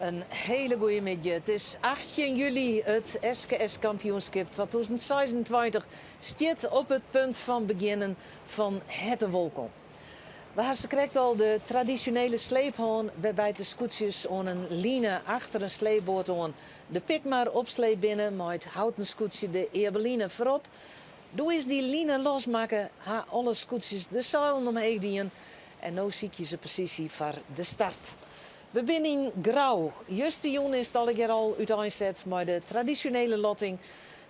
In hele goeie middei. It is 18 july, it SKS kampioenskip 2026 stiet op it punt fan begjinnen. Fan herte wolkom. We ha sakrekt al de tradisjonele sleep hân, wêrby't de skûtsjes oan in line achter in sleepboat oan de Pikmar opsleept binne mei it houten skûtsje de Eabeline foarop. Doe is dy line losmakke, ha alle skûtsjes de seilen omheech dien en no sykje se posysje foar de start. We binne yn Grou. Justerjûn is it allegear al úteinset mei de tradisjonele lotting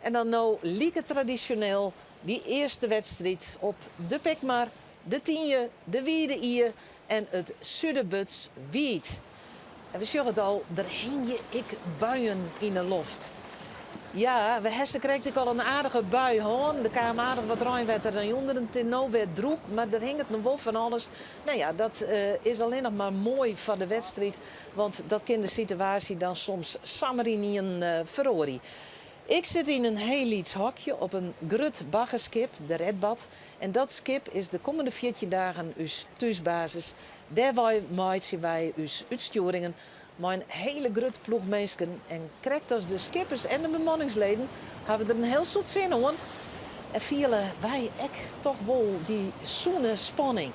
en dan no like tradisjoneel dy earste wedstriid op de Pikmar, de Tynje, de Wide Ie en it Suderburts Wiid. En we sjogge it al, der hingje ek buien yn 'e loft. Ja, we ha sakrekt ek al in aardige bui hân. Der kaam aardich wat reinwetter nei ûnderen. It is no wer drûch, mar der hinget noch wol fan alles. No ja, dat is allinnich mar moai foar de wedstriid, want dat kin de situaasje dan soms samar ynienen feroarje. Ik sit yn in heel lyts hokje op in grut baggerskip, de Redbad. En dat skip is de kommende 14 dagen ús thúsbasis. Dêrwei meitsje wy ús útstjoeringen mei in hele grutte ploech minsken. En krekt as de skippers en de bemanningsleden hawwe der in heel soad sin oan. En fiele wy ek toch wol dy sûne spanning.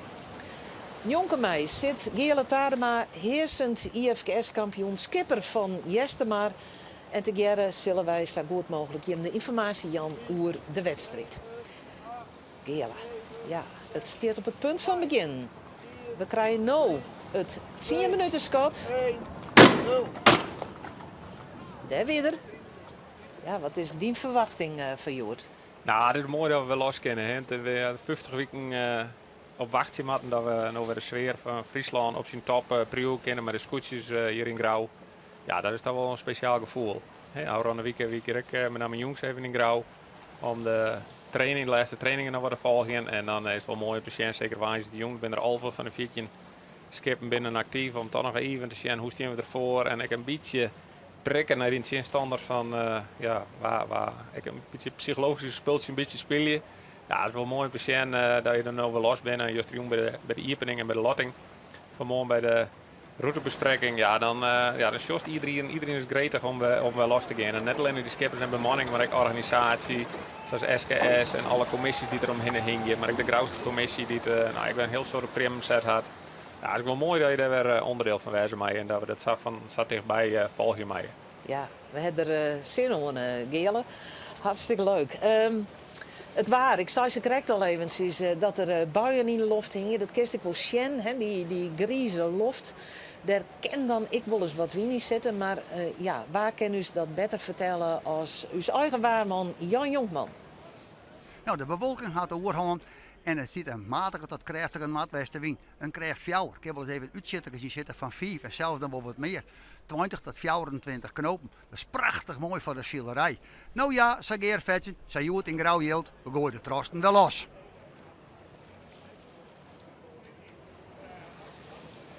Njonken my sit Geale Tadema, hearsend IFKS-kampioen, skipper fan Eastermar. En tegearre sille wy sa goed mooglik jim de ynformaasje jaan oer de wedstriid. Geale, ja, it stiet op it punt fan begjinnen. We krije no it tsien minuten skot. Dêr wie er. Ja, wat is dyn ferwachting foar hjoed? No, it is moai dat we wer los kinne. Hè. It is wer 50 wiken op wachtsje moatten dat we no wer de sfear fan Fryslân op syn top priuwe kinne mei de skûtsjes hjir yn Grou. Ja, dat is toch wol in spesjaal gefoel. Ôfrûne wike wie ik hjir ek met name jûns even yn Grou om de training, de lêste trainingen noch wat te folgjen. En dan is it wol moai om te sjen, seker woansdeitejûn binne der 11 fan de 14 skippen binnen aktyf om toch noch even te sjen hoe stean we derfoar en ek in bytsje prikke nei dyn tsjinstanner fan ja, wa, ek in bytsje psychologyske spultsje in bytsje spylje. Ja, it is wol moai om te sjen dat je der no wer los binne. Justerjûn by de iepening en by de lotting. Fan 'e moarn by de rûtebesprekking. Ja, dan, ja, dan sjochst iderien, iderien is gretich om wer los te gean. En net allinne de skippers en bemanning, mar ek organisaasje, sa as SKS en alle kommisjes dy't der omhinne hingje. Mar ek de Grouster kommisje dy't no, ek wer in hiel soad op priemmen set hat. Ja, it is wol moai dat je dêr wer ûnderdiel fan wêze meie en dat we dat sa fan sa tichtby folgje meie. Ja, we ha der sin oan, Geale. Hartstikke leuk. It waar, ik sei sakrekt al eventsjes dat der buien yn de loft hingje. Dat kinst ek wol sjen, hè, dy grize loft. Dêr kin dan ek wolris wat wyn yn sitte. Mar ja, wa kin ús dat better fertelle as ús eigen waarman Jan Jonkman? No, de bewolking hat de oerhân en it stiet in matige tot krêftige noardwestewyn. In krêft fjouwer, kin wolris even útsjitterkes yn sitte fan fiif en sels dan wol wat mear. 20 tot 24 knopen. Dat is prachtich moai foar de silerij. No ja, sa gearfetsjend, sa hjoed yn Grou jildt, we goaie de trosten wer los.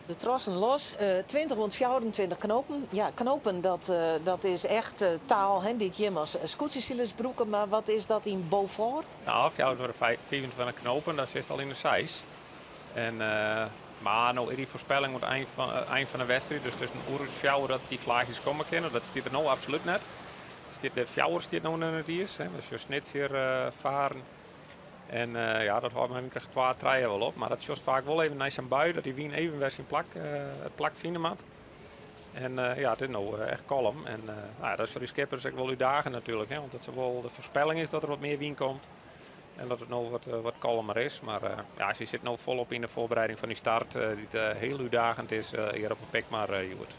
De trossen los, 20 oant 24 knopen. Ja, knopen dat, dat is echt taal hè, dy't jim as skûtsjesilers brûke, mar wat is dat yn Beaufort? No, 24, 25 knopen, dat sitst al yn de seis. En, mar no is dy foarspelling oan it ein fan de wedstriid, dus tusken oere as fjouwer dat dy flaachjes komme kinne, dat stiet der no absolút net. Stiet, de fjouwer stiet no yn it iis, hè, dus jo Snits hjir faren. En ja, dat hâldt mei wynkrêft twa, trije wol op, mar dat sjochst faak wol even nei sa'n bui, dat dy wyn even wer syn plak, it plak fine moat. En ja, it is no echt kalm. En no ja, dat is foar dy skippers ek wol útdagend natuerlik, hè, want it is wol, de foarspelling is dat der wat mear wyn komt. En dat it no wat kalmer is. Mar ja, sy sit no folop yn de foarbereiding fan dy start, dy't hiel útdagend is hjir op 'e Pikmar hjoed.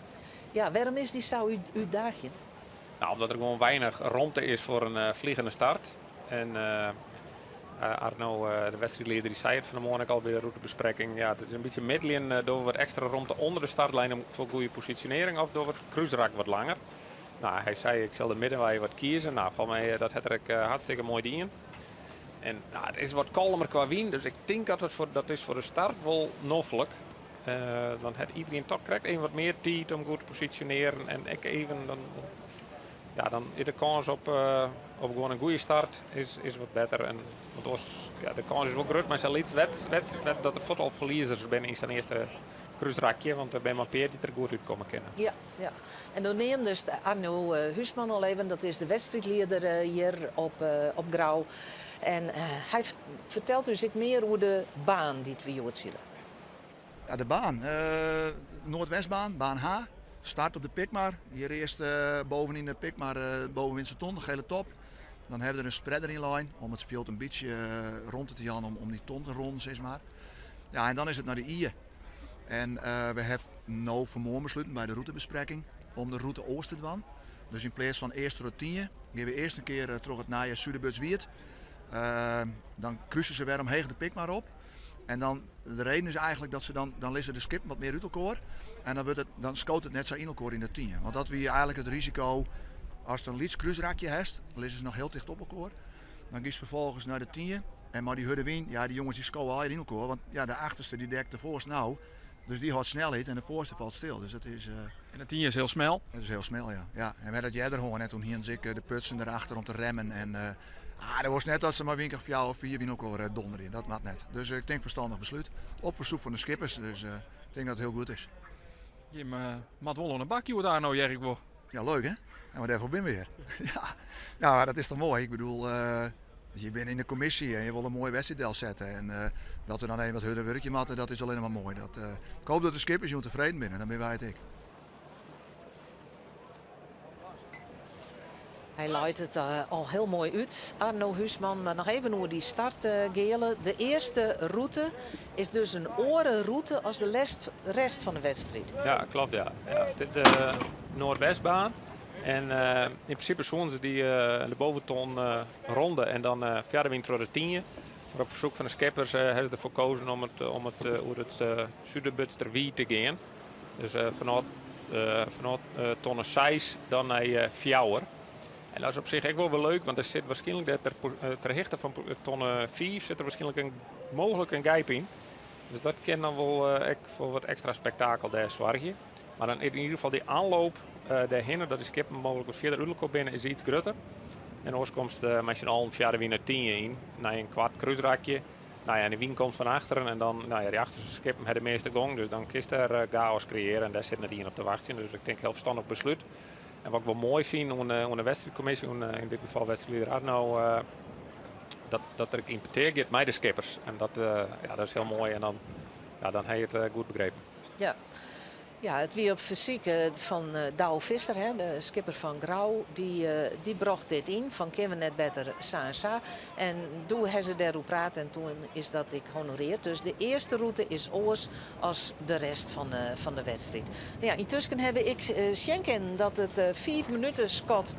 Ja, wêrom is dy sa útdaagjend? No, omdat der gewoan weinich romte is foar in fliegende start. En Arno, de wedstriidlieder, dy sei it fan 'e moarn ek al by de rûtebesprekking. Ja, it is in bytsje middeljen. Dogge we wat ekstra romte ûnder de startlijn om foar goede posisjonearring of dogge we it krúsrak wat langer? No, hy sei ik sil de middenwei wat kieze. No, folgens my dat hat er ek hartstikke moai dien. En no, it is wat kalmer kwa wyn, dus ik tink dat it foar, dat is foar de start wol noflik. Dan hat iedereen toch krekt even wat mear tiid om goed te posisjonearjen en ek even dan, Ja, dan is de kâns op, op gewoan in goede start is, is wat better. En, want oars, ja, de kâns is wol grut mei sa'n lyts wedstriid dat der fuort al ferliezers binne yn sa'n earste krúsrakje. Want der binne mar in pear dy't der goed útkomme kinne. Ja, ja. En do neamdest Arno Huisman al even, dat is de wedstriidlieder hjir op, op Grou. En hy fertelt ús ek mear oer de baan dy't we hjoed sile. Ja, de baan. Noardwestbaan, baan H. Start op de Pikmar. Hjir earst bovenyn de Pikmar, bovenwindse ton, de gele top. Dan hawwe we der in spreader yn lein om it fjild in bytsje romte te jaan om dy ton te ronnen, sis mar. Ja, en dan is it nei de Ie. En we hawwe no fanmoarn besluten by de rûtebesprekking om de rûte oars te dwaan. Dus yn pleats fan earst troch de Tynje, gean we earst in kear troch it nije Suderburdswiid. Dan kruse se wer omheech de Pikmar op. En dan, de reden is eigenlik dat se dan, dan lizze de skippen wat mear út elkoar. En dan, wurdt it, dan skoot it net sa yn elkoar yn de Tynje. Want dat wie eigenlik it risiko. Ast in lyts krúsrakje hast, dan lizze se noch hiel ticht op elkoar. Dan giest ferfolgens nei de Tynje. En mei dy hurde wyn, ja, dy jonges dy skowe allegear yn elkoar. Want ja, de achterste dy dekt de foarste no. Dus dy hâldt snelheid en de foarste falt stil. Dus dat is. En de Tynje is hiel smel. Dat is hiel smel, ja. Ja, en we ha dat earder hân en toen hienen se ek de putsen derachter om te remmen. En ah, dat was net dat se mei wynkrêft fjouwer of fiif yn elkoar donderje. Dat moat net. Dus ik tink ferstannich beslút. Op fersoek fan de skippers. Dus ik tink dat it hiel goed is. Jim moat wol oan de bak hjoed, Arno, hear ik wol. Ja, leuk hè? Ja, mar dêrfoar binne we hjir. Ja, nou, maar dat is toch moai? Ik bedoel, je binne yn de kommisje en je wolle in moaie wedstriid delsette. En dat we dan even wat hurder wurkje moatte, dat is allinnich mar moai. Dat, ik hoop dat de skippers jûn tefreden binne, dan binne wy it ek. Hy leit it al hiel moai út, Arno Huisman. Mar noch even oer dy start, Geale. De earste rûte is dus in oare rûte as de rest fan de wedstriid. Ja, klopt ja. Ja, de Noardwestbaan. En yn prinsipe soene se dy de boventon ronde en dan fia de wyn troch de Tynje. Mar op fersoek fan de skippers hawwe se derfoar kozen om it, om it oer it Suderburtsterwiid te gean. Dus fanôf, fanôf tonne seis dan nei fjouwer. En dat is op sich ek wol wer leuk, want der sit wierskynlik dêr ter, ter hichte fan tonne fiif sit der wierskynlik in, mooglik in gijp yn. Dus dat kin dan wol ek foar wat ekstra spektakel dêr soargje. Mar dan yn ieder gefal dy aanloop dêrhinne, dat dy skippen mooglik wat fierder út elkoar binne, is iets grutter. En oars komst mei syn allen fia de wyn de Tynje yn, nei in koart krúsrakje. Nou ja, en de wyn komt fan achteren en dan, nou ja, dy achterste skippen ha de measte gong, dus dan kinst dêr chaos kreëarje en dêr sit net ien op te wachtsjen. Dus ik tink hiel ferstannich beslút. En wat ik wol moai fyn oan de, oan de wedstriidkommisje, oan yn dit gefal wedstriidlieder Arno, dat, dat der ek yn petear giet mei de skippers. En dat, ja, dat is hiel moai en dan, ja, dan ha je it goed begrepen. Ja. Ja, it wie op fersyk fan Douwe Visser, hè, de skipper fan Grou, dy, dy brocht dit yn, fan kinne we net better sa en sa. En doe ha se dêroer praat en toen is dat ek honoreard. Dus de earste rûte is oars as de rest fan de, fan de wedstriid. No ja, yntusken ha we ek sjen kinnen dat it fiif minuten skot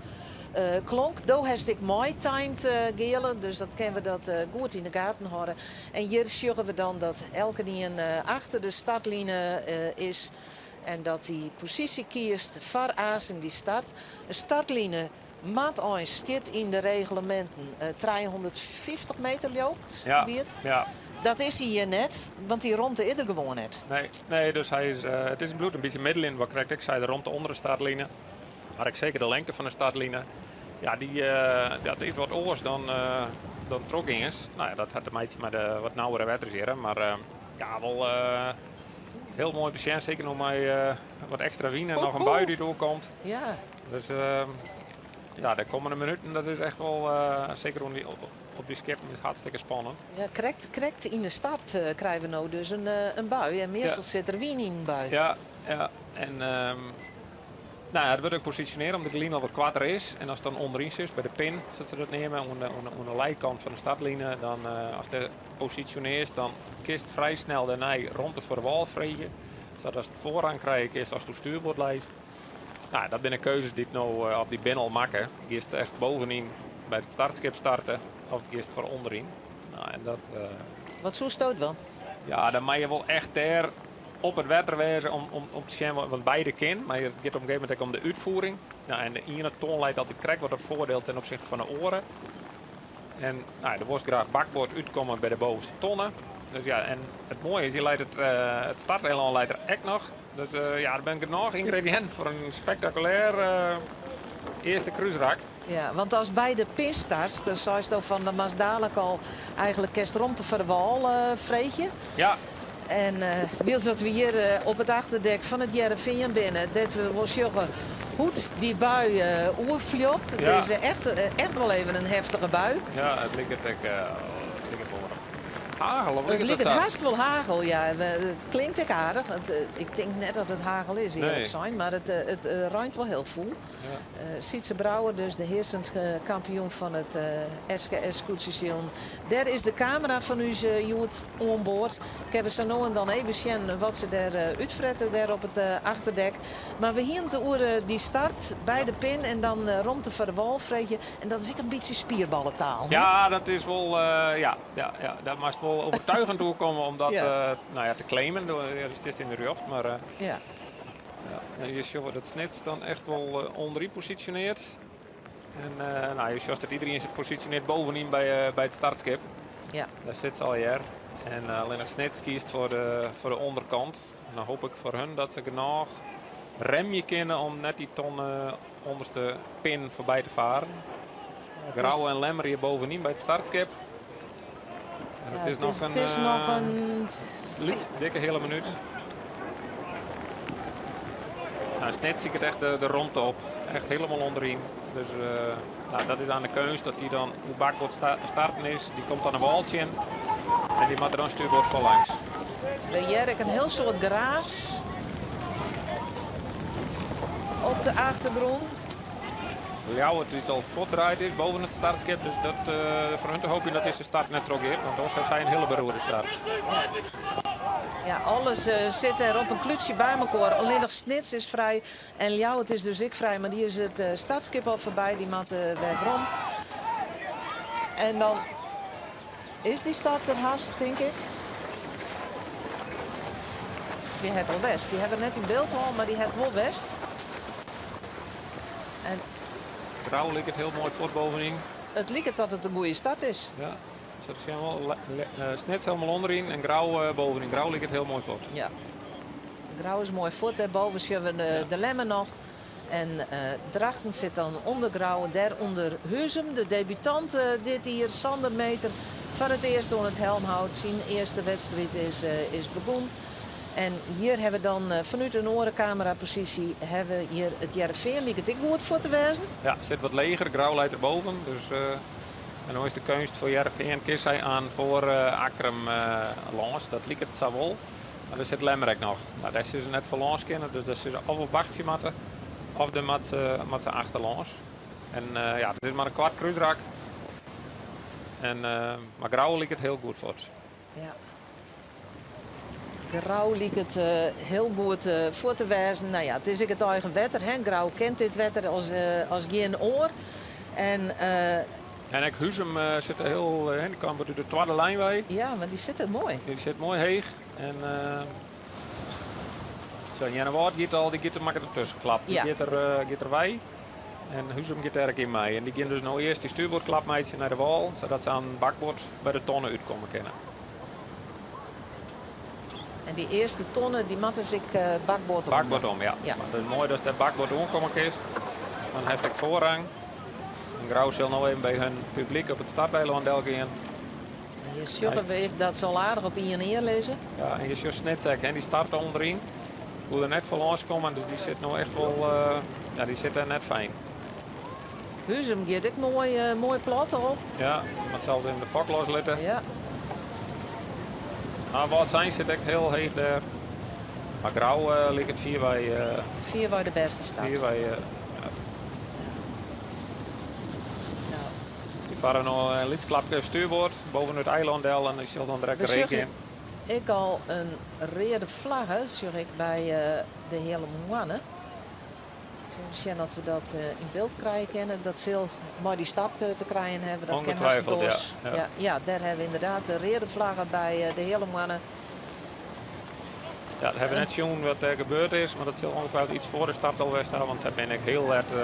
klonk. Do hast ek meitimed, Geale, dus dat kinne we dat goed yn de gaten hâlde. En hjir sjogge we dan dat elkenien achter de startline is en dat dy posysje kiest foar aansen dy start. In startline moat eins, stiet yn de regleminten, 350 meter leau ik, Ja, wie it. ja. Dat is hy hjir net, want dy romte is der gewoan net. Nee, nee, dus hy is, it is bliuwt in bytsje middelyn, wat krekt ek sei, de romte ûnder de startline. Mar ek seker de lengte fan de startline. Ja, dy, dat is wat oars dan, dan trochgeans. No ja, dat hat te meitsjen mei de wat nauwere wetters hjir. Mar ja, wol hiel moai te sjen. Seker noch mei wat ekstra wyn en noch in bui dy't oerkomt. Ja. Dus ja, de kommende minuten, dat is echt wol, seker oan dy, op dy skippen, is hartstikke spannend. Ja, krekt, krekt yn de start krije we no dus in, in bui. En meastal sit der wyn yn in bui. Ja, ja. En nou ja, it wurdt ek posisjonearre omdat de line al wat koarter is. En ast dan ûnderyn sitst by de pin, sa't se dat neame, oan de, oan de, oan de lijkant fan de startline, dan ast dêr posisjonearst, dan kinst frij snel dêrnei romte foar de wâl freegje. Sadat ast foarrang krije kinst ast oer stuurboard leist. Nou, dat binne keuzes dy't no, of dy binne al makke. Giest echt bovenyn by it startskip starte of giest foar ûnderyn. Nou, en dat, Wat soesto dwaan? Ja, dan moatte je wol echt dêr op it wetter wêze om, om, om te sjen, want beide kin, mar it giet op in gegeven momint ek om de útfiering. Nou, en de iene ton leit altyd krekt wat op foardiel ten opsichte fan de oare. En nou, do wolst graach bakboard útkomme by de bovenste tonne. Dus ja, en it moaie is, je leit it, it startelan leit der ek noch. Dus ja, der binne genôch yngrediïnten foar in spektakulêr. Earste krúsrak. Ja, want as by de pin startst, dan seisto fan dan moatst dalik al eigenlik kinst romte foar de wâl freegje. Ja. En wylst dat we hjir op it achterdek fan it Hearrenfean binne, dêr't we wol sjogge hoe't dy bui oerfljocht. It is echt, echt wol even in heftige bui. Ja, it liket ek, it liket wol wat hagel, of It liket it liket sa? hast wol hagel, ja. It klinkt ek aardich. Ik tink net dat it hagel is, earlik Nee. sein, mar it reint wol hiel fûl. Sytze Brouwer, dus de hearsend kampioen fan it SKS skûtsjesilen. Dêr is de kamera fan ús hjoed oan board. Kinne we sa no en dan even sjen wat se dêr útfrette dêr op it achterdek. Mar we hienen it oer dy start by de pin en dan romte foar de wâl freegje. En dat is ek in bytsje spierballetaal, hè? Ja, dat is wol, ja, ja, ja, dat moatst wol overtuigend oerkomme om dat nou ja, te claimen. Ja, do stiest yn de rjocht, mar Ja, en je sjogge dat Snits dan echt wol ûnderyn posisjonearret. En nou, je sjochst dat iedereen sich posisjonearret bovenyn by it startskip. Dêr sit se allegear. En allinnich Snits kiest foar de ûnderkant. En dan hoop ik foar hun dat se genôch remje kinne om net dy tonne ûnderste pin foarby te faren. Grou en Lemmer hjir bovenyn by it startskip. En it is noch in, it is noch in lyts, dikke heale minút. Nou, Snits siket echt de romte op. Echt hielendal ûnderyn. Dus nou, dat is oan de keunst dat dy dan oer bakboard starten is. Dy komt dan in wâl tsjin en dy moat der dan stuurboard foar langs. We hearre ek in hiel soad geraas op de achtergrûn. Ljouwert dy't al fuortdraaid is boven it startskip. Dus dat, foar hun te hoopjen dat dizze start net trochgiet, want oars ha sy in hiele beroerde start. Ja, alles sit dêr op in klútsje by mekoar. Allinnich Snits is frij en Ljouwert is dus ek frij, mar dy is it startskip al foarby. Dy moat wer werom. En dan is dy start der hast, tink ik. Dy hat al west. Dy hawwe we net yn byld hân, mar dy hat wol west. En Grou liket hiel moai fuort bovenyn. It liket dat it in goede start is. Ja, se sjen wol Snits hielendal ûnderyn en Grou bovenyn. Grou liket hiel moai fuort. Ja, Grou is moai fuort. Dêrboven sjogge we de Lemmer noch. En Drachten sit dan ûnder Grou en dêrûnder Huzum, de debutant dit jier, Sander Meeter, foar it earst oan it helmhout. Syn earste wedstriid is begûn. En hjir hawwe we dan fanút in oare kameraposysje hawwe we hjir it Hearrenfean, liket ek goed fuort te wêzen. Ja, sit wat leger, Grou leit derboven. Dus en no is de keunst foar Hearrenfean, kin sy aan foar Akkrum lâns, dat liket sa wol. Mar der sit Lemmer ek noch. Mar dêr sille se net foar lâns kinne, dus dêr sille se of op wachtsje moatte of dêr moat se, moat se achterlâns. En ja, it is mar in koart krúsrak. En, mar Grou liket hiel goed fuort. Ja. Grou liket hiel goed fuort te wêzen. No ja, it is ek it eigen wetter. Hè? Grou kent dit wetter as, as gjin oar. En, En ek Huzum sit der hiel, hè, dy kaam út de twadde lijn wei. Ja, mar dy sit der moai. Dy sit moai heech. En zo, Earnewâld giet al, dy giet der makket in tuskenklap. Dy giet der wei. En Huzum giet dêr ek yn mei. En dy gean dus no earst dy stuurboardklap meitsjen nei de wâl, sadat se aan bakboard by de tonne útkomme kinne. En dy earste tonne, dy moat dus ek bakboard om? Bakboard om, ja. Ja. Mar it is moai datst dêr bakboard oankomme kinst. Dan hast ek foarrang. En Grou sil no even by hun publyk op it starteilân delgean. En hjir sjogge we ek dat se al aardich op ien ear lizze. Ja, en je sjochst Snits ek, hè, dy start ûnderyn. Koe der net foar lâns komme, dus dy sit no echt wol, ja, dy sit dêr net fijn. Huzum giet ek moai, moai plat al. Ja, moat sels even de fok loslitte. Mar Wâldsein sit ek hiel heech dêr. Mar Grou liket fierwei. Fierwei de bêste start. Fierwei, ja. Dy farre no in lyts klapke stuurboard boven it eilân del en dy sil dan direkt We de reek sjogge yn. ek al in reade flagge, sjoch ik by de Heale Moanne. Even sjen oft we dat yn byld krije kinne. Dat sil mei dy start te krijen hawwe. Dat kin hast net Ongetwijfeld, ja. oars. Ja, ja, dêr hawwe we ynderdaad de reade flagge by de Heale Moanne. Ja, dat hawwe we net sjoen wat dêr gebeurd is, mar dat sil ongetwijfeld iets foar de start al west hawwe, want sy binne ek hiel let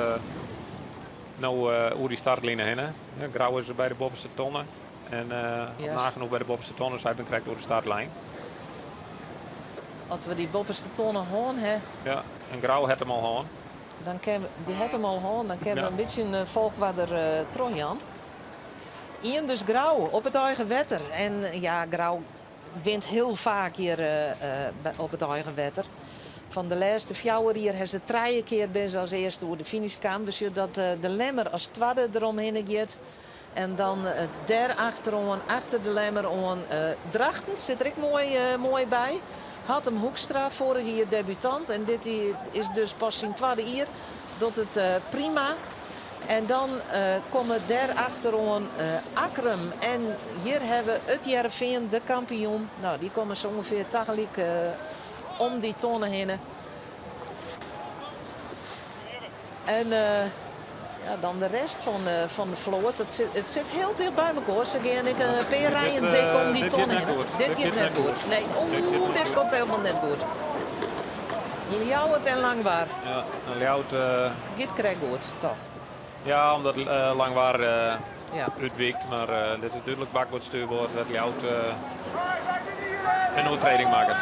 no oer dy startline hinne. Grou is by de boppeste tonne en nagenoeg by de boppeste tonne, sy binne krekt oer de startlijn. As we dy boppeste tonne hân ha. Ja, en Grou hat him al hân. Dan kin, dy hat him al hân, dan kinne we in bytsje in folchoarder trochjaan. Ien dus Grou op it eigen wetter. En ja, Grou wint hiel faak hjir op it eigen wetter. Fan de lêste fjouwer jier ha se trije kear binne se as earste oer de finish kaam. We sjogge dat de Lemmer as twadde deromhinne giet. En dan dêr achteroan, achter de Lemmer oan, Drachten sit der ek moai, moai by. Hattem Hoekstra, foarich jier debutant en dit is dus pas syn twadde jier, docht it prima. En dan komme dêr achteroan Akkrum en hjir hawwe we It Hearrenfean, de kampioen. No, dy komme sa ûngefear tagelyk om dy tonne hinne. En ja, dan de rest fan de float. Dat sit, it sit hiel ticht by mekoar. Se gean ek in pear rijen dik om dy tonne hinne. Dit giet net goed. Nee, oeh, dit komt hielendal net goed. Ljouwert en Langwar. Ja, en Ljouwert... Giet krekt goed, toch? Ja, omdat Langwar útwykt. Mar dit is dúdlik bakboard stuurboard wêr't Ljouwert in oertrêding makket.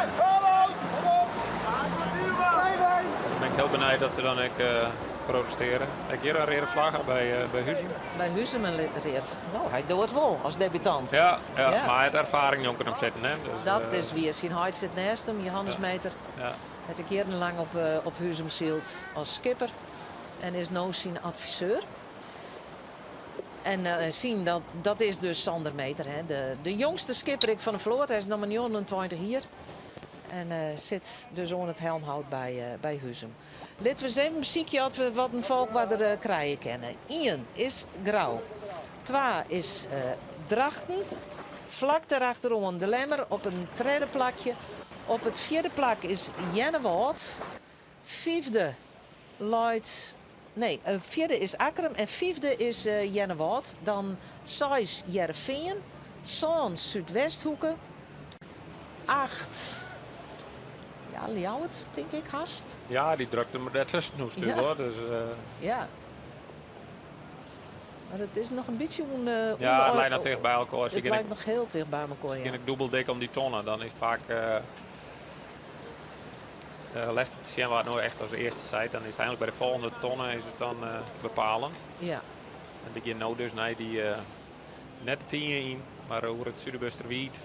Dan bin ik hiel benijd dat se dan ek protestearje. Ek hjir in reade flagge by, by Huzum. By Huzum in reade. No, hy docht it wol as debutant. Ja, ja, ja. Mar hy hat erfaring njonken him sitten. Hè? Dus, dat is wier. Syn heit sit neist him, Johannes Meeter. Ja. Hat ek jierrenlang op, op Huzum syld as skipper en is no syn adviseur. En syn, dat, dat is dus Sander Meeter, hè, de, de jongste skipper ek fan de float. Hy is noch mar 29 jier en sit dus oan it helmhout by, by Huzum. Litte we ris even besykje oft we wat in folchoarder krije kinne. Ien is Grou, twa is Drachten, flak derachteroan De Lemmer op in tredde plakje. Op it fjirde plak is Earnewâld, fyfde leit, nee, fjirde is Akkrum en fyfde is Earnewâld. Dan seis Hearrenfean, sân Súdwesthoeke, acht, ja, Ljouwert tink ik hast. Ja, dy drukt him der tusken hoe stuur hoor. Dus, Ja. Mar it is noch in bytsje ûn. Ja, it leit noch ticht by elkoar. It leit noch hiel ticht by elkoar, ja. Se gean ek dûbel dik om dy tonne, dan is it faak lestich te sjen wa't no echt as earste seit. Dan is it einlik by de folgjende tonne is it dan bepalend. Ja. En we gean no dus nei dy net de Tynje yn, mar oer it Suderbuorsterwiid.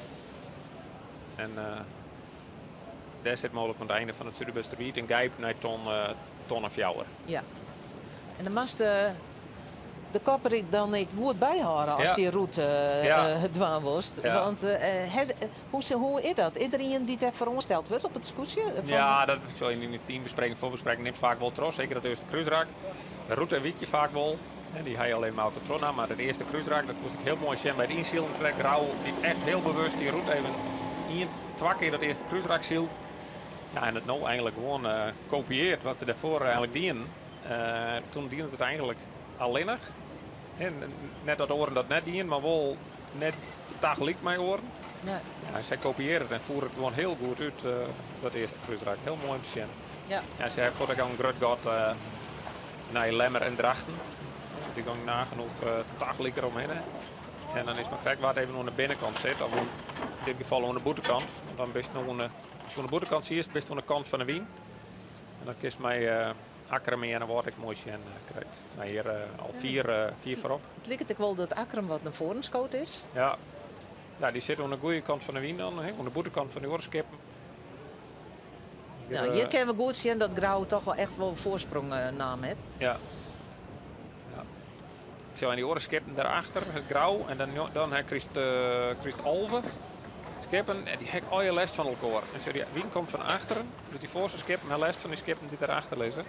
En dêr sit mooglik oan it einde fan it Suderbuorsterwiid in gijp nei ton, tonne fjouwer. Ja. En dan moatst de kop der dan ek goed byhâlde as dy rûte dwaan wolst. Want hoe is dat? Is der ien dy't dêrfoar oansteld wurdt op it skûtsje? Ja, dat sil je yn de teambespreking, foarbespreking nimt faak wol troch. Seker dat earste krúsrak. De rûte wit je faak wol. Dy ha je al even mei elkoar trochnaam. Mar it earste krúsrak, dat koest ek hiel moai sjen by it ynsilen. Krekt Grou dy't echt hiel bewust dy rûte even ien, twa kear dat earste krúsrak sylt. Ja, en it no eigenlik gewoan kopieart wat se dêrfoar eigenlik dienen. Toen dienen se it eigenlik allinnich. Net dat oaren dat net dienen, mar wol net tagelyk mei oaren. Nee. Ja, sy kopiearre it en foere it gewoan hiel goed út, dat earste krúsrak. Hiel moai om te sjen. Ja. Ja, sy ha fuort ek al in grut gat nei Lemmer en Drachten. Dy gong nagenoeg tagelyk eromhinne. En dan is mar krekt wa't even oan de binnenkant sit, of yn dit gefal oan de bûtenkant. Want dan bist no oan de, ast oan de bûtenkant siest, bist oan de kant fan de wyn. En dan kinst mei Akkrum en Earnewâld ek moai sjen krekt. Nou, hjir al fier foarop. It liket ek wol dat Akkrum wat nei foaren skood is. Ja. Ja, dy sit oan de goede kant fan de wyn dan, oan de bûtenkant fan de oare skippen. Hier, nou, hjir kinne we goed sjen dat Grou toch wol echt wol foarsprong naam hat. Ja. Ja. Ik sil en dy oare skippen dêrachter, it Grou, en dan, dan ha Christ, Christ 11 skippen en dy ha ek allegear lêst fan elkoar. En sjoch, dy wyn komt fan achteren, dus dy foarste skippen ha lêst fan dy skippen dy't dêrachter lizze.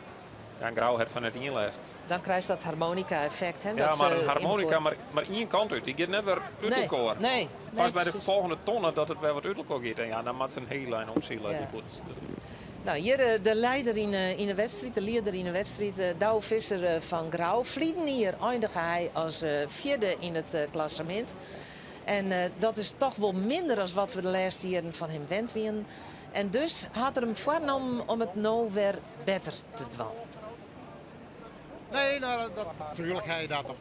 Ja, en Grou hat fan net ien lêst. Dan krijst dat harmonica-effekt, hè? Ja, mar in harmonica mar ien kant út. Dy giet net wer út elkoar. Nee, Pas by de folgjende tonne dat it wer wat út elkoar giet. En ja, dan moat se in hiel ein omsile, dy boats. Nou, hjir de leider yn de wedstriid, de lieder yn de wedstriid, Douwe Visser fan Grou. Ferliden jier eindige hy as fjirde yn it klassemint. En dat is toch wol minder as wat we de lêste jierren fan him wend wienen. En dus hat er him foarnommen om it no wer better te dwaan. Nee, nou, dat, natuurlijk ga je dat. Of...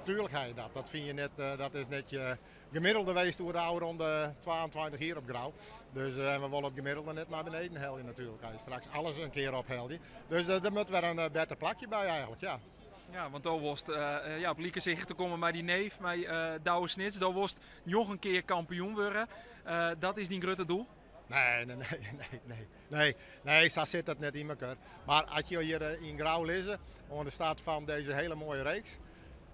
Tuurlijk ha je dat. Dat fyn je net, dat is net je gemiddelde weest oer de ôfrûne 22 jier op Grou. Dus we wolle it gemiddelde net nei beneden helje natuerlik. As je straks alles in kear ophelje. Dus der moat wer in better plakje by eigentlik, ja. Ja, want do wolst ja, op likense hichte komme mei dyn neef, mei Douwe Snits. Do wolst njoggen kear kampioen wurde. Dat is dyn grutte doel? Nee, nee, nee, nee, nee. Nee, nee, sa sit dat net yn mekoar. Mar as jo hjir yn Grou lizze, oan de start fan dizze hiele moaie reeks,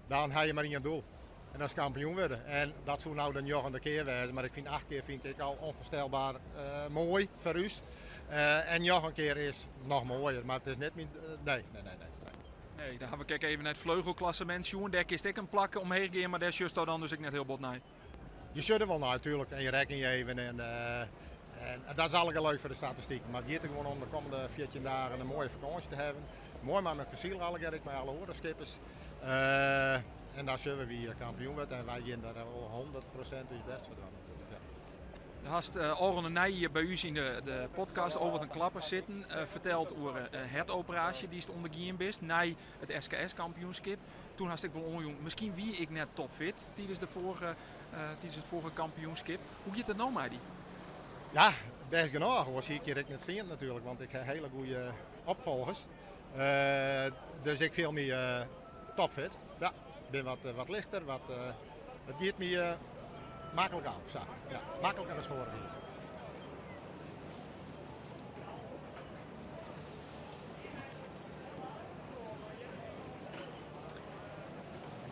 dan ha je mar ien doel. En dat is kampioen wurde. En dat soe no de njoggende kear wêze, mar ik fyn acht kear fyn ik al ûnfoarstelber moai foar ús. En njoggen kear is noch moaier, mar it is net myn. Nee, nee, nee, nee. Nee, dan ha we krekt even nei it fleugelklassemint sjoen. Dêr kinst ek in plak omheech gean, mar dêr sjochst dan dus ek net hiel bot nei. Je sjocht der wol nei natuerlik en je rekkenje even en, en dat is allegear leuk foar de statistiek. Mar it giet der gewoan om de kommende 14 dagen in moaie fakânsje te hawwen. Moai mei mekoar sile allegear, ek mei alle oare skippers. En dan sjogge we wie kampioen wurdt en wy gean der al 100% ús bêst foar dwaan natuerlik. Ja. Do hast ôfrûne neijier by ús yn de podcast O Wat in Klapper sitten ferteld oer in hertoperaasje dy'tst ûndergien bist nei it SKS-kampioenskip. Toen hast ek wol oanjûn, miskien wie ik net topfit tidens de foarige, tidens it foarige kampioenskip. Hoe giet it no mei dy? Ja, bêst genôch. Oars hie ik hjir ek net stean natuerlik, want ik ha hiele goede opfolgers. Dus ik fiel my topfit. Ja, bin wat, wat lichter, wat, it giet my maklik ôf. Sa, ja, makliker as foarich jier.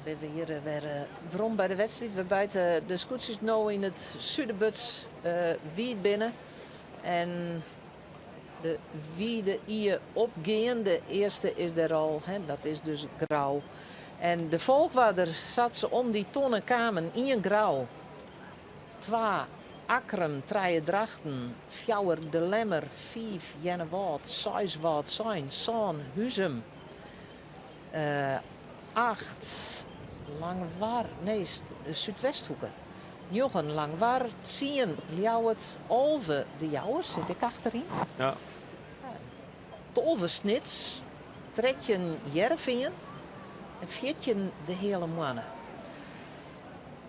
Binne we hjir wer werom by de wedstriid wêrby't de skûtsjes no yn it Suderbuts wiid binne. En de wide ie opgean. De earste is der al, hè, dat is dus Grou. En de folchoarder sa't se om dy tonne kamen, ien Grou, twa Akkrum, trije Drachten, fjouwer De Lemmer, fiif Earnewâld, seis Wâldsein, sân Huzum, acht Langwar, nee, Súdwesthoeke, njoggen Langwar, tsien Ljouwert, 11 De Jouwer, sit ek achteryn. Ja. 12 Snits, 13 Hearrenfean en 14 De Heale Moanne.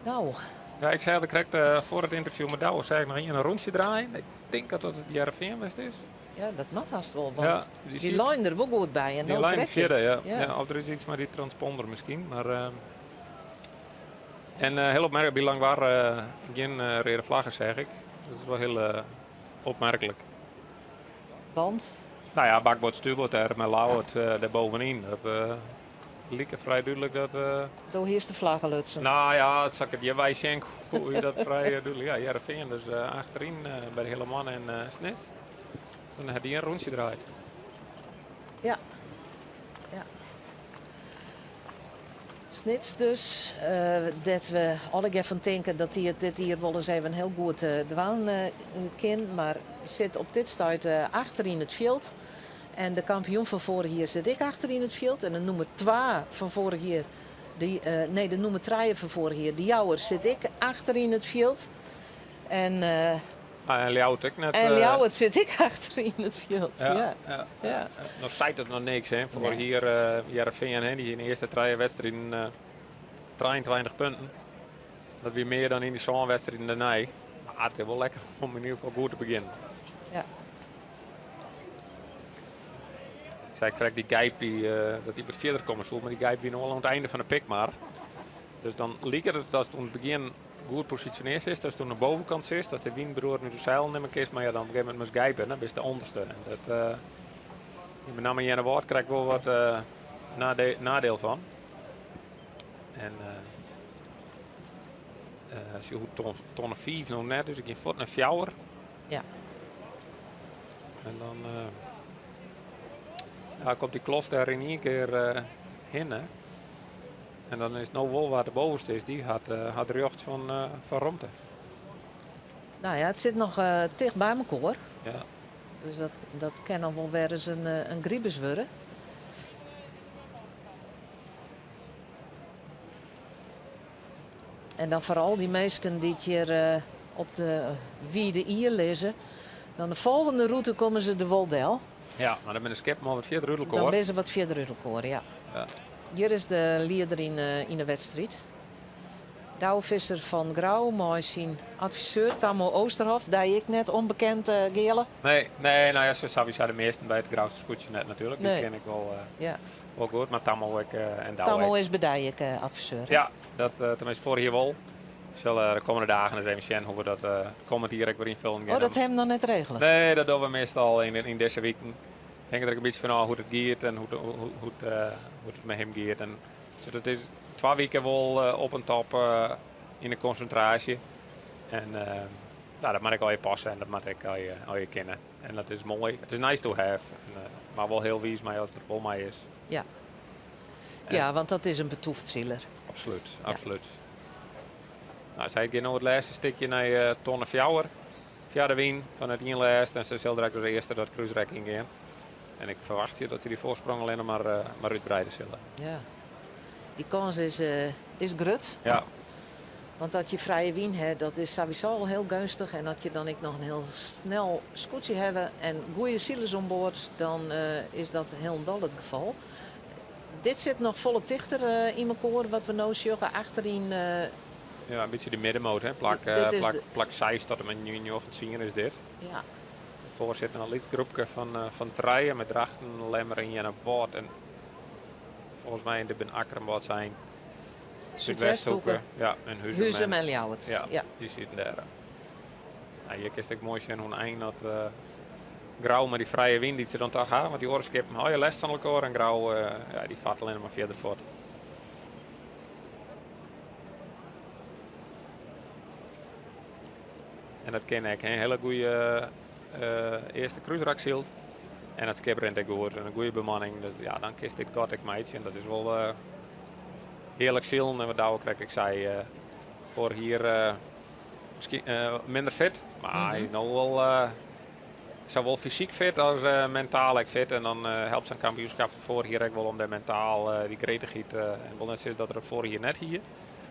Nou. Ja, ik sei krekt foar it ynterview mei Douwe, sei ik noch ien in rûntsje draaien. Ik tink dat dat it Hearrenfean west is. Ja, dat moat hast wol, want ja, die, die leine der wol goed by. En die leine fjirde, ja. ja. ja. Of der is iets mei dy transponder miskien. Mar, en hiel opmerklik, by Langwar gjin reade flagge, seach ik. Dat is wol hiel opmerklik. Want? Nou ja, bakboard stuurboard dêr mei Ljouwert dêr bovenyn. Dat like frij dúdlik dat. Do hiest de flagge lutsen. Nou ja, sa't ik it hjirwei sjen koe, wie dat frij dúdlik. Ja, Hearrenfean dus achteryn by de Heale Moanne en Snits. Dus dan hat dy in rûntsje draaid. Ja. Ja. Snits dus, dêr't we allegear fan tinke dat dy it dit jier wolris even hiel goed dwaan kin, mar sit op dit stuit achteryn it fjild. En de kampioen fan foarich jier sit ek achteryn it fjild. En de nûmer twa fan foarich jier, de, nee, de nûmer trije fan foarich jier, de Jouwer, sit ek achteryn it fjild. En, Ah, en Ljouwert ek net. En Ljouwert sit ek achteryn it fjild. Ja, ja. ja. ja. Noch seit it noch niks, hè. Foarich jier uh, Hearrenfean, hè, dy yn de earste trije wedstriden uh, 23 punten. Dat wie mear dan yn dy sân wedstriden dêrnei. Mar it is wol lekker om yn ieder gefal goed te begjinnen. Ja. Ik sei krekt dy Gijp dy, uh, dat dy wat fierder komme soe, mar dy Gijp wie no al oan it einde fan de Pikmar. Dus dan liket it ast oan it begjin goed posisjonearre sitst, ast oan de bovenkant sitst, ast de wyn beroerd út de seilen nimme kinst, mar ja, dan op in gegeven momint moatst gijpe, dan bist de ûnderste. En dat, uh, benammen Earnewâld krijt wol wat uh, nade nadiel fan. En uh, uh, hoe ton, tonne 5 noch net, dus ik gean fuort nei fjouwer. Ja. En dan uh, ja, komt dy kloft dêr yn ien kear uh, hinne. En dan is no wol wa't de bovenste is, dy hat, uh, hat rjocht fan, uh, fan romte. Nou ja, it sit noch uh, ticht by mekoar. Ja. Dus dat, dat kin noch wol wer ris in, in gribus wurde. En dan foaral dy minsken dy't hjir op de Wide Ie lizze. Dan de folgjende rûte komme se der wol del. Ja, mar dan binne de skippen al wat fierder út elkoar. Dan binne se wat fierder út elkoar, ja. Ja. Hjir is de lieder yn yn de wedstriid. Douwe Visser fan Grou mei syn adviseur Tammo Oosterhof, dy ek net ûnbekend, Geale? Nee, nee, no ja, sawiesa de measten by it Grouster skûtsje net natuerlik. Dy ken ik wol, wol goed, mar Tammo ek en Douwe Tammo is by dy ek adviseur? Ja, dat tenminste foarich jier wol. Sille de kommende dagen ris even sjen hoe't we dat kommend jier ek wer ynfullen gean. Oh, dat ha jim noch net regele? Nee, dat dogge we meastal yn dizze wiken. It hinget der ek in bytsje fan ôf hoe't it giet en hoe't it mei him giet. En it is twa wiken wol op en top yn de konsintraasje. En no, dat moat ek allegear passe en dat moat ek allegear kinne. En dat is moai. It is nice to have, mar wol hiel wiis mei as it der wol mei is. Ja. Ja, want dat is in betûft siler. Absolút, absolút. No, sy gean no it lêste stikje nei tonne fjouwer. Fia de wyn fan it ien lêst en se sil direkt as earste dat krúsrek yngean. En ik ferwachtsje dat se dy foarsprong allinne mar, mar útbreide sille. Ja, dy kâns is, is grut. Ja. Want as je frije wyn ha, dat is sawiesa al hiel geunstich. En as je dan ek noch in hiel snel skûtsje hawwe en goede silers oan board, dan is dat hielendal it gefal. Dit sit noch folle tichter yn mekoar wat we no sjogge achteryn. Ja, in bytsje de middenmoot, hè? Plak, plak, plak 6 tot en met 9, 10 is dit. Ja. Foar sit in lyts groepke fan trije mei Drachten, Lemmer en Earnewâld. En folgens my de bin Akkrum wat sein. Súdwesthoeke. Ja, en Huzum, Huzum en Ljouwert. Ja, ja. dy sitte dêr. Nou, hjir kinst ek moai sjen hoe ein dat Grou mei dy frije wyn dy't se dan toch ha, want dy oare skippen ha je lêst fan elkoar en Grou ja, dy fart allinne mar fierder fuort. En dat kin ek in hiele goede earste krúsrak syld. En it skip rint ek goed en in goede bemanning. Dus ja, dan kinst dit gat ek meitsjen. Dat is wol hearlik silen. En wat Douwe krekt ek sei, foarich jier miskien minder fit, mar hy is no wol sawol fysyk fit as mentaal ek fit. En dan helpt sa'n kampioenskip fan foarich jier ek wol om dêr mentaal dy gretichheid, en wol net sizze dat er it foarich jier net hie,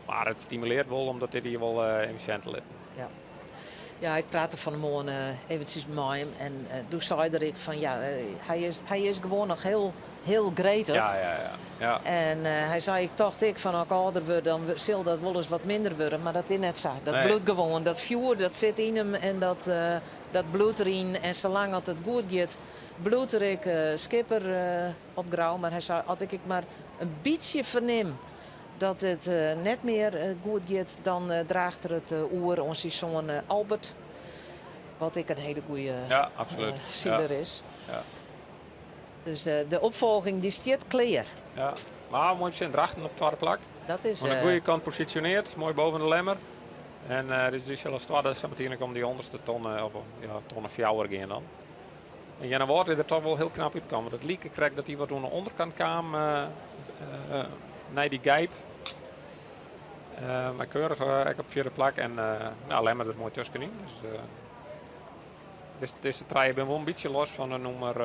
mar it stimuleart wol om dat dit jier wol even sjen te litten. Ja. Ja, ik prate fan 'e moarn eventsjes mei him en doe sei er ek fan ja, hy is gewoan noch hiel, hiel gretich. Ja, ja, ja. ja. En hy sei, ik tocht ek fan as ik âlder wurd dan sil dat wolris wat minder wurde, mar dat is net sa. Dat Nee. bliuwt gewoan, dat fjoer dat sit yn him en dat, dat bliuwt deryn. En salang as it goed giet, bliuwt er ek skipper op Grou. Mar hy sei, as ik ek mar in bytsje fernim dat it net mear goed giet, dan draacht er it oer oan syn soan Albert. Wat ek in hiele goede Ja, absolút. siler is. Ja. Dus de opfolging dy stiet klear. Ja, mar moai sjen, Drachten op twadde plak. Dat is Oan de goede kant posisjoneard, moai boven de Lemmer. En dus dy sil as twadde sametien om dy ûnderste tonne, of ja, tonne fjouwer gean dan. En Earnewâld is der toch wol hiel knap útkaam. Want it like krekt dat hy wat oan de ûnderkant kaam nei dy gijp. Mar keurich ek op fjirde plak. En nou, Lemmer der moai tuskenyn. Dus, dizze trije binne wol in bytsje los fan de nûmer,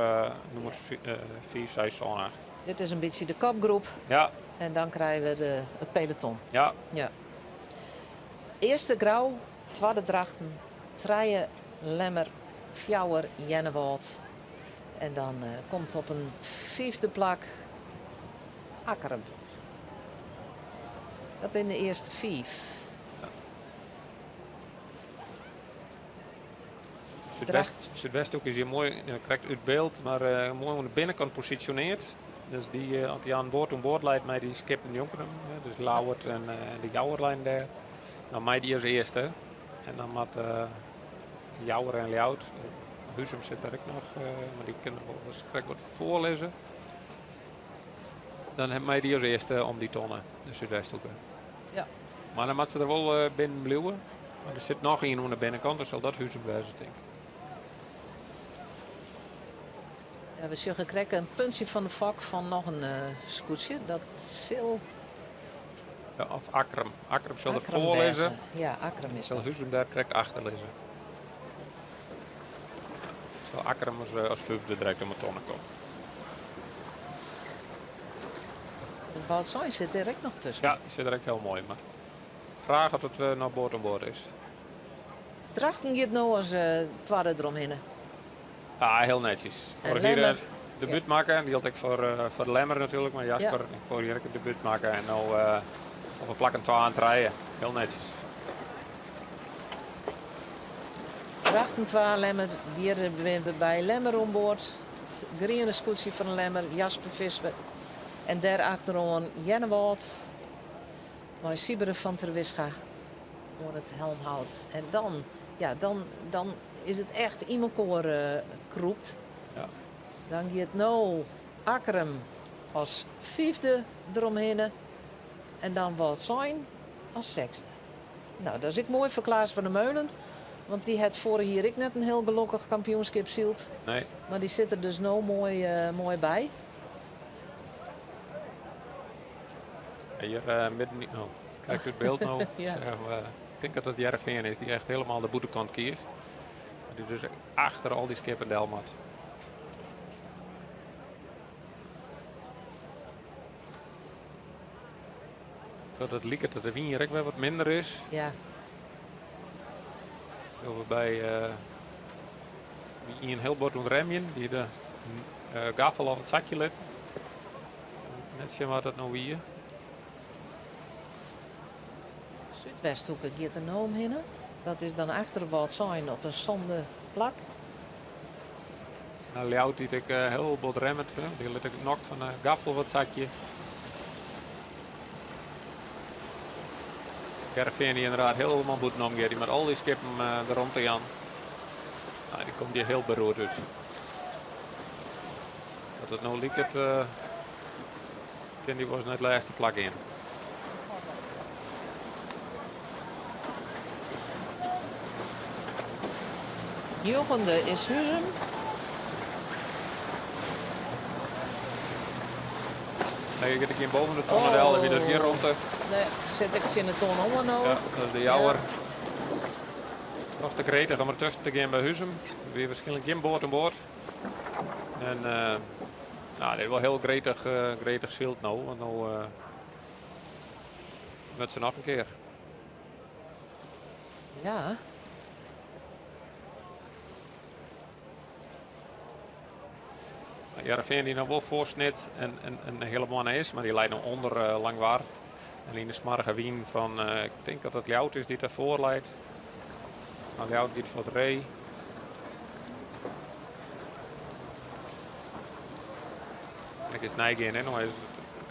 nûmer 5, 6, 7, 8. Dit is in bytsje de kopgroep. Ja. En dan krije we de, it peloton. Ja. Ja. Earste Grou, twadde Drachten, trije Lemmer, fjouwer Earnewâld. En dan komt op in fyfde plak Akkrum. Dat binne de earste fiif. Súdwest, Súdwesthoek is hjir moai krekt út byld, mar moai oan de binnenkant posisjoneard. Dus dy, as dy aan board oan board leit mei dy skippen njonken him, dus Ljouwert en de Jouwer leine dêr, dan mei dy as earste. En dan moat Jouwer en Ljouwert, Huzum sit dêr ek noch, mar dy kinne wol ris krekt wat foar lizze. Dan mei dy as earste om dy tonne, de Súdwesthoeke. Ja. Mar dan moat se der wol binnen bliuwe. Mar der sit noch ien oan de binnenkant, dan sil dat Huzum wêze, tink ik. Ja, we sjogge krekt in puntsje fan de fok fan noch in skûtsje. Dat sil. Ja, of Akkrum. Akkrum sil der Akkrum foar lizze. wêze. Ja, Akkrum is Sil dat. Huzum dêr krekt achter lizze. Sil Akkrum as fyfde direkt om 'e tonne komme. Wâldsein sit dêr ek noch tusken. Ja, sit der ek hiel moai. Mar fraach oft it noch board oan board is. Drachten giet no as twadde deromhinne. Ja, hiel netsjes. En Foarich jier Lemmer. Debút makke. Dy jildt ek foar, foar de Lemmer natuerlik. Mar Jasper ja. foar hjir ek it debút makke. En no op 'e plakken 2 en 3. Hiel netsjes. Drachten 2 Lemmer. Hjir binne we by Lemmer oan board. It griene skûtsje fan Lemmer, Jasper Visser. En dêr achteroan Earnewâld mei Sybere van Terwisga oan it helmhout. En dan, ja, dan, dan is it echt yn elkoar krûpt. Ja. Dan giet no Akkrum as fyfde deromhinne en dan Wâldsein as sechsde. No, dat is ek moai foar Klaas van der Meulen, want dy hat foarich jier ek net in hiel gelokkich kampioenskip syld. Nee. Mar dy sit der dus no moai, moai by. Hjir midden, oh, krekt út byld no. Ja. Ik tink dat it Hearrenfean is dy't echt hielendal de bûtenkant kiest. Dy't dus achter al dy skippen del moat. Dat it liket dat de wyn hjir ek wer wat minder is. Ja. Sille we by ien hiel bot ûntremjen, dy't de gaffel of it sakje lit. Net sjen wat dat no wie. Súdwesthoeke giet der no omhinne. Dat is dan achter Wâldsein op in sânde plak. Nou, Ljouwert dy't ek hiel bot remmet. Dy lit ek nokt fan de gaffel wat sakje. Hearrenfean dy ynderdaad hielendal bûtenom giet. Dy moat al dy skippen de romte jaan. Nou, dy komt hjir hiel beroerd út. Dat it no liket, kin dy wolris nei it lêste plak gean. Njoggende is Huzum. Nee, ik gean boven de tonne del, der wie dus gjin romte. Nee, sit ik tsjin de tonne oan no. Ja, dat is de Jouwer. Noch te gretich om der tusken te gean by Huzum. Der wie waarskynlik gjin boat oan board. En nou, dit is wol hiel gretich, gretich syld no, want no moat se noch in kear. Ja. Hearrenfean dy't noch wol foar Snits en de Heale Moanne is, mar dy leit no ûnder Langwar. En yn de smoarge wyn fan, ik tink dat it Ljouwert is dy't derfoar leit. Mar Ljouwert giet foar it ree. Ik is neigean, hè. No is it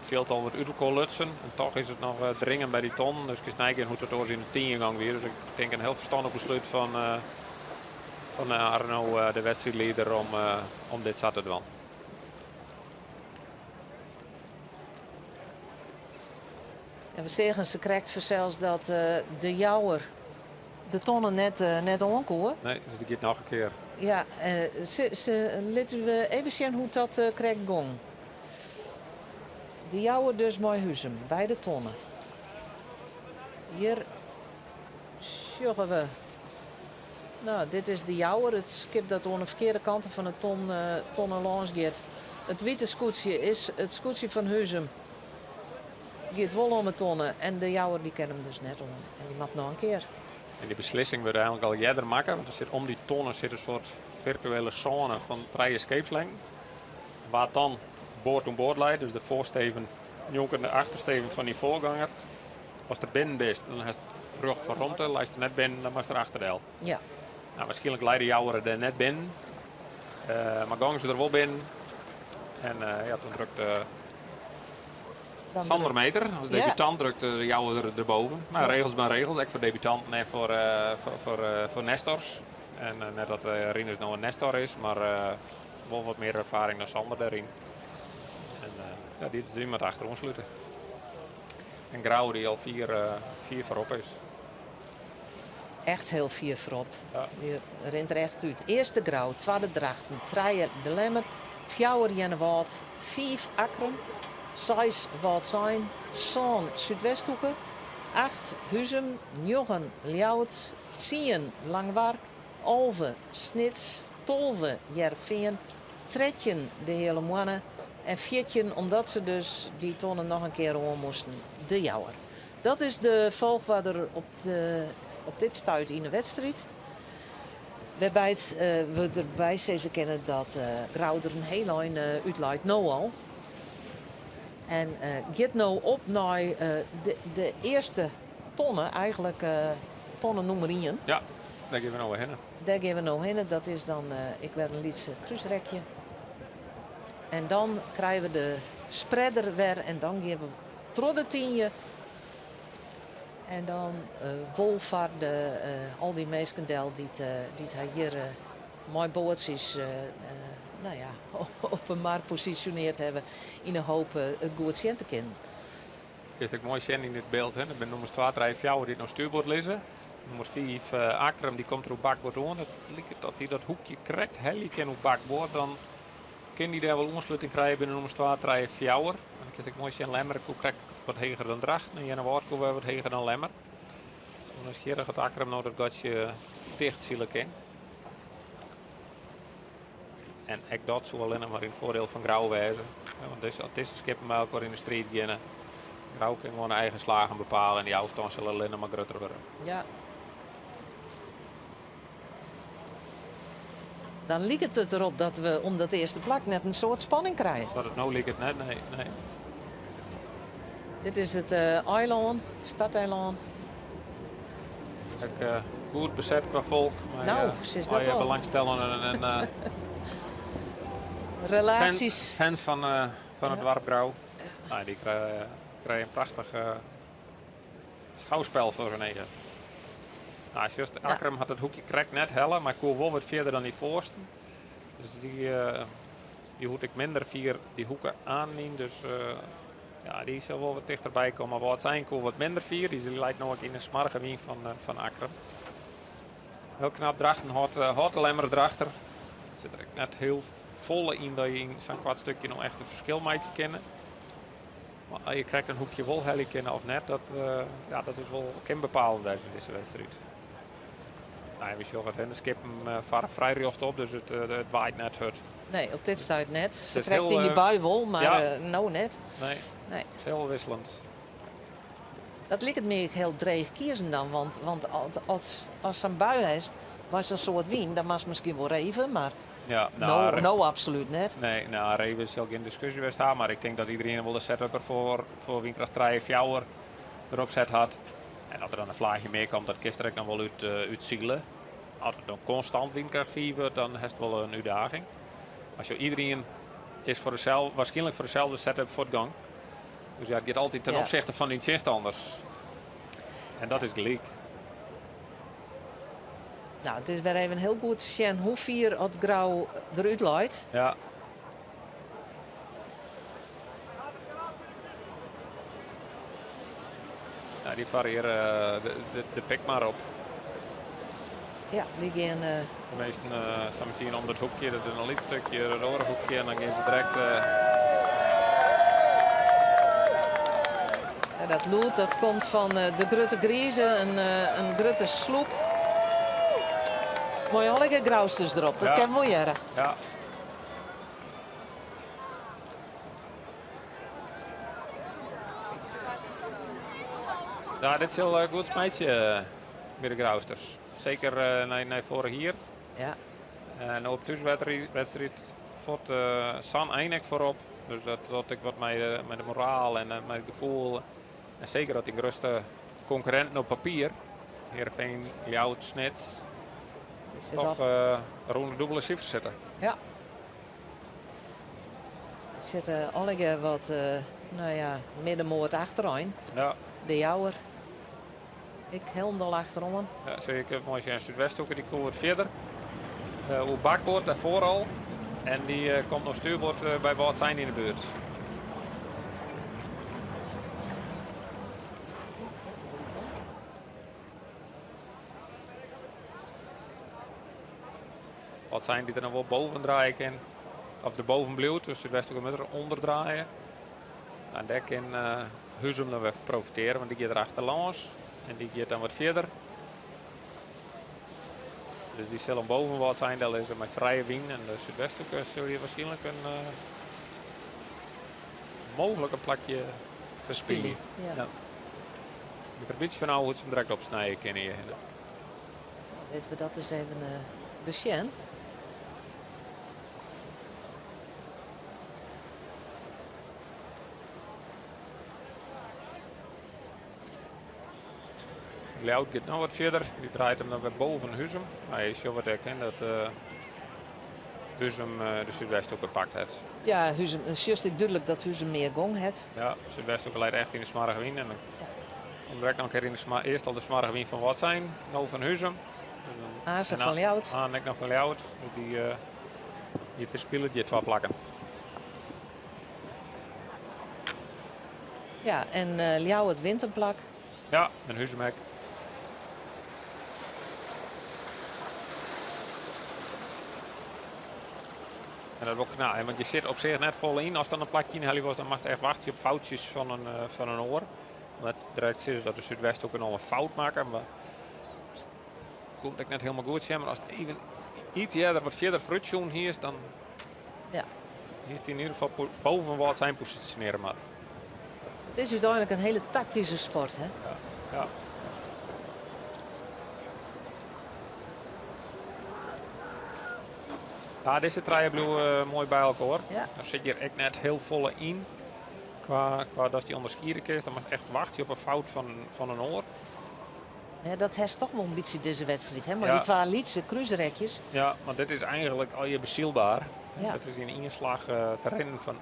fjild al wat út elkoar lutsen en toch is it noch dringen by dy tonnen. Dus ik is neigean hoe't it oars yn de tiengang wie. Dus ik tink in hiel ferstannich beslút fan Arno, de wedstriidlieder, om dit sa te dwaan. En we seagen sakrekt fansels dat de Jouwer de tonnen net oan koe. Nee, dus dy giet noch in kear. Ja, se, litte we even sjen hoe't dat krekt gong. De Jouwer dus mei Huzum by de tonne. Hjir sjogge we. No, dit is de Jouwer, it skip dat oan de ferkearde kant fan de tonne lâns giet. It wite skûtsje is it skûtsje fan Huzum. Giet wol om 'e tonne en de Jouwer dy kin him dus net oan en dy moat noch in kear. En dy beslissing wurdt eigenlik al earder makke, want der sit om dy tonne sit in soart firtuele sône fan trije skeepslengten. Wa't dan board oan board leit, dus de foarsteven njonken de achtersteven fan dyn foarganger. Ast der binnen bist, dan hast rjocht foar romte. Leist der net binnen, dan moatst der achterdel. Ja. Nou, waarskynlik lei de Jouwer der net binnen. Mar gongen se der wol binnen. En ja, toen drukte Sander Meter, as debutant drukte de Jouwer der derboven. Mar regels binne regels, ek foar debutanten en foar Nestors. En net dat Rinus no in Nestor is, mar wol wat mear erfaring dan Sander dêryn. En ja, dy moat achteroan slute. En Grou dy't al fier foarop is. Echt hiel fier foarop. Ja. Dy rint der echt út. Earste Grou, twadde Drachten, trije De Lemmer, fjouwer Earnewâld, fiif Akkrum, seis Wâldsein, sân Súdwesthoeke, acht Huzum, njoggen Ljouwert, tsien Langwar, 11 Snits, 12 Hearrenfean, 13 de Heale Moanne en 14 omdat se dus dy tonnen noch in kear oan moasten, de Jouwer. Dat is de folchoarder op, de, op dit stuit yn de wedstriid. Wêrby't we derby sizze kinne dat Grou der in hiel ein útleit no al. En giet no op nei de earste tonne, eigenlik tonne nûmer ien. Ja, dêr gean we no wer hinne. Dêr gean we no hinne. Dat is dan ek wer in lyts krúsrekje. En dan krije we de spreader wer en dan gean we troch de tynje. En dan wol foar de, al dy minsken del dy't, dy't har hjir mei boatsjes nou ja, op 'e mar posisjoneard hawwe yn 'e hoop it goed sjen te kinnen. Kinst ek moai sjen yn dit byld. Hè? Der binne nûmers 2, 3, 4 dy't noch stuurboard lizze. Nûmer 5, Akkrum, dy komt der oer bakboard oan. It liket dat dy dat hoekje krekt helje kin oer bakboard. Dan kin dy dêr wol oansluting krije by de nûmers 2, 3, 4. En dan kinst ek moai sjen, Lemmer koe krekt wat heger dan Drachten en Earnewâld koe wer wat heger dan Lemmer. Dus nijsgjirrich oft Akkrum no dat gatsje ticht sile kin. En ek dat soe allinnich mar yn it foardiel fan Grou wêze. Want dus, as dizze skippen mei elkoar yn de striid geane, Grou kin gewoan de eigen slagen bepale en dy ôfstân sil allinnich mar grutter wurde. Ja. Dan liket it derop dat we om dat earste plak net in soad spanning krije. Wat it no liket net, nee, nee. Dit is it eilân, it starteilân. Ek goed beset kwa folk. Mei, nou, sis dat mei al. belangstellenden en Relaties. Fans fan it doarp Grou. Nou, dy krije in prachtich schouwspel foar hun eagen. Nou, just Akkrum hat it hoekje krekt net helle, mar koe wol wat fierder dan dy foarsten. Dus dy hoecht ek minder fier dy hoeke oanyn. Dus ja, dy sil wol wat tichterby komme. Wâldsein koe wat minder fier. Dy leit no ek yn de smoarge wyn fan Akkrum. Hiel knap, Drachten hâldt de Lemmer derachter. Der sit der ek net hiel folle yn dat je yn sa'n koart stikje no echt it ferskil meitsje kinne. Mar as je krekt in hoekje wol helje kinne of net, dat, ja, dat is wol kin bepalend wêze yn dizze wedstriid. Nou, we sjogge it, de skippen farre frij rjochtop, dus it waait net hurd. Nee, op dit stuit net. Se krekt yn dy bui wol, mar ja. No net. Nee, nee. It is hiel wikseljend. Dat liket my ek hiel dreech kiezen dan, want as sa'n bui hast, mei sa'n soad wyn, dan moatst miskien wol reve, mar Ja, nou, no, no absolút net. Nee, nou, reve sil gjin diskusje west ha, mar ik tink dat iderien wol de setup erfoar foar wynkracht 3, 4 derop set hat. En as der dan in flaachje mear komt, dat kinst der ek noch wol út, útsile. As it dan konstant wynkracht 5 wurdt, dan hast wol in útdaging. Mar sjo, iderien is foar deselde, waarskynlik foar deselde setup fuortgong. Dus ja, it giet altyd ten opsichte fan dyn tsjinstanners. En dat is gelyk. Nou, it is wer even hiel goed te sjen hoe fier oft Grou derút leit. Ja. Ja, dy farre hjir de Pikmar op. Ja, dy gean. De measten sa metien om dat hoekje, dat is in lyts stikje, dat oare hoekje en dan gean se direkt. Ja, dat lûd dat komt fan de Grutte Grize, in grutte sloep. Mei allegear Grousters derop, dat kin wol hearre. Ja. Ja, dit sil goed smeitsje by de Grousters. Seker nei foarich jier. Ja. En op thúswedstriid fuort sa'n ein ek foarop. Dus dat docht ek wat mei de moraal en mei it gefoel. En seker dat dy grutste konkurrinten op papier, Heerenveen, Ljouwert, Snits, toch rûn de dûbele sifers sitte. Ja. Sitte allegear wat, nou ja, middenmoat achterein. Ja. De Jouwer. Ek hielendal achteroan. Ja, sil ik moai sjen. Súdwesthoeke dy koe wat fierder. Oer bakboard dêrfoar al. En dy komt noch stuurboard by Wâldsein yn de buert. Wâldsein dy't der noch wol boven draaie kin. Of der boven bliuwt, dus Súdwesthoeke moat der ûnder draaie. En dêr kin Huzum dan wer profitearje, want dy giet der achterlâns en dy giet dan wat fierder. Dus dy sil him boven Wâldsein del lizze mei frije wyn en de Súdwesthoeke sil hjir waarskynlik in mooglik in plakje ferspylje. Ja. Ja. It der in bytsje fan ôf hoe't se him direkt opsnije kinne hjirhinne. Litte we dat ris even. besjen. Ljouwert giet noch wat fierder. Dy draait him dan wer boven Huzum. Mar je sjogge wat ek hè, dat uh, Huzum uh, de Súdwesthoeke pakt hat. Ja, Huzum, it is ek dúdlik dat Huzum mear gong hat. Ja, Súdwesthoeke leit echt yn de smoarge wyn. En dan ja. komt direkt nog in kear yn de sma earst al de smoarge wyn fan Wâldsein, no fan Huzum. Ase fan Ljouwert. Ah, ek noch fan Ljouwert. Dus dy, uh, dy ferspilet hjir twa plakken. Ja, en uh, Ljouwert wint in plak. Ja, en Huzum ek. En dat wol knap, want je sit op sich net folle yn. Ast dan in plakje ynhelje wolst, dan moatst echt wachtsje op foutsjes fan in oar. Net direkt sizze dat de Súdwesthoeke no in fout makke, mar komt ek net hielendal goed sjen. Mar ast even iets earder wat fierder foarút sjoen hiest, dan ja. hiest yn ieder gefal boven Wâldsein posisjonearje moatten. It is úteinlik in hiele taktyske sport, hè? Ja. Ja. Ja, dizze trije bliuwe moai by elkoar. Ja. Der sit hjir ek net hiel folle yn. Kwa, kwa datst dy ûnderskiede kinst, dan moatst echt wachtsje op in fout fan in oar. Ja, dat hast toch wol in bytsje dizze wedstriid, hè? Mei dy twa lytse krúsrekjes. Ja, want dit is eigentlik allegear besylber. Ja. It is yn ien slach te rinnen fan,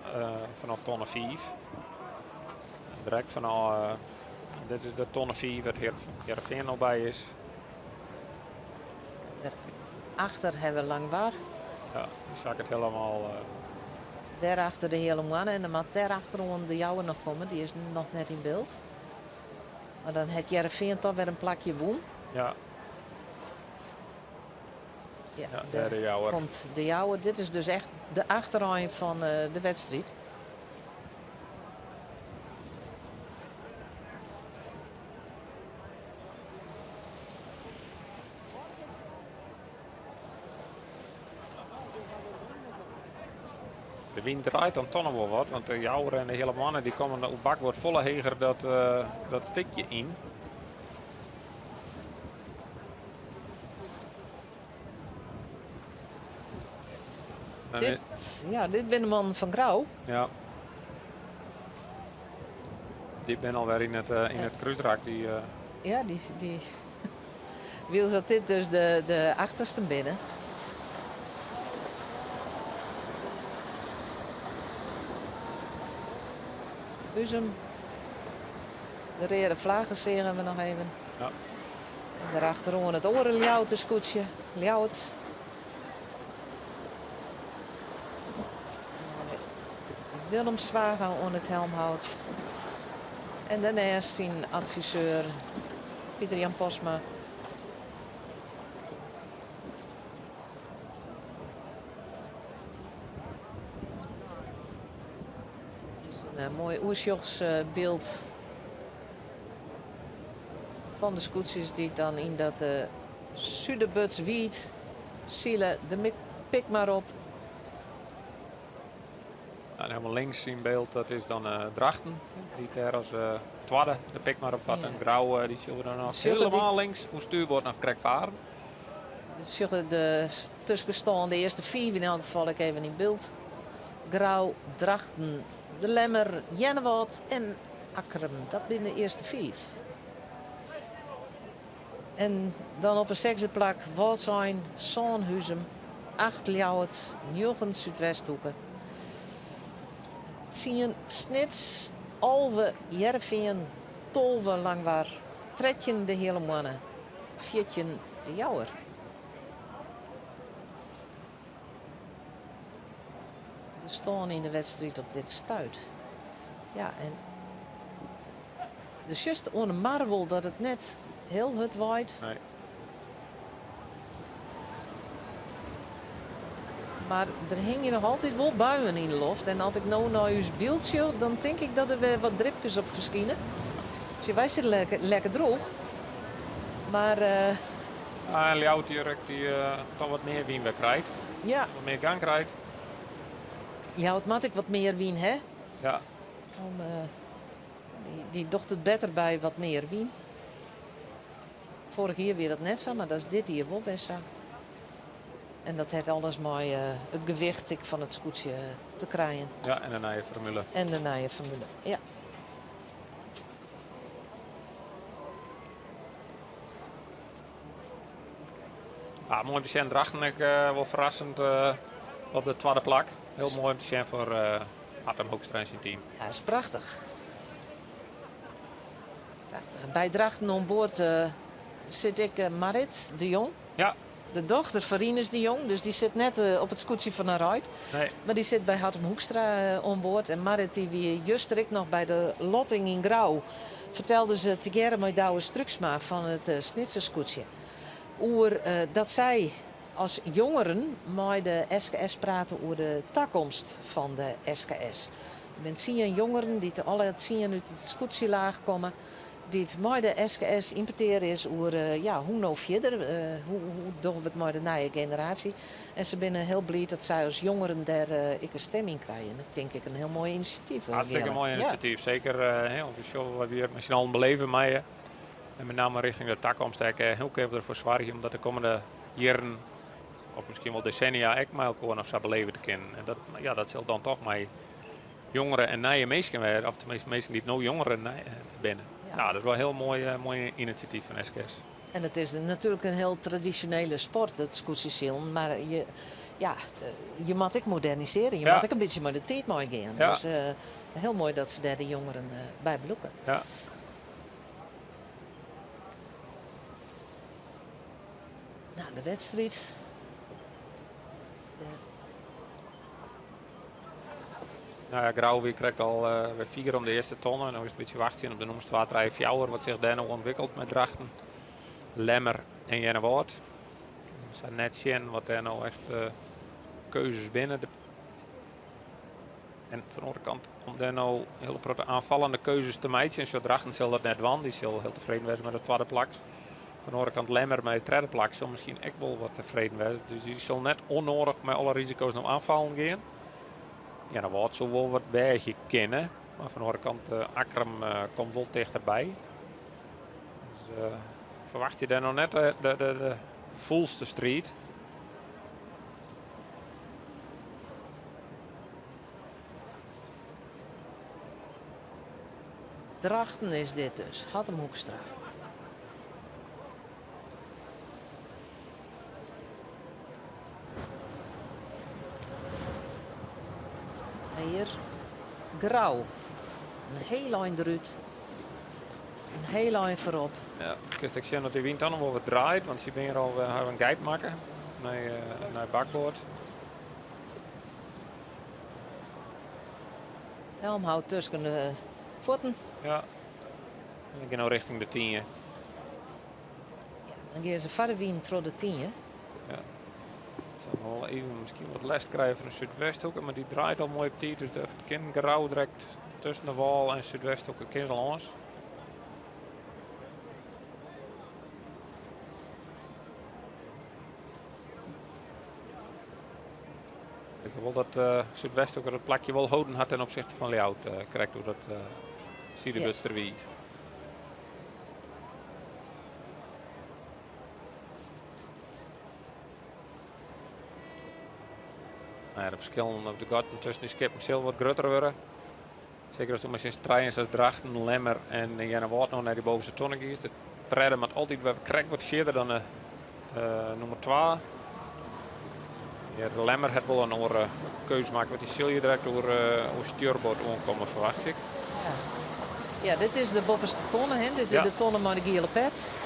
fanôf tonne 5. Direkt fanôf, dit is de tonne 5 wêr't Hearrenfean no by is. Achter hawwe we Langwar. Ja, dy sakket hielendal. Dêrachter de Heale Moanne en dan moat dêr achteroan de Jouwer noch komme. Dy is noch net yn byld. Mar dan hat Hearrenfean toch wer in plakje wûn. Ja. Ja, Ja, dêr de Jouwer. Komt de Jouwer. Dit is dus echt de achterein fan de wedstriid. De wyn draait dan toch noch wol wat, want de Jouwer en de Heale Moanne dy komme op bakboard folle heger dat, dat stikje yn. Dit, ja, dit binne de mannen fan Grou. Ja. Dy binne alwer yn it krúsrak. Dy, Ja, dy wylst dat dit dus de achtersten binne. Huzum. De reade flaggen seagen we noch even. Ja. En derachteroan it oare Ljouwerter skûtsje, Ljouwert. Willem Zwaga oan it helmhout. En dêrneist syn adviseur Pieter Jan Postma. It is in moai oersjochsbyld fan de skûtsjes dy't dan yn dat Suderbutswiid sile. De Pikmar op. En hielendal links yn byld, dat is dan Drachten, dy't dêr as twadde de Pikmar op fart. En Grou, dy sjogge we dan noch hielendal links oan stuurboard noch krekt faren. We sjogge de tuskenstân, de earste fiif yn elk gefal ek even yn byld. Grou, Drachten, De Lemmer, Earnewâld en Akkrum. Dat binne de earste fiif. En dan op 'e sechsde plak Wâldsein, sân Huzum, acht Ljouwert, njoggen Súdwesthoeke, tsien Snits, 11 Hearrenfean, 12 Langwar, 13 de Heale Moanne, 14 de Jouwer. De stân yn de wedstriid op dit stuit. Ja, en do sjochst oan de mar wol dat it net hiel hurd waait. Nee. Mar der hingje noch altyd wol buien yn de loft. En as ik no nei ús byld sjoch, dan tink ik dat der wer wat dripkes op ferskine. Sjoch, wy sitte lekker, lekker droech. Mar Ja, en Ljouwert hjir ek dy toch wat mear wyn wer krijt. Ja. Wat mear gang krijt. Ljouwert moat ek wat mear wyn ha. Ja. Om, dy docht it better by wat mear wyn. Foarich jier wie dat net sa, mar dat is dit jier wol wer sa. En dat hat alles mei it gewicht ek fan it skûtsje te krijen. Ja, en de nije formule. En de nije formule, ja. Ah, moai om te sjen, Drachten ek wol ferrassend op de twadde plak. Hiel moai om te sjen foar Artem Hoekstra en syn team. Ja, is prachtich. Prachtich. By Drachten oan board sit ek Marit de Jong. Ja. De dochter fan Rinus de Jong, dus dy sit net op it skûtsje fan har heit. Nee. Mar dy sit by Hattem Hoekstra oan board. En Marit dy wie juster ek noch by de lotting yn Grou. Fertelde se tegearre mei Douwe Struiksma fan it Snitser skûtsje oer dat sy as jongeren mei de SKS prate oer de takomst fan de SKS. Der binne tsien jongeren dy't alle tsien út it skûtsjelaach komme. Dy't mei de SKS yn petear is oer ja, hoe no fierder, hoe dogge we it mei de nije generaasje. En se binne hiel bliid dat sy as jongeren dêr ek in stim yn krije. En ik tink ek in hiel moai inisjatyf. Hartstikke moai inisjatyf, seker om te sjoggen wat wy mei syn allen beleve meie. En met name richting de takomst ek, hoe kinne we derfoar soargje om dat de kommende jierren, of miskien wol desennia, ek mei elkoar noch sa beleve te kinnen. En dat, ja, dat sil dan toch mei jongere en nije minsken wêze, of teminsten minsken dy't no jongeren binne. Ja. Nou, dat is wol in hiel moai, moai inisjatyf fan SKS. En it is natuerlik in hiel tradisjonele sport, it skûtsjesilen, mar je, ja, je moat ek modernisearje, je moat ek in bytsje mei de tiid meigean. Ja. Dus hiel moai dat se dêr de jongeren by belûke. Ja. Nou, de wedstriid. De Nou ja, Grou wie krekt al wer fier om de earste tonne. No is it in bytsje wachtsjen op de nûmers 2, 3, 4. Wat sich dêr no ûntwikkelt mei Drachten, Lemmer en Earnewâld. Ik sa net sjen wat dêr no echt keuzes binne. En fan de oare kant, om dêr no hiele protte aanfallende keuzes te meitsjen, sjoch Drachten sil dat net dwaan. Dy sil hiel tefreden wêze mei de twadde plak. Fan de oare kant, Lemmer mei it tredde plak sil miskien ek wol wat tefreden wêze. Dus dy sil net ûnnoadich mei alle risiko's no aanfallen gean. Ja, dan Wâld soe wol wat weagje kinne. Mar fan de oare kant, Akkrum komt wol tichterby. Dus ferwachtsje dêr noch net de folste striid. Drachten is dit dus, Hattem Hoekstra. En hjir Grou. In hiel ein derút. In hiel ein foarop. Ja, kinst ek sjen dat dy wyn dan noch wol wat draait, want sy binne hjir al hawwe in geit makke nei, nei bakboard. Helm houdt tusken de fuotten. Ja. En dan gean no richting de Tynje. Ja, dan gean se foar de wyn troch de Tynje. Ja. It sil wol even miskien wat lêst krije fan de Súdwesthoeke, mar dy draait al moai op tiid, dus dat kin Grou direkt tusken de wâl en Súdwesthoeke kin se lâns. Ik wol dat Súdwesthoeke dat plakje wol holden hat ten opzichte fan Ljouwert, krekt oer dat Sidewurdsterwiid. Nou ja, de ferskillen op de gatten tusken dy skippen sil wat grutter wurde. Seker as do mei syn trijen sa as Drachten, Lemmer en Earnewâld no nei dy bovenste tonne giest. De tredde moat altyd wer krekt wat fierder dan de nûmer twa. Ja, de Lemmer hat wol in oare keuze makke, want dy sil hjir direkt oer, oer stjurboard oankomme, ferwachtsje ik. Ja. Ja, dit is de boppeste tonne, hè? Dit is Ja. de tonne mei de giele pet.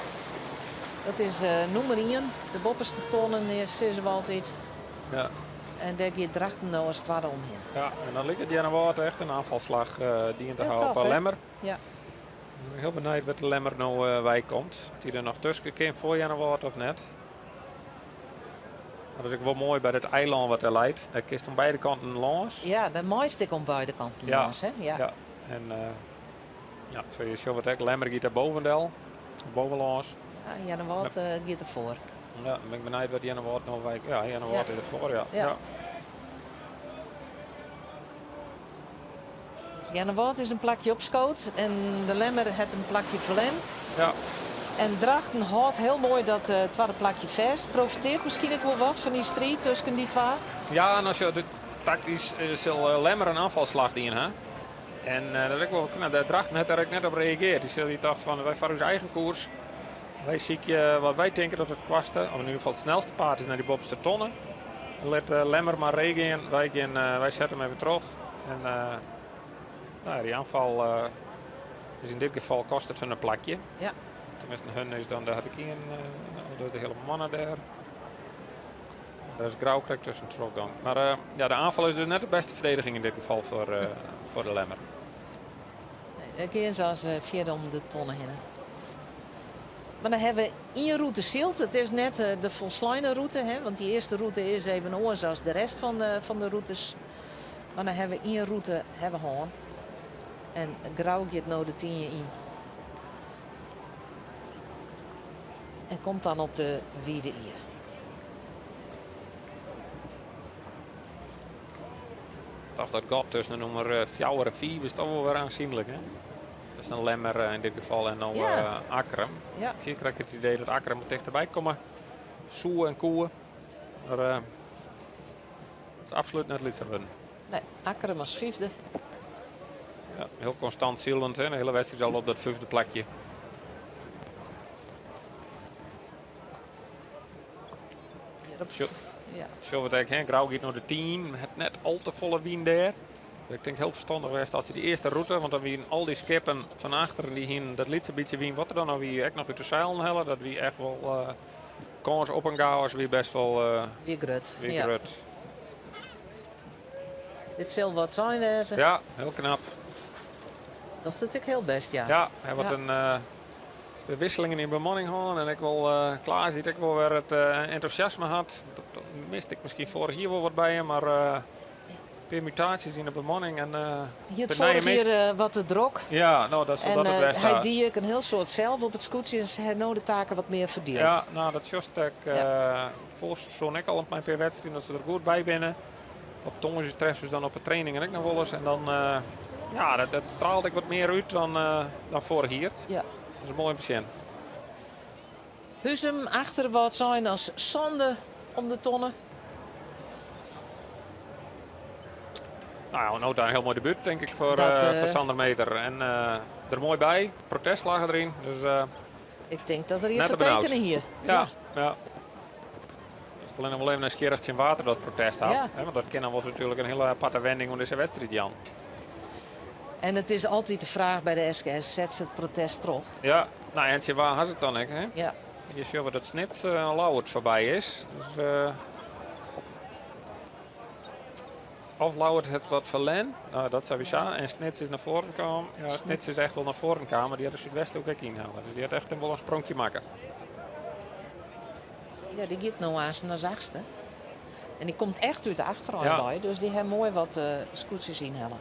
Dat is nûmer ien. De boppeste tonne, sizze we altyd. Ja. En dêr giet Drachten no as twadde omhinne. Ja, en dan liket Earnewâld echt in aanvalslag dien te Ja, hawwen toch, op hè? Lemmer. Ja. Ik ben hiel benijd wêr't de Lemmer no wei komt. Oft hy der noch tusken kin foar Earnewâld of net. Maar dat is ek wol moai by dat eilân wat dêr leit. Dêr kinst oan beide kanten lâns. Ja, dêr meist ek oan beide kanten Ja. lâns, hè? Ja. Ja. En ja, sa je sjogge wat ek. Lemmer giet dêr bovendel, bovenlâns. Ja, Earnewâld giet derfoar. Ja, dan bin ik benijd wat Earnewâld no wei. Ja, Earnewâld Ja. is derfoar, ja. Ja. Ja. Dus Earnewâld is in plakje opskood en de Lemmer hat in plakje ferlern. Ja. En Drachten hâldt hiel moai dat twadde plakje fêst. Profiteart miskien ek wol wat fan dy striid tusken dy twa. Ja, en as je it taktysk sil Lemmer in oanfalsslach dien ha. En dat is ek wol knap. Drachten hat dêr ek net op reagearre. Dy sil dy tocht fan wy farre ús eigen koers. Wy sykje wat wy tinke dat it koartste, of yn ieder gefal it snelste paad is nei dy boppeste tonne. Lit Lemmer mar reegean. Wy gean, wy sette him even troch. En nou ja, dy oanfal is yn dit gefal kostet hun in plakje. Ja. Tenminste, hun is dan, dêr hat ik ien, dat is de hiele manne dêr. Daar is Grou krekt tusken trochgong. Mar uh, ja, de aanval is dus net de beste verdediging in dit geval voor, uh, voor de Lemmer. Nee, dêr gean se as fierder om de tonne hinne. Mar dan hawwe we ien rûte syld. It is net de folsleine rûte, hè, want dy earste rûte is even oars as de rest fan de, fan de rûtes. Mar dan hawwe we ien rûte hawwe we hân. En Grou giet no de tynje yn. En komt dan op de Wide Ie. Toch dat gat tussen de nûmer 4 en 5 is toch wol wer oansjenlik. Hè? Dat is in Lemmer in dit gefal en dan ja. Akkrum. Ja. Ik krijg het idee dat Akkrum wat dichterbij komme soe en koe. Mar uh, it is absolút net lytser wurden. Nee, Akkrum as fyfde. Ja, hiel konstant silend, hè? De hiele wedstriid al op dat fyfde plakje. Sjogge we it ek, hè? Grou giet nei de 10, hat net al te folle wyn dêr. Ik tink hiel ferstannich west dat se dy earste rûte, want dan wienen al dy skippen fan achteren dy hienen dat lytse bytsje wyn wat der dan noch wie ek noch út de seilen helle. Dat wie echt wol uh, kâns op in chaos wie best wol uh, wie grut. Wie ja. grut. Dit sil wat sein wêze. Ja, hiel knap. Docht it ek hiel bêst, ja. Ja, hy hat ja. in uh, de wisselingen yn bemanning hân en ek wol uh, Klaas dy't ek wol wer it uh, entûsjasme hat. Dat, dat miste ik miskien foarich jier wol wat by him, mar uh, pear mutaasjes yn de bemanning en Hie it foarich jier wat te drok. Ja, no, dat en dat it bêst hy die ek in hiel soad sels op it skûtsje en hy hat no de taken wat mear ferdield. Ja, no, dat sjochst ek ja. foar seizoen ek al mei in pear wedstriden dat se der goed by binne. Op tongersdei treffe se dan op de trainingen ek noch wolris en dan ja, dat, dat straalt ek wat mear út dan, dan foarich jier. Ja. Dat is moai om te sjen. Huzum achter Wâldsein as sânde om de tonne. Nou ja, no in hiel moai debút, tink ik, foar, Dat, uh, foar Sander Meter. En uh, der moai by, protestflagge deryn. Dus, uh, ik tink dat er hjir foar tekene hie. Ja, ja. ja. Is allinnich wol even nijsgjirrich tsjin wa't er dat protest hat. Ja. Want dat kin dan wol natuerlik in hiele aparte wending oan dizze wedstriid jaan. En it is altyd de fraach by de SKS, set se it protest troch? Ja, no en tsjin wa ha se it dan ek, hè? Ja. Je sjogge dat Snits uh, Ljouwert foarby is. Dus, uh, of Ljouwert hat wat ferlern. Nou, dat sawiesa. En Snits is nei foaren kaam. Ja, Snits is echt wol nei foaren kaam, mar dy hat de Súdwesthoek ek ynhelle. Dus dy hat echt wol in spronkje makke. Ja, dy giet no aanst as achtste. En dy komt echt út de achterlân Ja. wei, dus dy ha moai wat uh, skûtsjes ynhelle.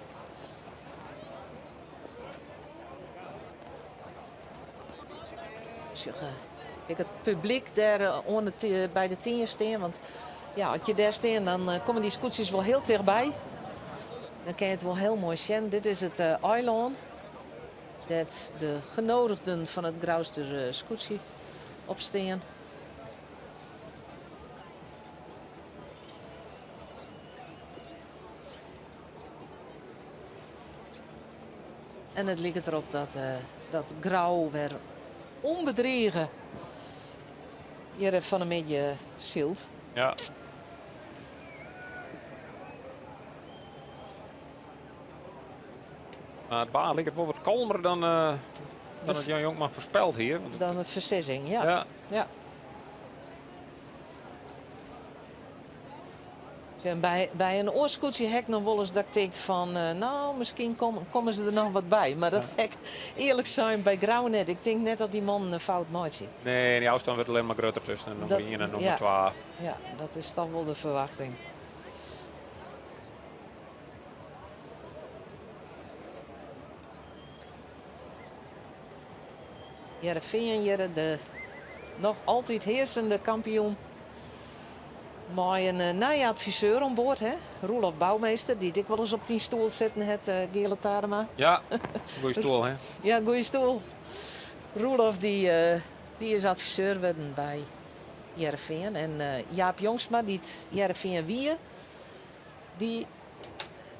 Sjoch, ek it publyk dêr oan de, by de tynje stean. Want ja, as je dêr stean, dan komme dy skûtsjes wol hiel tichtby. Dan kin je it wol hiel moai sjen. Dit is it eilân dêr't de genodigden fan it Grouster skûtsje op stean. En it liket derop dat, uh, dat Grou wer ûnbedrige hjir fan 'e middei sylt. Ja. Mar it waar liket wol wat kalmer dan, uh, dan it Jan Jonkman foarspeld hie. Dan de foarsizzing, ja. Ja. ja. En by, by in oar skûtsje ha ik noch wolris dat ik tink fan, uh, no, miskien kom, komme se der noch wat by. Mar dat ha ik earlik sein by Grou net. Ik tink net dat dy mannen in fout meitsje. Nee, dy ôfstân wurdt allinnich mar grutter tusken nûmer 1 en nûmer ja, 2. Ja, dat is toch wol de ferwachting. Hearrenfean hjir, de noch altyd hearsende kampioen. Mei in uh, nije adviseur oan board, hè? Roelof Bouwmeester, dy't ek wolris op dyn stoel sitten hat, uh, Geale Tadema. Ja, goede stoel, hè? ja, goede stoel. Roelof die uh, Dy is adviseur wurden by Hearrenfean. En Jaap Jongsma, dy't Hearrenfean wie, dy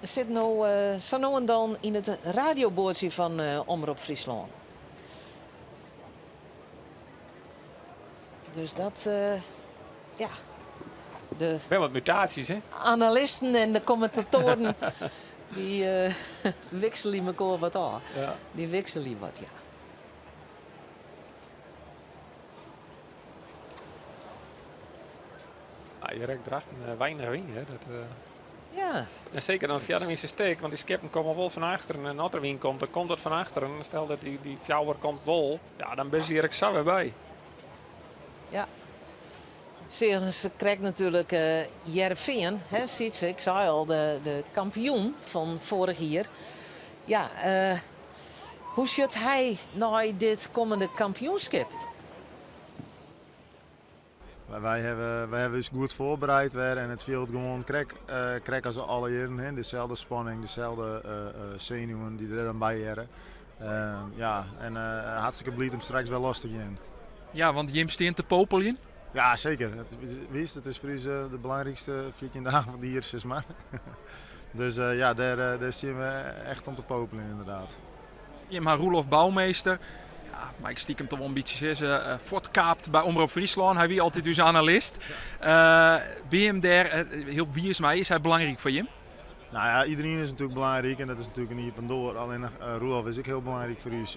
sit no sa no en dan yn it radioboatsje fan Omrop Fryslân. Dus dat, ja, de Wer wat mutaasjes, hè? analisten en de kommentatoaren dy wikselje mekoar wat ôf. Ja. Dy wikselje wat, ja. Ja, je rekt Drachten weinich wyn, hè? Dat, Ja. En seker dan fia de wyn stik, want dy skippen komme wol fan achteren. En as der wyn komt, dan komt dat fan achteren. Stel dat dy fjouwer komt wol, ja, dan binne se hjir ek sa wer by. Ja. Seagen se krekt natuerlik Hearrenfean, hè, Sytse, ik sei al, de kampioen fan foarich jier. Ja, hoe sjocht hy nei dit kommende kampioenskip? Wy hawwe, wy hawwe ús goed foarbereid wer en it fielt gewoan krekt, krekt as alle jierren. Hè? Deselde spanning, deselde senuwen dy't der dan by hearre. Ja, en hartstikke bliid om straks wer los te gean. Ja, want jim stean te popeljen. Ja, seker. Witst, it is foar ús de belangrykste 14 dagen fan it jier, sis mar. Dus ja, dêr stean we echt om te popeljen, ynderdaad. Jim ha Roelof Bouwmeester, ja, mei ik stikem toch wol in bytsje sizze, fuortkaapt by Omrop Fryslân. Hy wie altyd ús analist. By him dêr hiel wiis mei, is hy belangryk foar jim? Nou ja, iedereen is natuerlik belangryk en dat is natuerlik in iepen doar. Allinnich Roelof is ek hiel belangryk foar ús.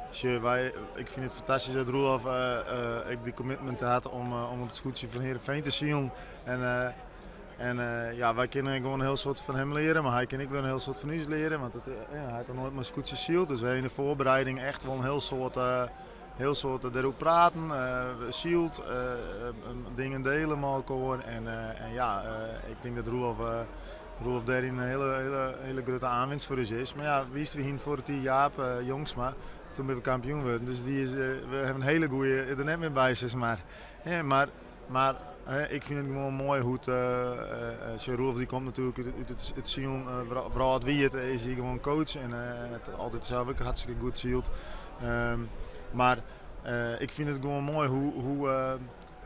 Sjoch, wy, ik fyn it fantastysk dat Roelof ek de commitment hat om op it skûtsje fan Heerenveen te silen. En, en ja, wy kinne gewoan in hiel soad fan him leare, mar hy kin ek wer in hiel soad fan ús leare. Want it, ja, hy hat noch noait mei skûtsje syld, dus wy yn de foarbereiding echt wol in hiel soad, hiel soad deroer praten, syld, dingen dele mei elkoar. En, en ja, ik tink dat Roelof, Roelof dêryn in hiele, hiele, hiele grutte oanwinst foar ús is. Mar ja, witst, we hiene foar it jier Jaap Jongsma, toen binne we kampioen wurden. Dus dy is, we hawwe in hiele goeie der net mear by, sis mar. Ja, mar, mar ik fyn it gewoan moai hoe't uh, Roelof dy komt natuerlik út it, it silen wrâldwiid is hy gewoan coach en hat altyd sels ek hartstikke goed syld. Mar ik fyn it gewoan moai hoe, hoe,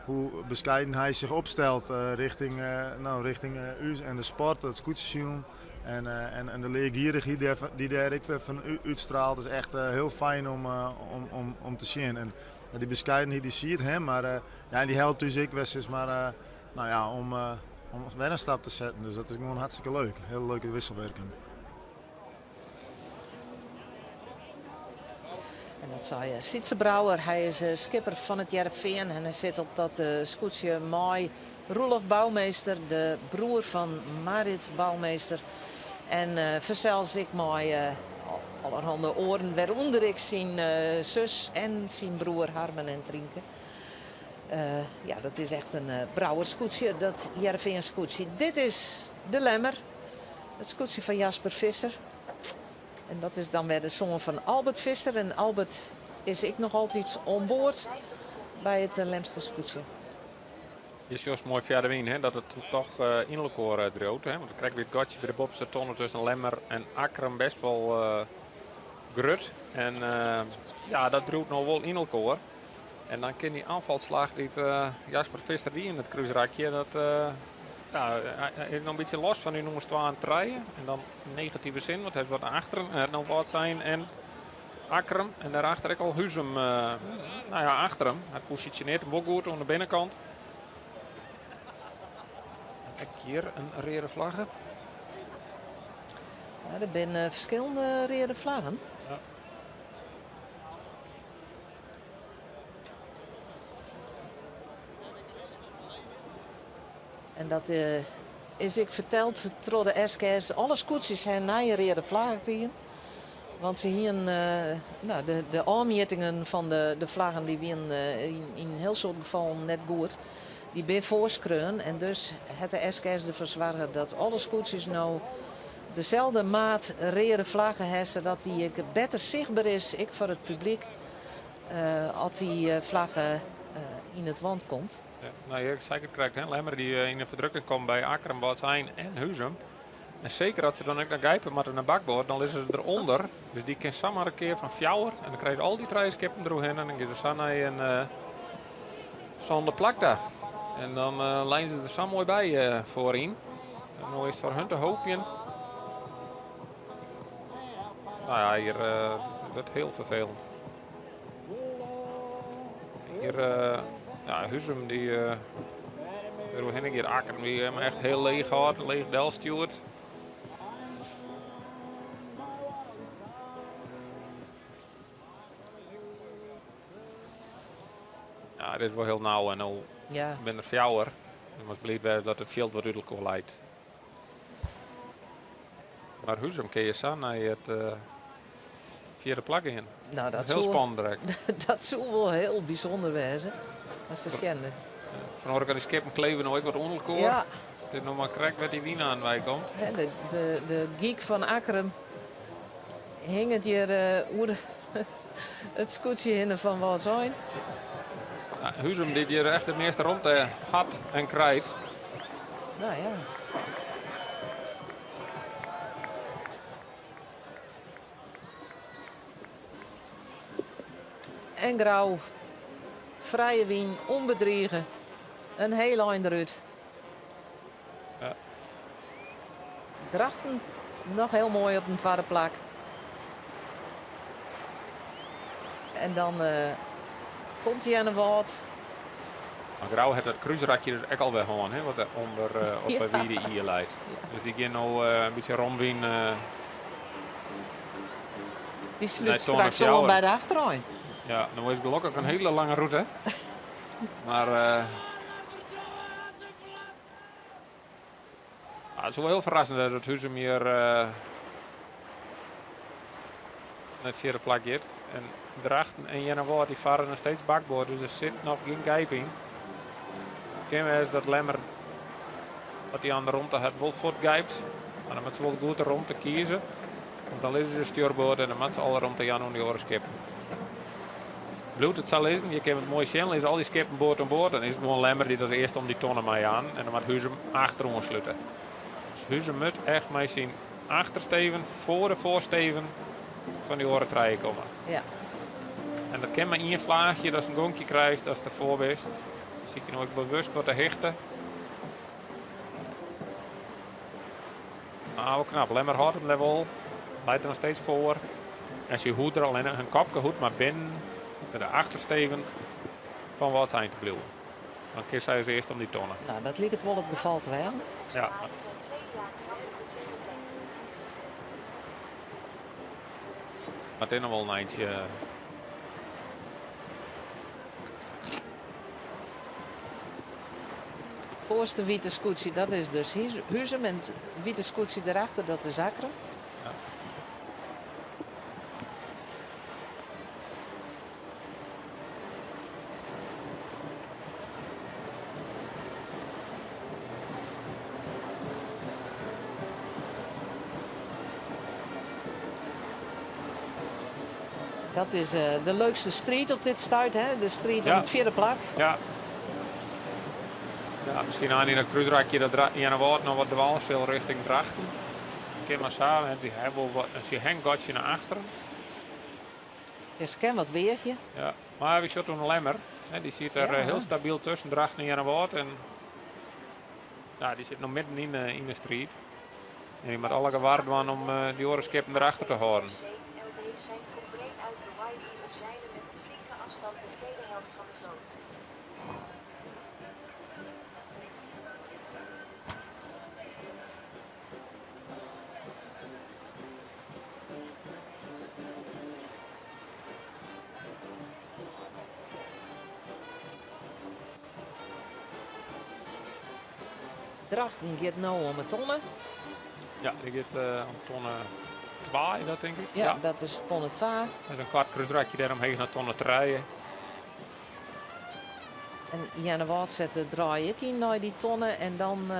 hoe beskeiden hy sich opstelt richting, no, richting ús en de sport, it skûtsjesilen. En, en, en de leargierichheid dy't dêr ek wer fan útstraalt is echt hiel fijn om, om, om, om te sjen. En dy beskeidenheid dy siet him, mar ja, en dy helpt ús ek wer sis mar, no ja, om, om wer in stap te setten. Dus dat is gewoan hartstikke leuk. Hiele leuke wisselwurking. En dat sei Sytze Brouwer. Hy is skipper fan it Hearrenfean en hy sit op dat skûtsje mei Roelof Bouwmeester, de broer fan Marit Bouwmeester. En fansels ek mei allerhande oaren, wêrûnder ek syn sus en syn broer Harmen en Trynke. Ja, dat is echt in Brouwerskûtsje, dat Hearrenfeanskûtsje. Dit is de Lemmer, it skûtsje fan Jasper Visser. En dat is dan wer de soan fan Albert Visser. En Albert is ek noch altyd oan board by it Lemster skûtsje. Je sjochst moai fia de wyn hè, dat it toch yn elkoar driuwt. Hè? Want krekt wie it gatsje by de boppeste tonne tusken Lemmer en Akkrum best wol grut. En ja, dat driuwt no wol yn elkoar. En dan kin dy oanfalsslach dy't Jasper Visser die yn it krúsrakje, dat ja, hy is noch in bytsje los fan dy nûmers 2 en 3. En dan yn negative sin, want hy is wat nei achteren. En hy hat no Wâldsein en Akkrum en dêrachter ek al Huzum nou ja, achter him. Hy posisjonearret him wol goed oan de binnenkant. En ek hjir in reade flagge. Ja, der binne ferskillende reade flaggen. Ja. En dat is ek ferteld troch de SKS. Alle skûtsjes ha nije reade flaggen krigen. Want se hienen no, de ôfmjittingen fan de flaggen dy wienen yn in hiel soad gefallen net goed. Dy binne foarskreaun en dus hat de SKS derfoar soarge dat alle skûtsjes no deselde maat reade flagge ha, sadat dy ek better sichtber is, ek foar it publyk, as dy flagge yn it want komt. Ja, nou, ik sei it krekt, hè, Lemmer dy yn de ferdrukking komt by Akkrum, Wâldsein en Huzum. En seker as se dan ek noch gijpe moatte nei bakboard, dan lizze se derûnder. Dus dy kin samar in kear fan fjouwer en dan krijst al dy trije skippen deroerhinne en dan gean se sa nei in sânde plak ta. En dan leine se der sa moai by foaryn. En no is it foar hun te hoopjen. Nou ja, hjir wurdt hiel ferfelend. Hjir, ja, Huzum dy deroerhinne giet. Akkrum dy him echt hiel leech hâldt, leech delstjoert. Ja, dit is wol hiel nau en no binne der fjouwer. Je moatst bliid wêze dat it fjild wat út elkoar leit. Mar Huzum kin je sa nei it fjirde plak gean. Nou, dat Hiel soe, spannend direkt. dat soe wol hiel bysûnder wêze. As te sjen. Fan de oare kant, dy skippen kleve no ek wat ûnder elkoar. It is noch mar krekt wêr't dy wyn oan wei komt. Hè, de geek fan Akkrum hinget hjir oer it skûtsje hinne fan Wâldsein. Ja, Huzum dy't hjir echt de measte romte hat en krijt. Nou ja. En Grou, frije wyn, ûnbedrige, in hiel ein derút. Drachten noch hiel moai op in twadde plak. En dan komt Earnewâld. Mar Grou hat dat krúsrakje dus ek alwer hân, hè, wat der ûnder op de wide ie leit. Dus dy gean no in bytsje romwyn. Dy slút straks oan by de achterein. Ja, no is it gelokkich in hiele lange rûte. Mar it is wol hiel ferrassend dat Huzum hjir nei it fjirde plak giet. En Drachten en Earnewâld dy farre noch steeds bakboard, dus der sit noch gjin gijp yn. It kin wêze dat Lemmer, as dy aan de romte hat, wol fuortgijpt. Mar dan moat se wol goed de romte kieze. Want dan lizze se stjoerboard en dan moat se alle romte jaan oan dy oare skippen. Bliuwt it sa lizzen, je kinne it moai sjen, lizze al dy skippen board oan board, dan is it gewoan Lemmer dy't as earste om dy tonne mei aan en dan moat Huzum achteroan slute. Dus Huzum moat echt mei syn achtersteven foar de foarsteven fan dy oare trije komme. En dat kin mar ien flaachje, datst in gonkje krijst ast derfoar bist. Sykje no ek bewust wat de hichte. Mar wol knap, Lemmer hâldt him dêr wol. Leit der noch steeds foar. En sy hoecht der allinnich in kopke hoecht mar binnen de achtersteven fan Wâldsein te bliuwen. Dan kin sy as earste om dy tonne. Nou, dat liket wol it gefal te wêzen. Ja. Mar it is noch wol in eintsje. It foarste wite skûtsje, dat is dus Huzum en it wite skûtsje derachter, dat is Akkrum. Dat is de leukste striid op dit stuit, hè? De striid om it fjirde plak. Ja. Ja, miskien aan yn dat krúsrakje dat Earnewâld noch wat dwaan sil rjochting Drachten. Kin mar sa, want dy ha wol wat, sy ha in gatsje nei achteren. Ja, se kin wat weagje. Ja, mar we sjogge oan de Lemmer. Hè, dy siet der hiel stabyl tusken Drachten en Earnewâld. En ja, dy sit noch midden yn de striid. En dy moat alle gewar dwaan om dy oare skippen derachter te hâlden. Drachten giet no om 'e tonne. Ja, dy giet om tonne twa, is dat tink ik? Ja, dat is tonne twa. Dus in koart krúsrakje dêr omheech nei tonne trije. En Earnewâld set de draai ek yn nei dy tonne en dan,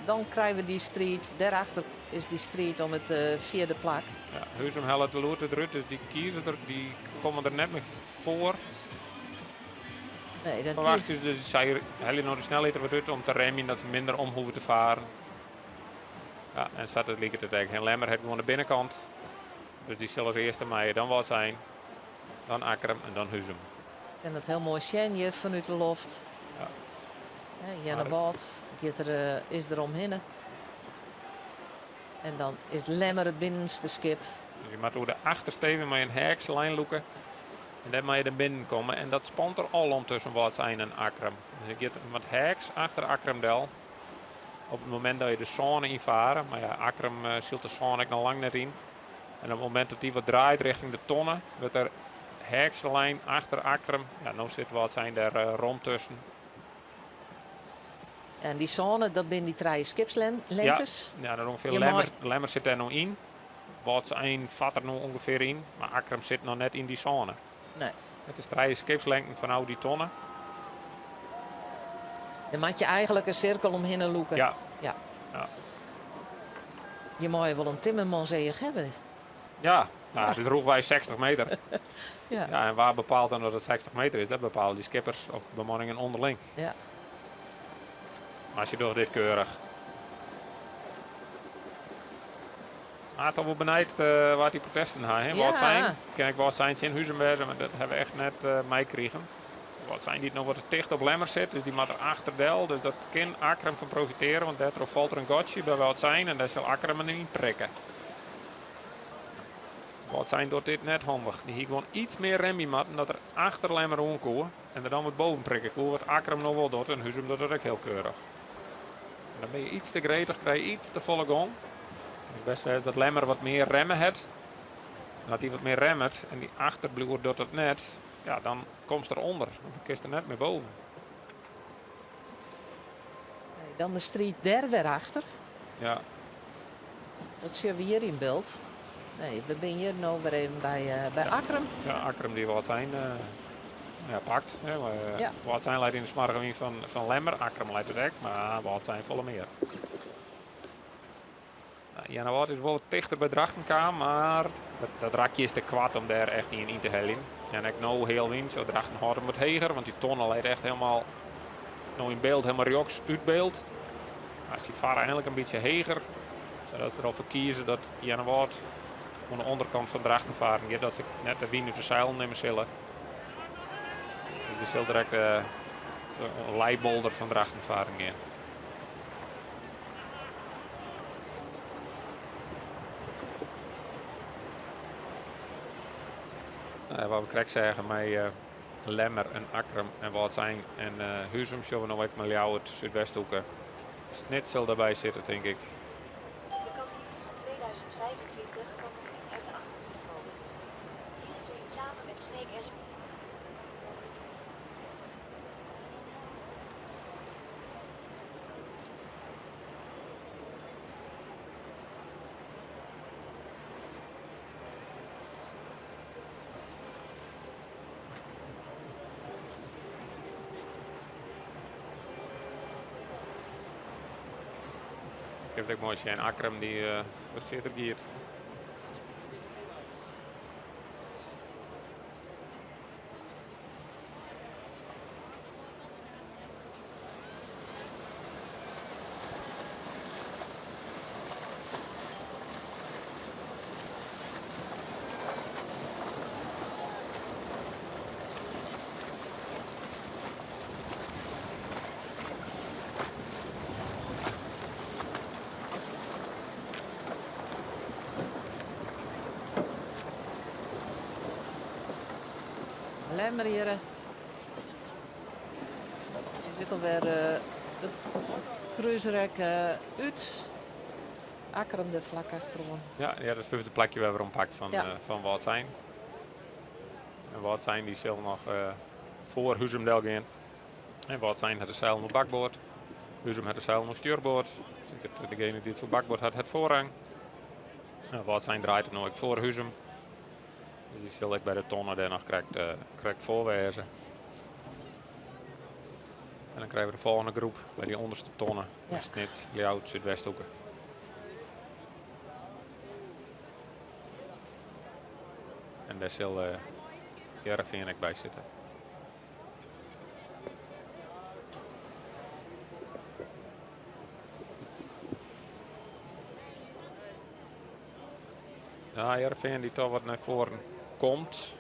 dan krije we dy striid. Dêrachter is dy striid om it fjirde plak. Ja, Huzum hellet de loert derút, dus dy kieze der, dy komme der net mear foar. Nee, dan Ferwachtsje se, dus sy helje no de snelheid der wat út om te remjen dat se minder om hoege te faren. Ja, en sa't it liket it ek. En Lemmer hat gewoan de binnenkant. Dus dy sil as earste mei dan Wâldsein, dan Akkrum en dan Huzum. Kin it hiel moai sjen hjir fanút de loft. Ja. Earnewâld giet der, is der omhinne. En dan is Lemmer it binnenste skip. Dus je moatte oer de achtersteven mei in heakse lijn lûke. En dêr mei je dan binnen komme. En dat spant der al om tusken Wâldsein en Akkrum. Dus je giet wat heaks achter Akkrum del. Op it momint dat je de sône ynfare, mar ja, Akkrum sylt de sône ek noch lang net yn. En op it momint dat dy wat draait richting de tonne, wurdt der heakse lijn achter Akkrum. Ja, no sit Wâldsein dêr rom tusken. En dy sône, dat binne dy trije skipslengtes? Ja, ja, ûngefear. Lemmer, Lemmer sit dêr no yn. Wâldsein fart der no ûngefear yn, mar Akkrum sit noch net yn dy sône. Nee. It is trije skipslengten fanôf dy tonne. Dan moat je eigenlik in sirkel omhinne lûke. Ja. Ja. Ja. Je meie wol in timmermanseach hawwe. Ja, nou, it is rûchwei 60 meter. Ja. Ja, en wa bepaalt dan dat it 60 meter is? Dat bepale dy skippers of bemanningen ûnderling. Ja. Mar se dogge dit keurich. Mar toch wol benijd wa't dy protesten ha. Hè? Wâldsein, kin ek Wâldsein tsjin Huzum wêze, mar dat hawwe we echt net meikrigen. Wâldsein dy't noch wat te ticht op Lemmer sit, dus dy moat der achter del. Dus dat kin Akkrum fan profitearje, want dêrtroch falt der in gatsje by Wâldsein en dêr sil Akkrum in yn prikke. Wâldsein docht dit net handich. Dy hie gewoan iets mear remje moatten dat er achter Lemmer oan koe en der dan wat boven prikke koe, wat Akkrum no wol docht en Huzum docht dat ek hiel keurich. En dan binne je iets te gretich, krije je iets te folle gong. It bêste is dat Lemmer wat mear remme hat. En as dy wat mear remmet en dy achterbliuwer docht dat net, ja, dan komst der ûnder. Dan kinst der net mear boven. Dan de striid dêr wer achter. Ja. Dat sjogge we hjir yn byld. Nee, we binne hjir no wer even by, by Akkrum. Ja, Akkrum dy't Wâldsein ja, pakt. Hè. Ja. Wâldsein leit yn de smoarge wyn fan Lemmer. Akkrum leit it ek, mar Wâldsein folle mear. Nou, Earnewâld is wol wat tichter by Drachten kaam, mar dat rakje is te koart om dêr echt ien yn te heljen. En ek no heal wyn, so Drachten hâldt him wat heger, want dy tonne leit echt helemaal no yn byld, helemaal rjochts út byld. Mar sy farre eigenlik in bytsje heger, sadat se der al foar kieze dat Earnewâld oan de ûnderkant fan Drachten faren giet, dat se net de wyn út de seilen nimme sille. Dus dy sil direkt de leibolder fan Drachten faren gean. Wat we krekt seagen mei Lemmer en Akkrum en Wâldsein en Huzum sjogge we no ek mei Ljouwert, Súdwesthoeke. Snits sil derby sitte, tink ik. De kampioen van 2025 kan nog niet uit de achterhoede komen. Heerenveen samen met Sneek S. Ik ha it ek moai sjen, Akkrum dy't wat fierder giet. Lemmer hjir. Is ek alwer it krúsrek út. Akkrum der flak achteroan. Ja, ja, dat fyfde plakje wer werompakt fan, Ja. fan Wâldsein. En Wâldsein dy sil noch foar Huzum del gean. En Wâldsein hat de seilen op bakboard. Huzum hat de seilen op stjurboard. Dus degene dy't it foar bakboard hat, hat foarrang. Nou, Wâldsein draait it no ek foar Huzum. Dus dy sil ek by de tonne dêr noch krekt foar wêze. En dan krije we de folgjende groep by dy ûnderste tonne. Ja. Snits, Ljouwert, Súdwesthoeke. En dêr sil Hearrenfean ek by sitte. Ja, Hearrenfean dy't toch wat nei foaren komt.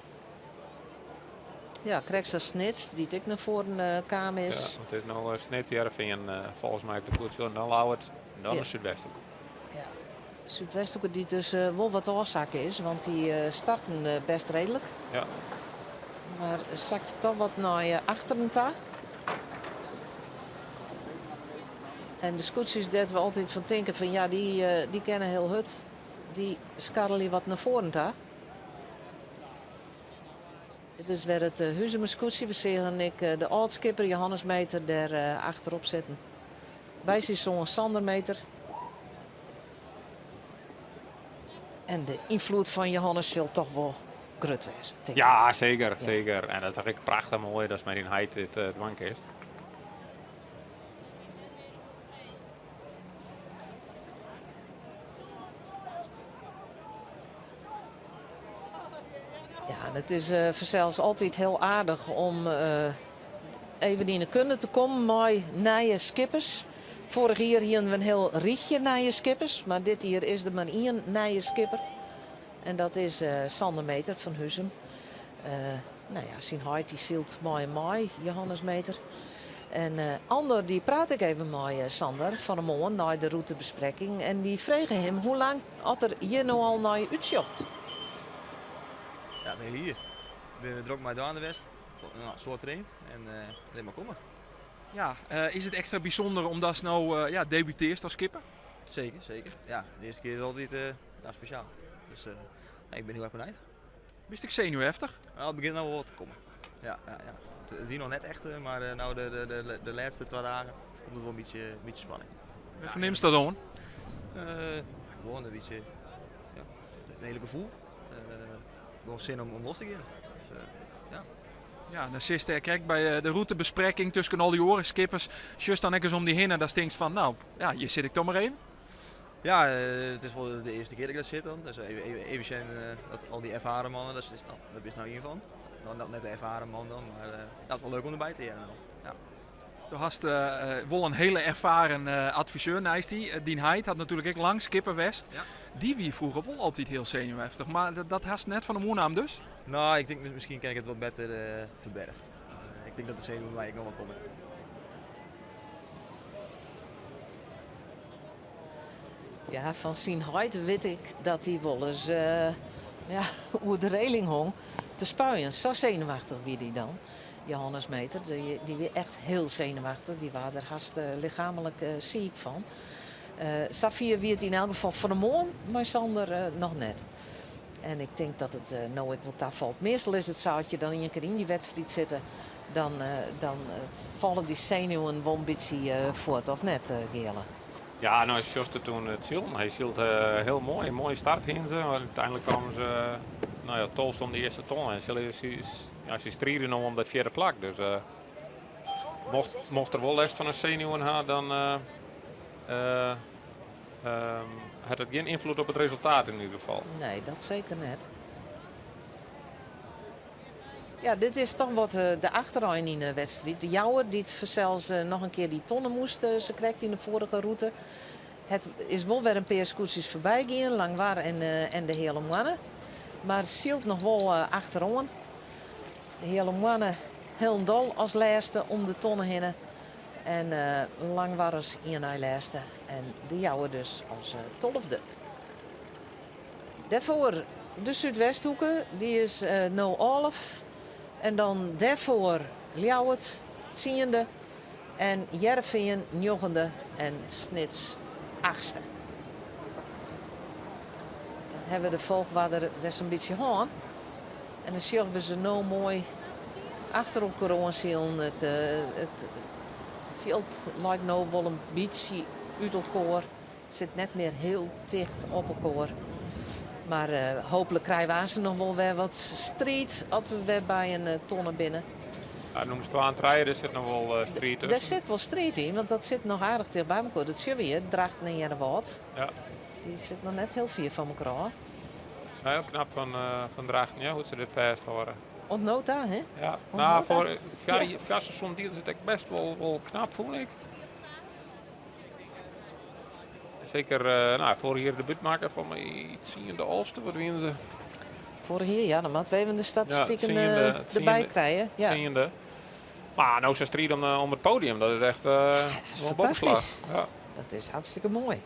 Ja, krekt sa Snits, dy't ek nei foaren kaam is. Ja, want it is no Snits, Hearrenfean folgens my op de koerts en dan Ljouwert en dan de Súdwesthoeke. Ja, Súdwesthoeke dy't dus wol wat ôfsakke is, want dy starten best reedlik. Mar sakje toch wat nei achteren ta. En de skûtsjes dêr't we altyd fan tinke fan ja, dy kinne hiel hurd, dy skarrelje wat nei foaren ta. It is wer it Huzumer skûtsje. We seagen ek de âld-skipper Johannes Meeter dêr achterop sitten. By syn soan Sander Meeter. En de ynfloed fan Johannes sil toch wol grut wêze, tink ik. Ja, seker, seker. En dat is toch ek prachtich moai datst mei dyn heit dit dwaan kinst. Ja, en it is fansels altyd hiel aardich om even yn 'e kunde te kommen mei nije skippers. Foarich jier hiene we in hiel rychje nije skippers, mar dit jier is der mar ien nije skipper. En dat is Sander Meeter fan Huzum. No ja, syn heit dy sylt mei him mei, Johannes Meeter. En Andor dy praat ek even mei Sander fan 'e moarn nei de rûtebesprekking en dy frege him hoe lang oft er hjir no al nei útsjocht. Ja, it hiele jier. Binne we drok mei dwaande west, in soad traind en lit mar komme. Ja, is it ekstra bysûnder omdatst no ja, debutearst as skipper? Seker, seker. Ja, de earste kear is altyd ja, spesjaal. Dus ik bin hiel erch benijd. Bist ek senuweftich? No, it begjint no wol wat te kommen. Ja, ja, ja. It wie noch net echt, mar no de, de, de, de lêste twa dagen komt it wol in bytsje, in bytsje spanning. Wêr fernimst dat oan? Gewoan in bytsje, ja, it hiele gefoel. Gewoan sin om los te gean. Dus, ja. Ja, dan sitst dêr krekt by de rûtebesprekking tusken al dy oare skippers. Sjochst dan ek ris om dy hinne, dan tinkst fan, no, ja, hjir sit ik toch mar even. Ja, it is wol de earste kear dat ik dêr sit dan. Dus even, even, even sjen dat al dy ervaren mannen, dat is, dêr bist no ien fan. No, net de ervaren man dan, mar ja, it is wol leuk om derby te hearren no. Ja. Do hast wol in hiele ervaren adviseur neist dy. Dyn heit hat natuerlik ek lang skipper west. Ja. Dy wie froeger wol altyd hiel senuweftich, mar dat hast net fan him oernaam dus? No, ik tink miskien kin ik it wat better ferberge. Ik tink dat de senuwen by my ek noch wol komme. Ja, fan syn heit wit ik dat hy wolris ja, oer de reling hong te spuien. Sa senuwachtich wie dy dan. Johannes Meeter, dy wie echt hiel senuwachtich. Dy waard der hast lichaamlik siik fan. Safier wie it yn elk gefal fan 'e moarn mei Sander noch net. En ik tink dat it no ek wol tafalt. Meastal is it sa, as je dan ien kear yn dy wedstriid sitte, dan dan falle dy senuwen wol in bytsje fuort, of net, Geale? Ja, no sjochst it oan it silen. Hy sylt hiel moai, in moaie start hiene se. Mar úteinlik kamen se no ja, tolfste om de earste tonne. En sille ja, sy stride no om dat fjirde plak. Dus mocht, mocht er wol lêst fan 'e senuwen ha, dan hat it gjin ynfloed op it resultaat yn ieder gefal. Nee, dat seker net. Ja, dit is toch wat de achterein yn de wedstriid. De Jouwer dy't fansels noch in kear dy tonne moast, sa krekt yn de foarige rûte. It is wol wer in pear skûtsjes foarby gien, Langwar en, en de Heale Moanne. Mar sylt noch wol achteroan. De Heale Moanne hielendal as lêste om de tonne hinne. En Langwar as ien nei lêste. En de Jouwer dus as tolfde. Dêrfoar de Súdwesthoeke, dy is no alf. En dan dêrfoar Ljouwert, tsiende. En Hearrenfean, njoggende. En Snits, achtste. Dan hawwe we de folchoarder wer sa'n bytsje hân. En dan sjogge we se no moai achter elkoar oan silen. It, it fjild leit no wol in bytsje út elkoar. It sit net mear hiel ticht op elkoar. Mar hooplik krije we aanst noch wol wer wat striid as we wer by in tonne binne. Ja, nûmers twa en trije, dêr sit noch wol striid tusken. Dêr sit wol striid yn, want dat sit noch aardich ticht by elkoar. Dat sjogge we hjir, Drachten en Earnewâld. Ja. Dy sit noch net hiel fier fan elkoar ôf. Nou, hiel knap fan Drachten, ja, hoe't se dit fêsthâlde. Oant no ta, hè? Ja, no, foar foar seizoen dienen se it ek bêst wol, wol knap, fûn ik. Seker, no, foarich jier debút makke, foar my tsiende, alfste, wat wiene se? Foarich jier, ja, dan moatte we even de statistiken derby krije. Ja. Tsiende. Mar no se stride om it podium, dat is echt wol boppeslach. Ja. Dat is hartstikke moai.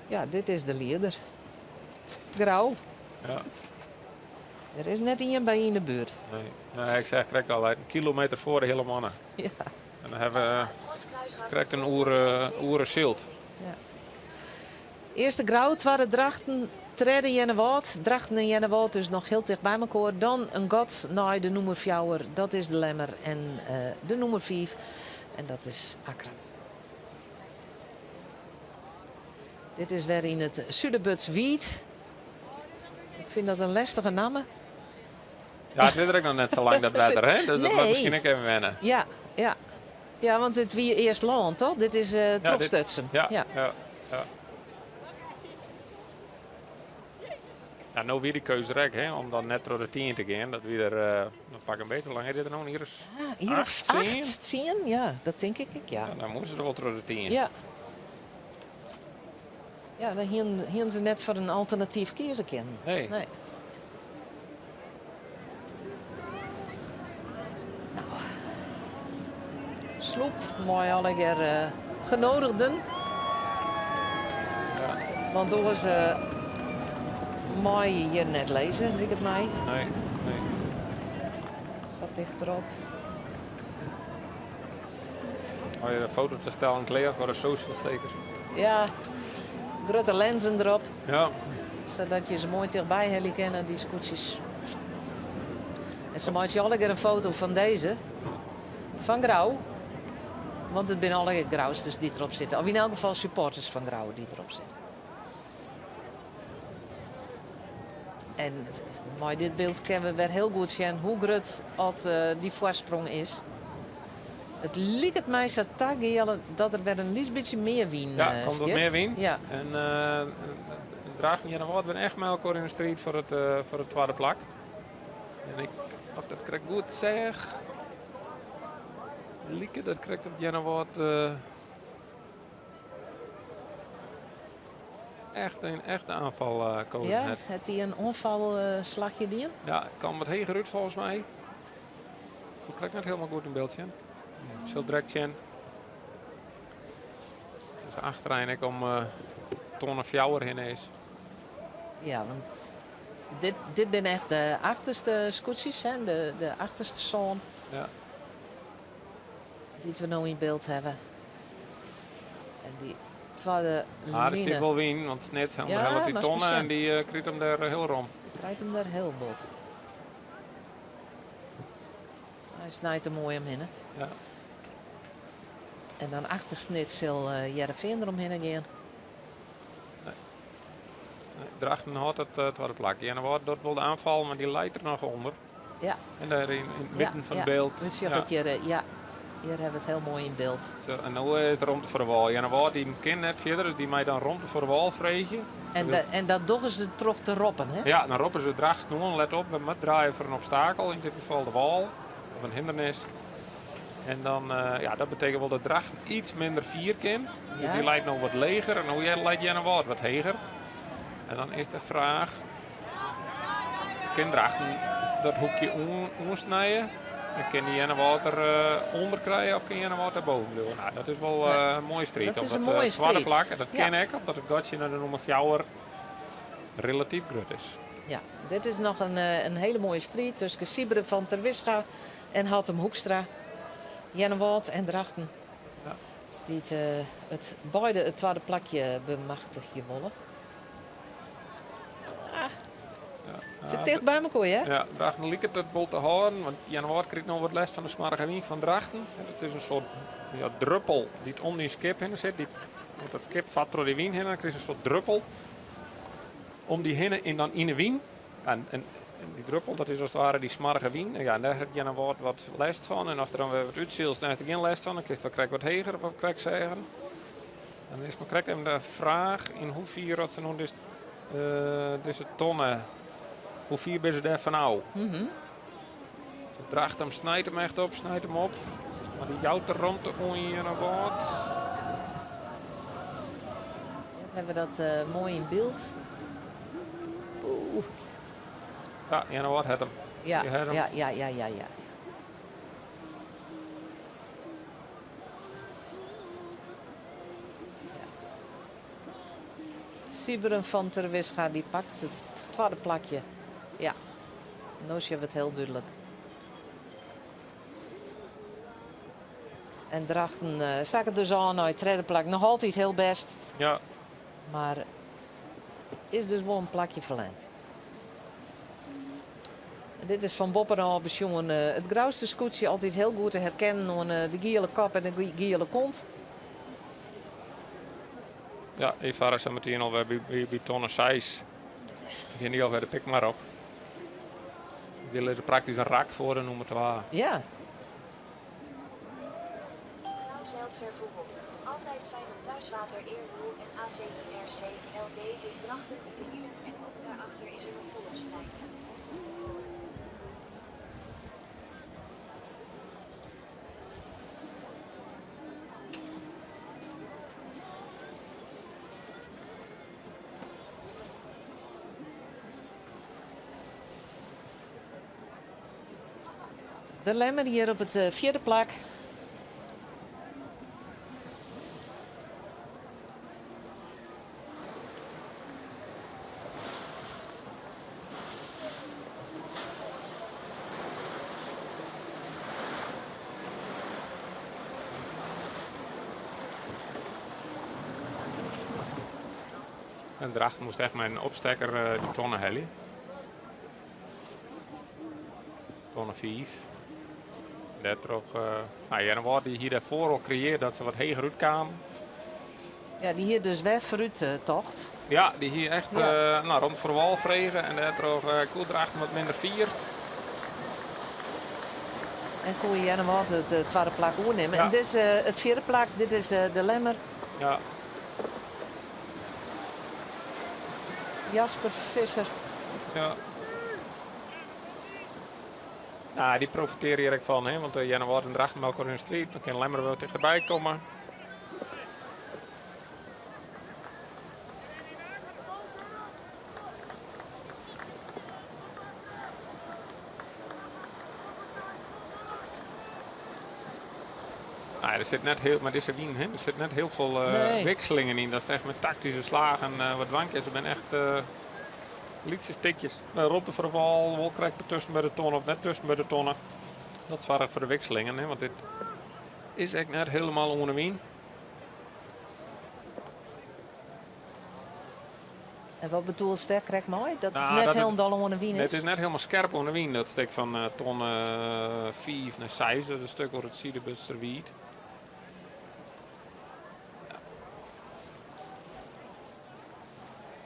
Ja, dit is de lieder. Grou. Ja. Der is net ien by yn de buert. Nee, nee ik seach krekt al, in kilometer foar de hiele mannen. Ja. En dan hawwe we krekt in oere, oere syld. Ja. Earste Grou, twadde Drachten, tredde Earnewâld. Drachten en Earnewâld dus noch hiel ticht by mekoar. Dan in gat nei de nûmer fjouwer, dat is de Lemmer. En de nûmer fiif, en dat is Akkrum. Dit is wer yn it Suderbutswiid. Ik fyn dat in lestige namme. Ja, it is der ek noch net sa lang dat wetter, hè? Dus dat moat miskien ek even wenne. Ja, ja. Ja, want it wie earst lân, toch? Dit is trochstutsen. Ja, ja, ja. ja. Ja, no wie de keuze der ek, hè, om dan net troch de tien te gean. Dat wie der, uh, pak in beetje, hoe lang is dit er no? In jier of ah, jier of acht, tsien? Ja, dat tink ik ek, ja. ja. Dan moasten se wol troch de tien. Ja. Ja, dan hienen se net foar in alternatyf kieze kinnen. Nee. Nee. Nou, sloep mei allegear uh, genodigden. Ja. Want oars uh, mei je hjir net lizze, liket my. Nee, nee. Sa tichterop. Oh, je de foto te stellen klear foar de socials seker. Ja, grutte lenzen derop. Ja. Sadat je se moai tichtby helje kinne, dy skûtsjes. En se meitsje allegear in foto fan dizze. Fan Grou. Want it binne allegear Grousters dy't derop sitte. Of yn elk gefal supporters fan Grou dy't derop sitte. En mei dit byld kinne we wer hiel goed sjen hoe grut oft dy foarsprong is. It liket my sa ta, Geale, dat der wer in lyts bytsje mear wyn Ja, komt wat stiet. mear wyn. Ja. En Drachten en Earnewâld binne echt mei elkoar yn de striid foar it twadde plak. En ik, as ik dat krekt goed seach, like dat krekt op Earnewâld Echt in echte aanval uh, komen. Ja, hat dy in oanfalslachje dien? Ja, kaam wat heger út folgens my. Ik krekt net hielendal goed yn byld sjen. Sil direkt sjen. Dus achteryn ek om uh, tonne fjouwer hinne is. Ja, want dit, dit binne echt de achterste skûtsjes, hè? De achterste sân. Ja. Dy't we no yn byld hawwe. En dy twadde Ah, der line. stiet wol wyn, want Snits Ja, ûnderhellet dy moatst tonne mar en dy uh, krijt him dêr hiel rom. Dy krijt him dêr hiel bot. Hy snijt der moai omhinne. Ja. En dan achter Snits sil uh, Hearrenfean der omhinne gean. Nee. Nee, Drachten hâldt it uh, twadde plak. Earnewâld docht wol de oanfal, mar dy leit der noch ûnder. Ja. En dêr yn it midden fan it byld. We sjogge it hjir, ja. Hjir hawwe we it hiel moai yn byld. Zo, en no is der romte foar de wâl. Earnewâld dy kin net fierder, dus dy mei dan romte foar de wâl freegje. En, da, en dat dogge se troch te roppen, hè? Ja, dan roppe se Drachten oan, let op, we moatte draaie foar in obstakel, yn dit gefal de wâl of in hindernis. En dan, uh, ja, dat betekent wol dat Drachten iets minder fier kin. Dus dy leit no wat leger en no leit Earnewâld wat heger. En dan is de fraach, Kin Drachten dat hoekje oansnije? En kin dy Earnewâld der ûnder krije of kin Earnewâld der boven bliuwe? Nou, dat is wol in moaie striid. Dat is Op in it moaie twadde striid. plak. En dat Ja. kin ek, omdat it gatsje nei de nûmer fjouwer relatyf grut is. Ja, dit is noch in hiele moaie striid tusken Siebren van Terwisga en Hattem Hoekstra. Earnewâld en Drachten. Ja. Dy't it beide it twadde plakje bemachtigje wolle. Ah. Ja. Sit ticht by mekoar, hè? Ja, Drachten liket it wol te hâlden, want Earnewâld krijt no wat lêst fan de smoarge wyn fan Drachten. It is in soart ja, druppel dy't om dyn skip hinne sit. Dy, want dat skip fart troch dy wyn hinne, dan krijst in soart druppel om dy hinne en dan yn de wyn. En, en, en dy druppel, dat is as it ware dy smoarge wyn. En ja, en dêr hat Earnewâld wat lêst fan. En as der dan wer wat útsylst, dan is der gjin lêst fan. Dan kinst wol krekt wat heger, wat krekt zeggen. Dan is mar krekt even de fraach yn hoefier dat se no dizze tonne, hoe fier binne se dêr fanôf? Mm -hmm. Se dracht him, snijt him echt op, snijt him op. Mar dy jout de romte oan Earnewâld. Hawwe we dat moai yn byld. Oeh. Ja, Earnewâld hat him. Ja, ja, ja, ja, ja, ja. Sybren van Terwisga dy pakt it twadde plakje. Ja, no sjogge we it hiel dúdlik. En Drachten eh, sakket dus ôf nei it tredde plak. Noch altyd hiel bêst. Ja. Mar is dus wol in plakje ferlern. Dit is fan boppen ôf besjoen eh, it Grouster skûtsje altyd hiel goed te herkennen oan eh, de giele kop en de giele kont. Ja, dy farre sa metien alwer by, by, by tonne 6. Gean dy alwer de Pikmar op. Dy lizze praktysk in rak foar de nûmer 2. Ja. Grou zeilt ver voorop. Altijd fijn op thuiswater Eer 0 en ACIRC LB zit Drachten op de hielen en ook daarachter is er nog volop strijd. De Lemmer hjir op it fjirde plak. En Drachten moast echt mei in opstekker dy tonne helje. Tonne 5. Dêrtroch, nou, Earnewâld dy hie dêrfoar al kreëarre dat se wat heger útkamen. Ja, dy hie dus wer foarút tocht. Ja, dy hie echt ja. nou, rond foar wâl frege en dêrtroch koe Drachten wat minder fier. En koe Earnewâld it twadde plak oernimme. Ja. En dit is it fjirde plak, dit is de Lemmer. Ja. Jasper Visser. Ja. Nou, dy profitearje hjir ek fan, hè, want Earnewâld en Drachten mei elkoar yn striid. Dan kin Lemmer wer tichterby komme. Nou, der sit net hiel, mei dizze wyn, hè, der sit net hiel folle Nee. wikselingen yn. Dat is echt mei taktyske slagen wat dwaan kinst. Der binne echt lytse stikjes. Romte foar de wâl, wol krekt tusken by de tonne of net tusken by de tonne. Dat soarget foar de wikselingen, hè, want dit is ek net hielendal oan de wyn. En wat bedoelst dêr krekt mei? Dat it Nou, net dat it, hielendal oan de wyn it is? is net hielendal skerp oan de wyn, dat stik fan tonne 5 nei 6. Dat is in stik oer it Sidebutsterwiid. Ja.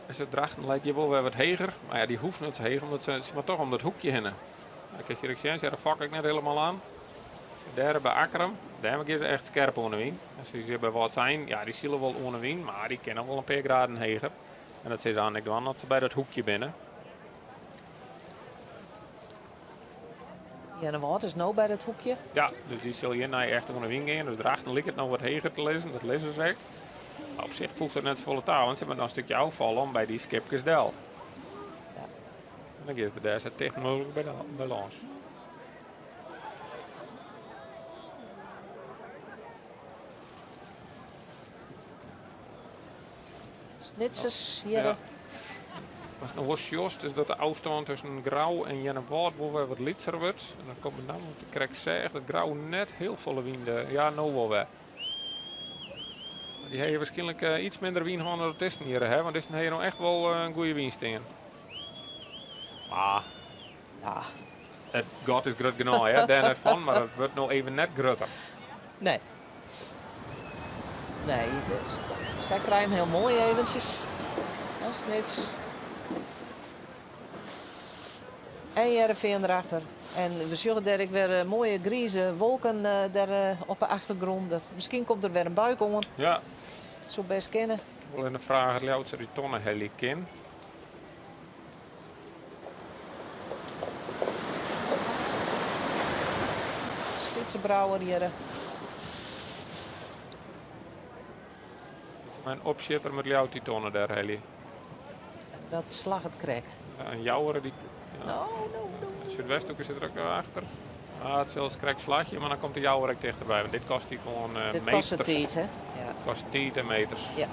Dus it Drachten leit hjir wol wer wat heger. Mar ja, dy hoecht net sa heech, omdat se mar toch om dat hoekje hinne. Dan kinst hjir ek sjen, se de fok ek net helemaal aan. Dêr by Akkrum, dêr gean se echt skerp oan de wyn. En se hjir by Wâldsein, ja, dy sile wol oan de wyn, mar dy kinne wol in pear graden heger. En dat sille se ek dwaan as se by dat hoekje binne. Earnewâld is no by dat hoekje. Ja, dus dy sil hjirnei echt oan de wyn gean. Dus Drachten liket no wat heger te lizzen, dat lizze se ek. Mar op sich foecht it net safolle ta, want se moatte noch in stikje ôffalle om by dy skipkes del. Ja. En dan gean se der dêr sa ticht mooglik by, de, by lâns. Snitsers hjir. Ja. Watst noch wol sjochst is dat de ôfstân tusken Grou en Earnewâld wol wer wat lytser wurdt. En dan komt it nammentlik ik krekt seach dat Grou net hiel folle wyn de, ja no wol wer. Dy hawwe wierskynlik iets minder wyn hân dan dizze hjir hè, want dizze hawwe no echt wol in goede wyn stean. Maar Ja. it gat is grut genôch, hè, dêr net fan, mar it wurdt no even net grutter. Nee. Nee, dus, sy krije him hiel moai eventsjes. En Snits. En Hearrenfean derachter. En we sjogge dêr ek wer moaie grize wolken dêr op de achtergrûn. Dat, miskien komt der wer in buik oan. Ja. Soe bêst kinne. Wol even de fraach Ljouwert dy tonne helje kin. Sytze Brouwer hjir. Mei in opsjitter moat Ljouwert dy tonne dêr helje. Dat slagget krekt. Ja, in Jouwer dy. Ja. No, no, no. Súdwesthoeke sit der ek noch achter. Ah, it sil krekt slagje, mar dan komt de Jouwer ek tichterby. Want dit kost dy gewoan Dit meters. kostet tiid, hè? Ja. Kost tiid en meters. Ja.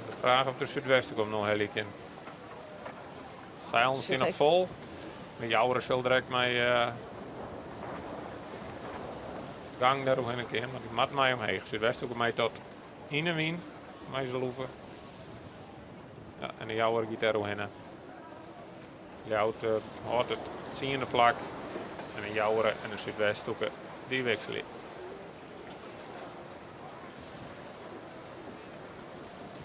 De fraach oft de Súdwesthoeke him no helje kin. Seilen stean noch fol. De Jouwer sil direkt mei gang dêr oerhinne kinne, want dy moat mei omheech. Súdwesthoeke mei tot yn 'e wyn mei se loefe. Ja, en de Jouwer giet dêr oerhinne. Ljouwert hâldt it tsiende plak en de Jouwer en de Súdwesthoeke dy wikselje.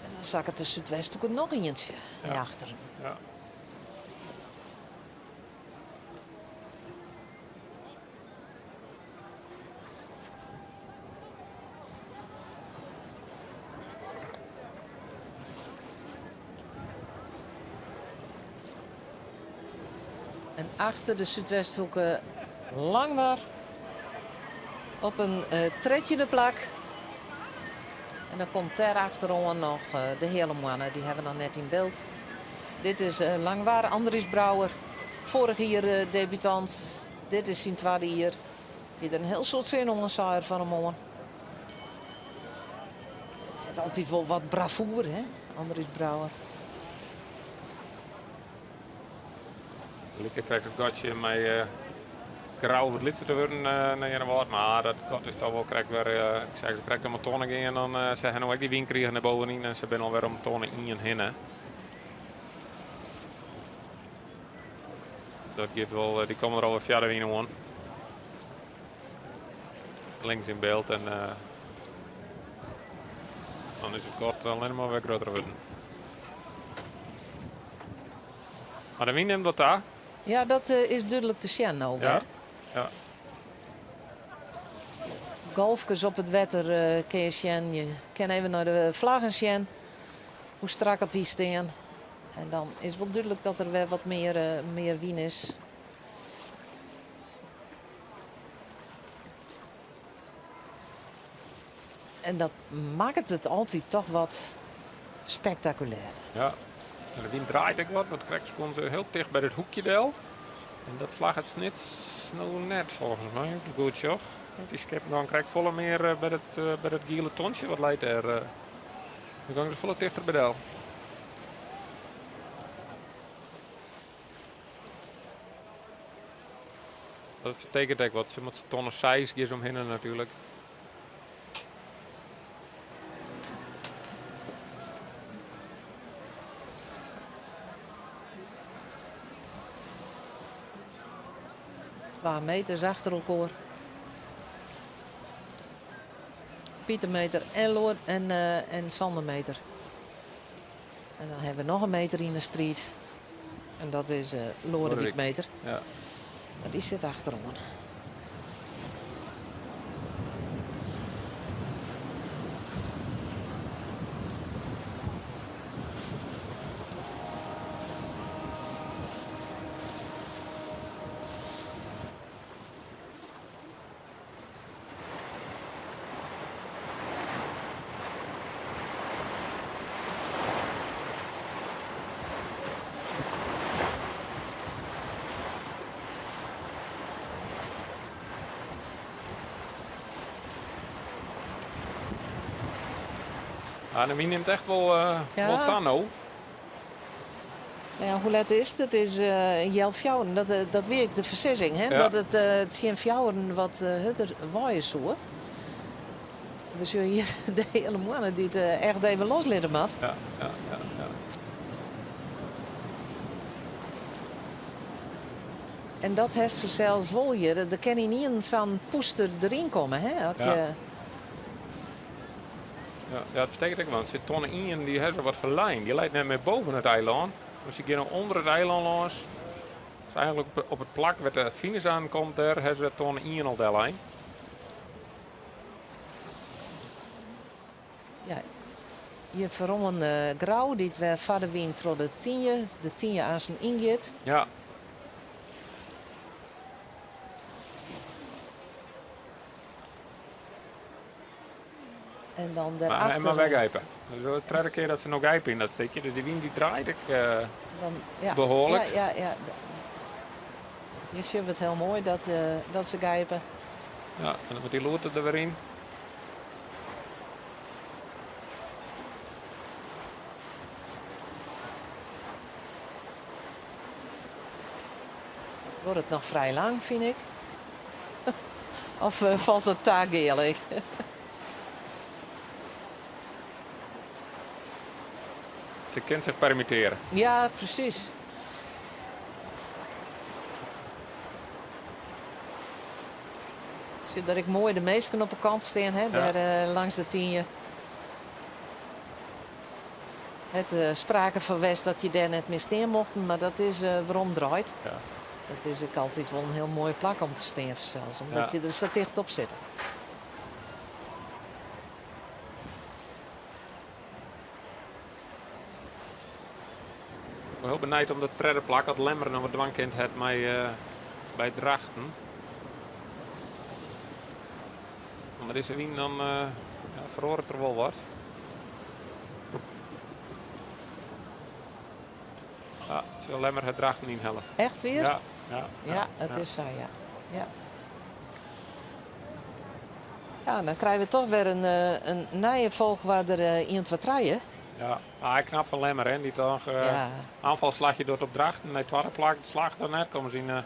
En dan sakket de Súdwesthoeke noch ientsje nei achteren. Ja. En achter de Súdwesthoeke Langwar op in trettjinde plak. En dan komt dêr achteroan noch de Heale Moanne, dy hawwe we noch net yn byld. Dit is Langwar, Andries Brouwer, foarich jier debutant. Dit is syn twadde jier. Hie der in hiel soad sin oan, sei er fan 'e moarn. Hat altyd wol wat bravoer, hè, Andries Brouwer. Like krekt it gatsje mei Grou wat lytser te wurden nei Earnewâld, mar dat gat is toch wol krekt wer, ik sei se krekt om 'e tonne gean, dan se ha no ek dy wyn krigen dêr bovenyn en se binne alwer om tonne ien hinne. Dat giet wol, dy komme der alwer fia de wyn oan. Links yn byld en dan is it gat allinnich mar wer grutter wurden. Mar de wyn nimt wat ta. Ja, dat is dúdlik te sjen no wer. Ja, ja. Golfkes op it wetter kinne je sjen. Je kinne even nei de flaggen sjen, hoe strak oft dy stean. En dan is wol dúdlik dat der wer wat mear wyn is. En dat makket it altyd toch wat spektakulêrder. Ja, en de wyn draait ek wat, want krekt skonn se hiel ticht by dit hoekje del. En dat slagget Snits no net folgens my, as ik goed sjoch. Want dy skippen gean krekt folle mear by dat giele tontsje wat leit dêr. Dan gean se folle tichter by del. Dat betekent ek wat. Se moat tonne seis gean se omhinne natuerlik. Twa meters achter elkoar. Pieter Meter en Loor en Sander Meter. En dan hawwe we noch in meter yn de striid. En dat is Loadewyk Meter. Ja. Mar dy sit achteroan. Ah, de wyn nimt echt wol, wol ta no. Ja, hoe let is it? It is heal fjouweren. Dat, dat wie ek de foarsizzing, hè? Ja. Dat it tsjin fjouweren wat hurder waaie soe. We sjogge hjir de Heale Moanne dy't echt even loslitte moat. Ja. En dat hast fansels wol hjir. Der kin ynienen sa'n pûster deryn komme, hè? As Ja. je Ja, ja, dat betekent ek, want sit tonne ien, dy ha se wat ferlein. Dy leit net mear boven it eilân, mar se gean ûnder it eilân lâns. Dus eigenlik op it plak wêr't de finish aankomt, dêr ha se tonne ien al dellein. Ja, hjir foaroan Grou, dy't wer foar de wyn troch de Tynje, de Tynje aansten yngiet. Ja. En dan Maar, daarachter... en maar weggijpen. Dus de tweede keer dat ze nog gijpen in dat stukje. Dus die wind die draait ik Dan, ja. behoorlijk. Ja. Je ziet het heel mooi dat ze gijpen. Ja, en dan moet die loten er weer in. Wordt het nog vrij lang, vind ik. Of valt het taak eerlijk? Ze kent zich permitteren. Ja, precies. Zie dat ik mooi de meesten op de kant staan, hè? Ja. Daar langs de tienje. Het sprake van West dat je daar net meer staan mocht, maar dat is waarom draait. Ja. Dat is ook altijd wel een heel mooie plak om te staan zelfs, omdat Ja. je er zo dicht op zit. Ik ben heel benijd om dat tweede plak dat Lemmer nog wat dwangkind het bij Drachten. Maar deze wien dan ja, verhoort er wel wat. Ja, zal Lemmer het Drachten inhalen. Echt weer? Ja, ja, Ja, het ja. is zo, ja. Ja. Ja, dan krijgen we toch weer een nieuwe volg waar er iemand wat rijden. Ja, ah, knap van Lemmer, hè, die toch Ja. aanvalslagje door op Drachten. Nee, tweede plak, het slag dan net. Komen ze in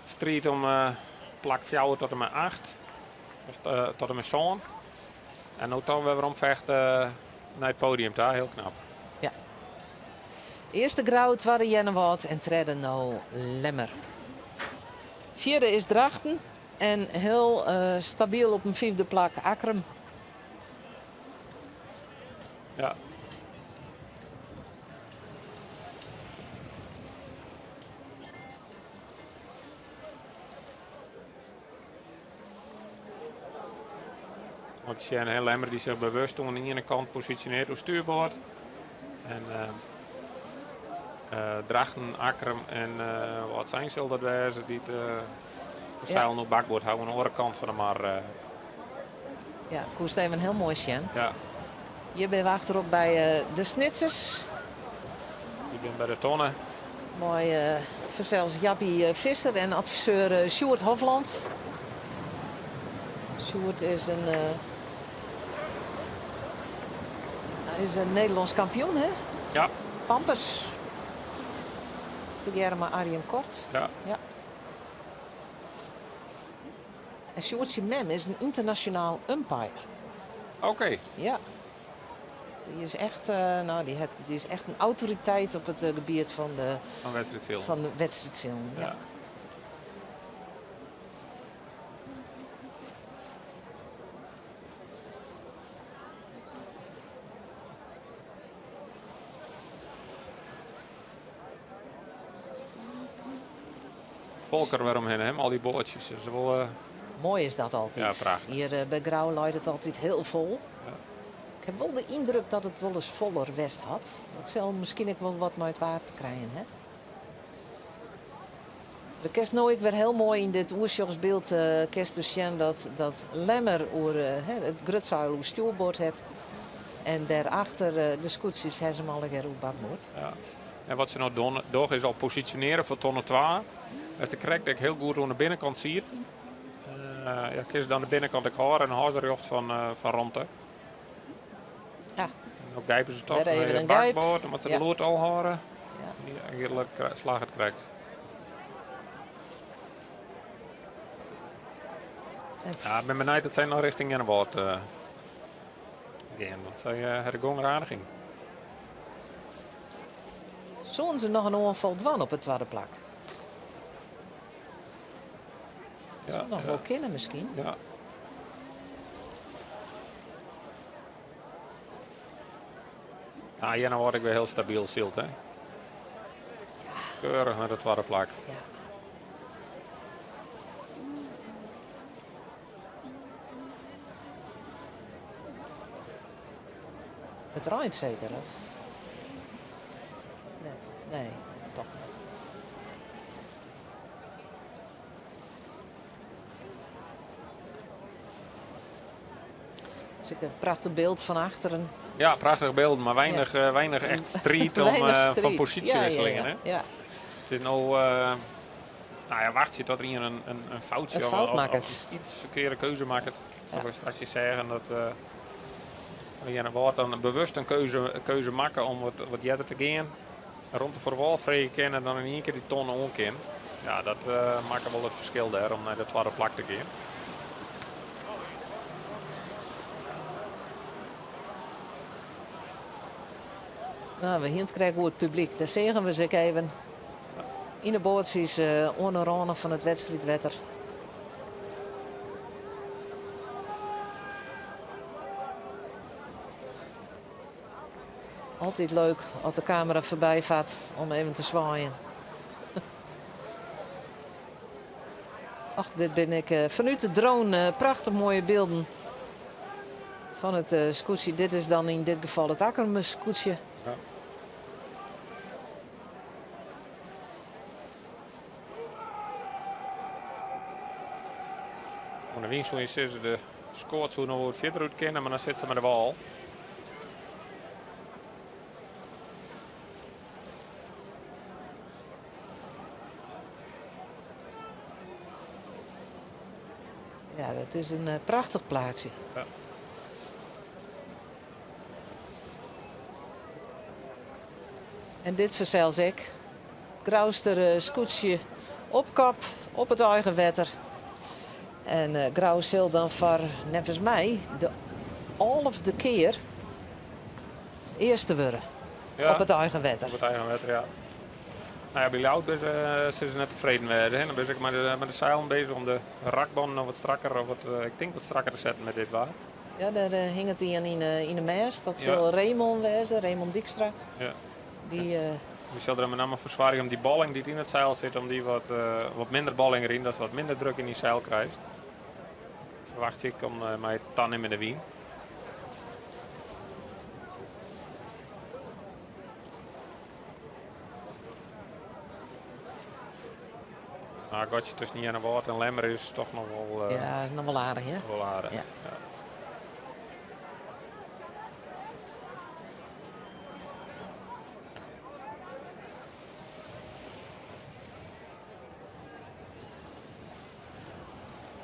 strijd om plak 4 tot en met 8. Of tot en met zo'n. En ook dan weer omvechten naar het podium daar, heel knap. Ja. Eerste Grauw, tweede Jennewald en derde nou Lemmer. Vierde is Drachten en heel stabiel op een 5e plak Akkrum. Ja. Want Sjen en Lemmer die zich bewust aan de ene kant positioneert op stuurboord. En Drachten, Akkrum en wat zijn zal dat wezen die het de zeil op bakboord houden aan de andere kant van de mar. Ja, koest even heel mooi, Sjen. Ja. Je bent achterop bij de Snitsers. Je bent bij de tonnen. Mooi verzels Jappie Visser en adviseur Sjoerd Hofland. Sjoerd is een Nederlands kampioen, hè? Ja. Pampus. Together met Arjen Kort. Ja. Ja. En Sjoerd Mem is een internationaal umpire. Oké. Ja. Die is echt nou, die het, die is echt een autoriteit op het gebied van de Van wedstrijdzilen. Van de wedstrijdzilen, ja. Ja. Volker weer omheen, hè? Al die boordjes. Dat is wel Mooi is dat altijd. Ja, prachtig. Hier bij Grauw looit het altijd heel vol. Ja. Ik heb wel de indruk dat het wel eens voller West had. Dat zal misschien ook wel wat met het water krijgen, hè? De kerst nou ik weer heel mooi in dit oersjochsbeeld kerst dus zien dat Lemmer oer hè, het grutzuil oer stuurboord het. En daarachter de scootjes hebben ze hem alle keer op bakboord. Ja. En wat ze nou doen, toch is al positioneren voor tonne 2. Dat de krek dat ik heel goed aan de binnenkant zie. Ja, kies dan de binnenkant ik hoor en hazenjocht van Ronte. Ja. En dan grijpen ze toch Weer even naar een gijp. bakboord, omdat ze de Ja. lood al horen. Ja. Die eigenlijk slag het krijgt. En Ja, ik ben benieuwd dat zij nog richting Jennewald gaan, want zij hebben de gong er aardig in. Zullen ze nog een ongeval dwan op het tweede plak? Ja, Zou nog ja. wel kennen misschien. Ja. Ah, ja, nou word ik weer heel stabiel, Silt, hè? Ja. Keurig naar de tweede plak. Ja. Het draait zeker, of? Net. Nee, toch niet. Is in prachtich byld fan achteren. Ja, prachtige bylden, mar weinich, weinich echt striid om, fan posysjewikselingen. Hè? Ja. It is no, no ja, wachtsje tot der ien in foutsje In fout of makket. iets ferkearde keuze makket. Sa't we straks seagen dat Earnewâld dan bewust in keuze makke om wat earder te gean. Romte foar de wâl freegje kin en dan yn ien kear dy tonne oan kin. Ja, dat makke wol it ferskil dêr om nei de twadde plak te gean. Nou, we hiene it krekt oer it publyk. Dêr seagen we se ek even yn de boatsjes oan de râne fan it wedstriidwetter. Altyd leuk as de kamera foarby fart om even te swaaien. Ach, dit bin ik fanút de drone prachtich moaie bylden fan it skûtsje. Dit is dan yn dit gefal it Akkrumer skûtsje. Ja. Oan de wyn soe je sizze de skoat soe noch wat fierder út kinne, mar dan sit se mei de wâl. Ja, dat is in prachtich plaatsje. Ja. En dit fansels ek. It Grouster skûtsje op kop op it eigen wetter. En Grou sil dan foar, neffens my, de alfde kear earste wurde op it eigen wetter. Op it eigen wetter, ja. No ja, by Ljouwert binne se net tefreden wêze. Dan binne se ek mei de seilen bezich om de rakbannen noch wat strakker, of wat, ik tink wat strakker te setten mei dit waar. Ja, dêr hinget ien yn 'e mêst. Dat sil Raymond wêze, Raymond Dijkstra. Ja. Dy, Dy sil der mei namme foar soargje om dy balling dy't yn it seil sit, om dy wat minder balling deryn, datst wat minder druk yn dyn seil krijst. Ferwachtsje ik om mei tanimmende wyn. Mar it gatsje tusken Earnewâld en Lemmer is toch noch wol. Ja, is noch wol aardich, hè? Wol aardich. Ja. Ja.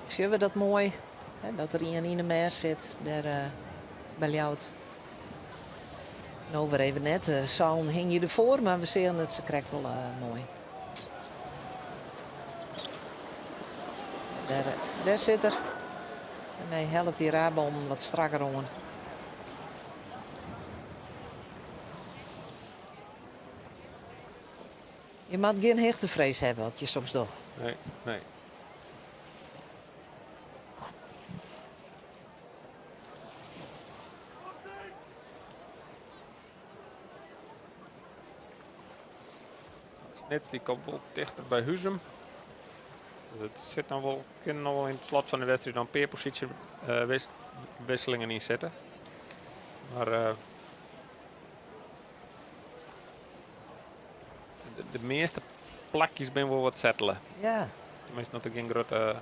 Sjogge we dat moai, hè, dat der ien yn 'e mêst sit dêr by Ljouwert. No wer even net, de seilen hingje derfoar, mar we seagen it sakrekt wol moai. Dêr sit er. En hy hellet dy raabân wat strakker oan. Je moat gjin hichtefrees hawwe wat je soms dogge. Nee, nee. Snits dy komt wol tichter by Huzum. It sit noch wol, kin noch wol yn it slot fan de wedstriid noch in pear posysjewisselingen yn sitte. Mar de measte plakjes binne wol wat settele. Ja. Teminsten dat der gjin grutte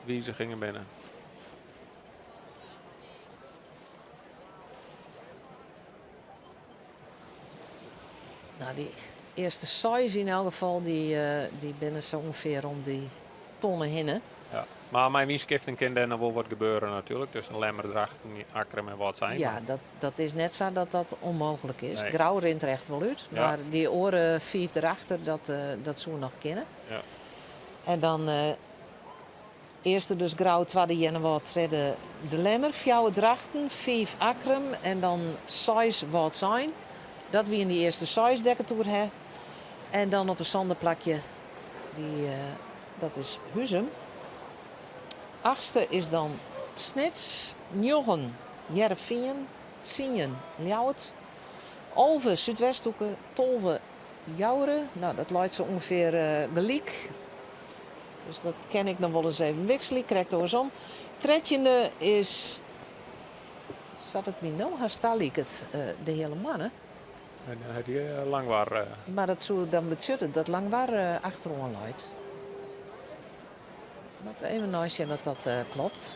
wizigingen binne. No, dy earste seis yn elk gefal, dy binne sa ûngefear om dy tonne hinne. Ja, mar mei wynskifting kin dêr noch wol wat gebeure natuerlik, tusken Lemmer, Drachten, Akkrum en Wâldsein. Ja, dat is net sa dat dat ûnmooglik is. Nee. Grou rint der echt wol út, Ja. mar dy oare fiif derachter, dat soe noch kinne. Ja. En dan earste dus Grou, twadde Earnewâld, tredde De Lemmer, fjouwer Drachten, fiif Akkrum en dan seis Wâldsein. Dat wiene dy earste seis dêr't ik it oer ha. En dan op in sânde plakje, dy, dat is Huzum. Achtste is dan Snits, njoggen Hearrenfean, tsien Ljouwert, 11 Súdwesthoeke, 12 Joure. No, dat leit sa ûngefear gelyk. Dus dat kin ik noch wolris even wikselje, krekt oarsom. Trettjinde is, sa't it my no hast taliket, de Heale Moanne. En dan hat hy Langwar. Mar dat soe dan betsjutte dat Langwar achteroan leit. Moatte we even neisjen oft dat kloppet.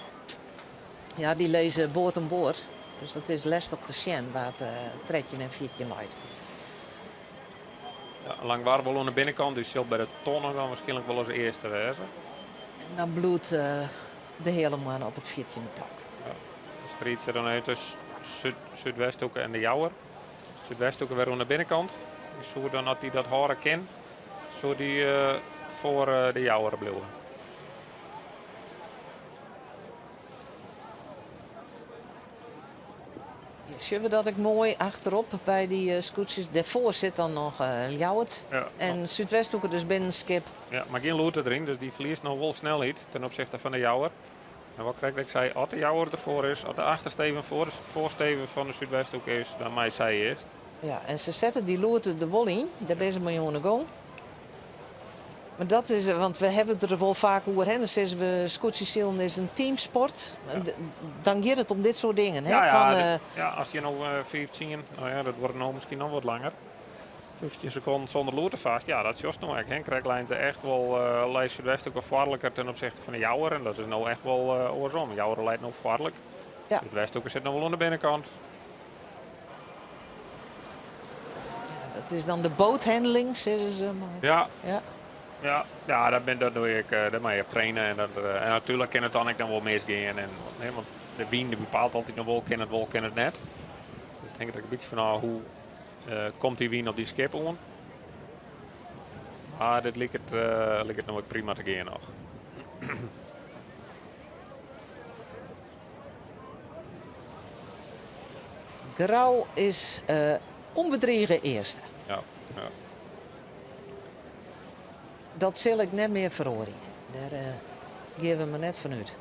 Ja, dy lizze board oan board. Dus dat is lestich te sjen wa't 13 en 14 leit. Ja, Langwar wol oan de binnenkant, dus sil by de tonne dan wierskynlik wol as earste wêze. En dan bliuwt de Heale Moanne op it fjirtjinde plak. Ja, de striid sit dan even tusken Súdwesthoeke en de Jouwer. Súdwesthoeke wer oan de binnenkant. Dy soe dan, as dy dat hâlde kin, soe dy foar de Jouwer bliuwe. Ja, sjogge we dat ek moai achterop by dy skûtsjes. Dêrfoar sit dan noch Ljouwert en Súdwesthoeke dus binnenskip. Ja, mar gjin lûd deryn, dus dy ferliest noch wol snelheid ten opzichte fan de Jouwer. En wat krekt ik sei, as de Jouwer derfoar is, as de achtersteven foar de foarsteven fan de Súdwesthoeke is, dan mei sy earst. Ja, en se sette dy lûd der wol yn, dêr binne se mei oan 'e gong. Maar dat is, want we hawwe it der wol faak oer, hè, dan sizze we skûtsjesilen is in teamsport. Dan giet it om dit soart dingen, hè? Ja, ja, Fan, ja, as je no 15, no ja, dat wurdt no miskien noch wat langer. 15 sekonden sûnder lûd fêst, ja, dat sjochst no ek. Hè. Krekt leine se echt wol, lei Súdwesthoeke foarliker ten opzichte fan de Jouwer. En dat is no echt wol oarsom. Jouwer leit no foarlik. Súdwesthoeke sit no wol oan de binnenkant. Ja, dat is dan de boathandling, sizze se. Mar Ja. Ja, ja, dat doe ik, dêr mei je op traine. En natuerlik kin it dan ek noch wol misgean. En, nee, want de wyn dy bepaalt altyd noch wol, kin it wol, kin it net. Dus it hinget der in bytsje fan ôf hoe komt dy wyn op dy skip oan. Mar dit liket no ek prima te gean noch. Grou is ûnbedrige earste. Ja, ja. Dat sil ik net mear feroarje. Dêr gean we mar net fan út.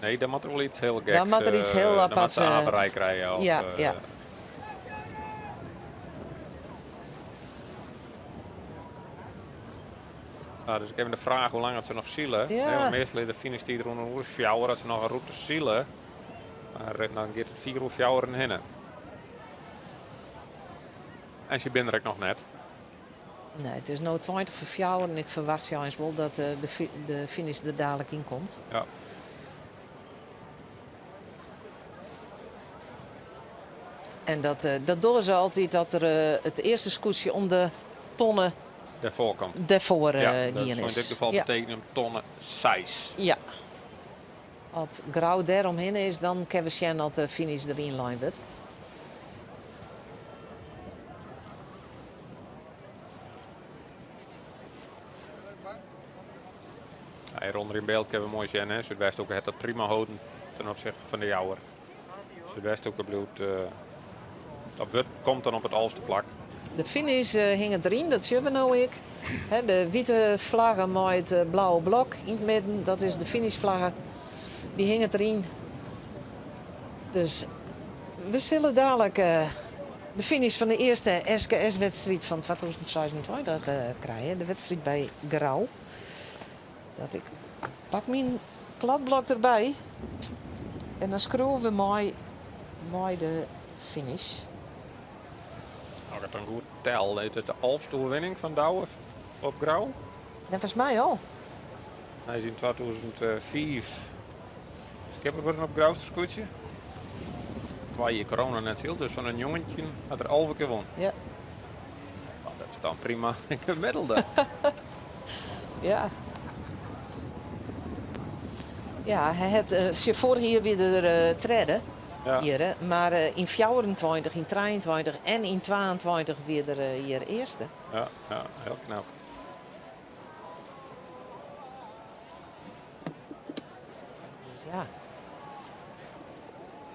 Nee, dan moat der wol iets hiel geks. Dan moat der iets hiel Dan moat aparts, se averij krije. Of, ja, ja. Nou, dus ik even de fraach hoe lang dat se noch sile. Ja. Want meastal is de finishtiid rûn in oer fjouwer as se noch in rûte sile. Mar dan giet it fier oer fjouweren hinne. En se binne der ek noch net. Nee, it is no 20 foar fjouwer en ik ferwachtsje eins wol dat de finish der dadelijk yn komt. En dat dogge se altyd dat der it earste skûtsje om de tonne Dêrfoar komt. Dêrfoar Ja, dat gien soe yn is. dit gefal betekenje om tonne 6. Ja. As Grou dêromhinne is, dan kinne we sjen oft de finish deryn lein wurdt. Ja, hjirûnder yn byld kinne we moai sjen, hè. Súdwesthoeke hat dat prima holden ten opzichte fan de Jouwer. Súdwesthoeke bliuwt, dat wurdt, komt dan op it alfte plak. De finish hinget deryn, dat sjogge we no ek. Hè, de wite flagge mei it blauwe blok yn it midden, dat is de finishflagge. Dy hinget deryn. Dus we sille dadelijk de finish fan de earste SKS-wedstriid fan 2026 krije. De wedstriid by Grou. Dat ik pak myn kladblok derby en dan skriuwe we mei de finish. As ik it dan goed tel, is it de alfte oerwinning fan Douwe op Grou? Neffens my al. Hy is yn 2005 skipper wurden op Grouster skûtsje. Twa jier corona net syld, dus fan de 19 hat er 11 kear wûn. Nou, dat is dan prima gemiddelde. Ja. Ja, hy hat, sjoch, foarich jier wie er tredde. Hjir, hè. Mar yn 24, yn 23 en yn 22 wie er hjir earste. Ja, ja, hiel knap. Dus ja.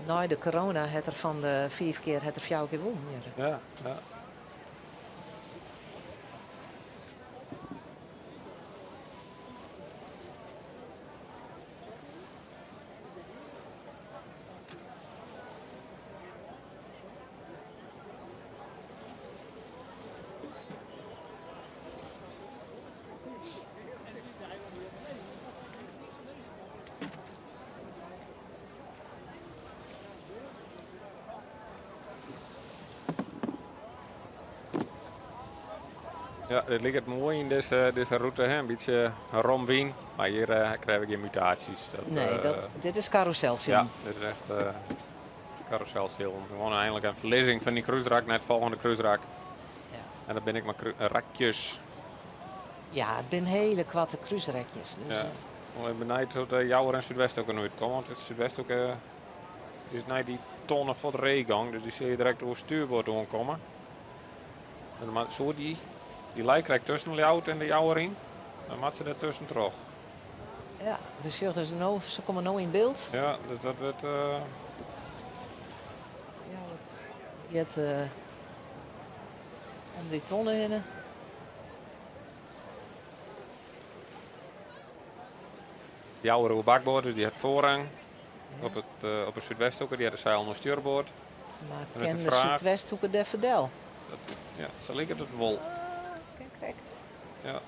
Nei de corona hat er fan de 5 kear hat er 4 kear wûn. Ja, ja. Ja, dit liket moai yn dizze, dizze rûte, hè? In bytsje rom wyn, mar hjir krije we gjin mutaasjes. Dat, Nee, dat, dit is karûselsilen. Ja, dit is echt karûselsilen. Gewoan einlik in ferlizzing fan dy krúsrak nei it folgjende krúsrak. Ja. En dat binne ek mar rakjes. Ja, it binne hiele koarte krúsrekjes. Dus, Ja. Wol even benijd hoe't de Jouwer en Súdwesthoeke no útkomme, want it Súdwesthoeke is nei dy tonne fuort reegang, dus dy sil je direkt oer stuurboard oankomme. En dan moat, soe dy, dy lei krekt tusken Ljouwert en de Jouwer yn, dan moat se dêr tusken troch. Ja, we sjogge se no, se komme no yn byld. Ja, dus dat wurdt. Ljouwert giet om dy tonne hinne. Jouwer oer bakboard, dus dy hat foarrang op it op de Súdwesthoeke. Dy hat de seil oan stjoerboard. Mar Dan is kin de de fraach. Súdwesthoeke dêr ferdel? Dat, ja, sa liket it wol. Kin krekt. Ja.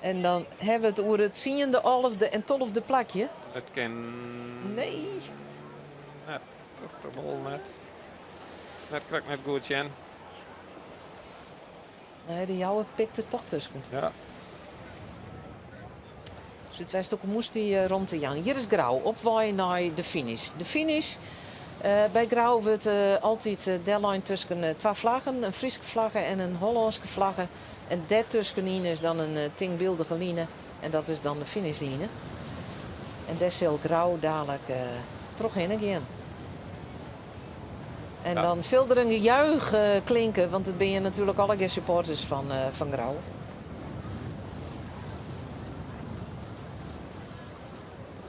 En dan hawwe we it oer it tsiende, alfde en tolfde plakje. It kin. Nee. Net, toch wol net. Net krekt net goed sjen. Nee, de Jouwer pikt der toch tusken. Ja. Súdwesthoeke moast dy romte jaan. Hjir is Grou op wei nei de finish. De finish by Grou wurdt altyd dellein tusken twa flaggen, in Fryske flagge en in Hollânske flagge. En dêrtuskenyn is dan in tinkbyldige line en dat is dan de finishline. En dêr sil Grou dalik trochhinne gean. En dan sil der in gejuich klinke, want it binne natuerlik allegear supporters fan, fan Grou.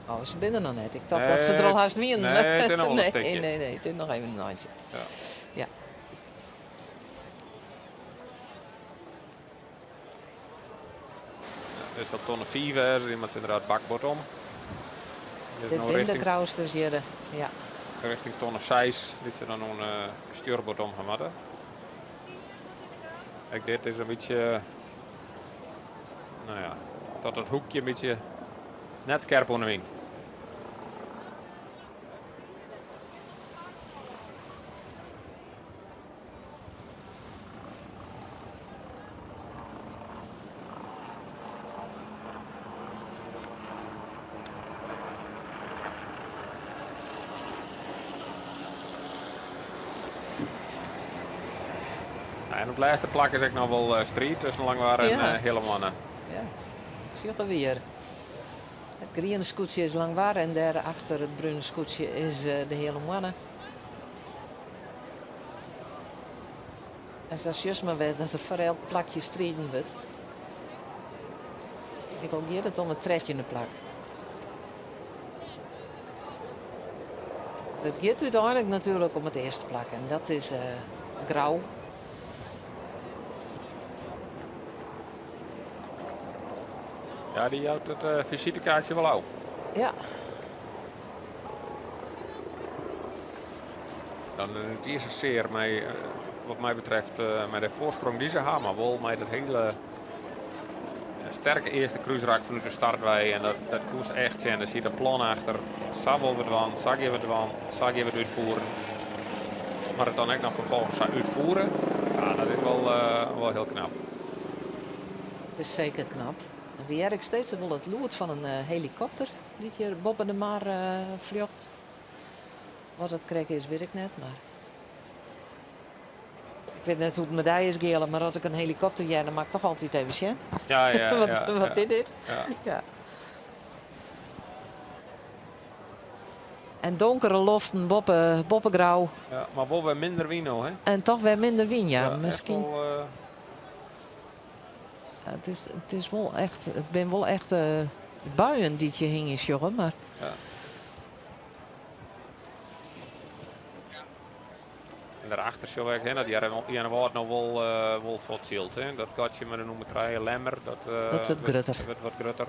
Oh, se binne der noch net. Ik tocht dat se der al hast wienen. Nee, it is noch wol in nee, stikje. nee, nee, it is noch even in eintsje. Ja. Ja. Dit sil tonne 5 wêze, dy moat ynderdaad bakboard om. Dit binne de Grousters hjir, ja. Richting tonne 6, dy't se dan oan stjoerboard om ha moatte. Ek dit is in bytsje, no ja, tot it hoekje in bytsje net skerp oan de wyn. En op it lêste plak is ek noch wol striid tusken Langwar en Ja. Heale Moanne. Ja, dat sjogge we hjir. It griene skûtsje is Langwar en dêrachter it brune skûtsje is de Heale Moanne. En sa sjochst mar wer dat der foar elk plakje striden wurdt. Ek al giet it om it trettjinde plak. It giet úteinlik natuerlik om it earste plak en dat is Grou. Ja, dy jout it fisitekaartsje wol ôf. Ja. Dan it earste sear mei, wat my betreft, mei de foarsprong dy't se ha, mar wol mei dat hiele sterke earste krúsrak fanút de start wei. En dat koest echt sjen. Der siet in plan achter. Sa wolle we dwaan, sa gean we dwaan, sa gean we it útfieren. Mar it dan ek noch ferfolgens sa útfiere, ja, dat is wol, wol hiel knap. It is seker knap. En we hearre ek steeds wol it lûd fan in helikopter dy't hjir boppe de mar fljocht. Wat dat krekt is, wit ik net, mar ik wit net hoe't it mei dy is, Geale, mar as ik in helikopter hear, dan moat ik toch altyd even sjen. Ja, Wat, wat is dit? Ja. Ja. En donkere loften boppe, boppe Grou. Ja, mar wol wer minder wyn no, hè? En toch wer minder wyn, ja. Ja, echt Miskien. wol, Ja, it is wol echt, it binne wol echt buien dy't je hingjen sjogge, mar. Ja. En daarachter sjogge ik, hè, dat Earnewâld no wol, wol fuortsylt. Hè. Dat gatsje mei de nûmer 3, Lemmer, dat, Dat wurdt grutter. Dat wurdt wat grutter.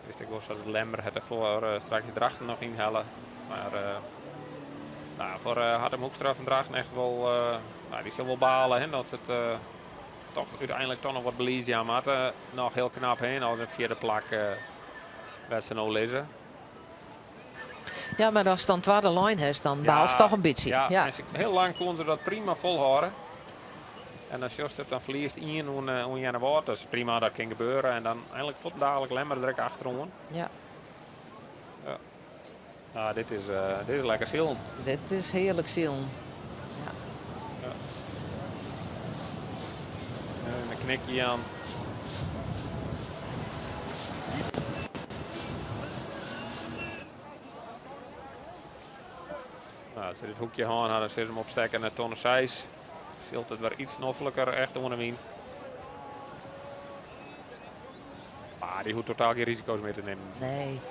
Wist ik wol dat it Lemmer het derfoar straks Drachten noch ynhelle. Mar nou, foar Hartem Hoekstra fan Drachten echt wol, nou, dy sil wol bale hè, dat se it toch úteinlik toch noch wat belies jaan moatte. Noch hiel knap hè, as in fjirde plak wêr't se no lizze. Ja, mar ast dan twadde lein hast, dan baalst toch in bytsje. Ja, Ja. en se, hiel lang koene se dat prima folhâlde. En dan sjochst it, dan ferliest ien oan oan Earnewâld. Dat is prima, dat kin gebeure. En dan einlik fuortendalik Lemmer der ek achteroan. Ja. Ja. Ah, dit is, dit is lekker silen. Dit is hearlik silen. Ja. Ja. En een knikje aan. Nou, as se dit hoekje hân ha, dan sille se him opstekke nei tonne 6. Sylt it wer iets nofliker echt oan de wyn. Maar die hoecht totaal geen risico's meer te nemen. Nee.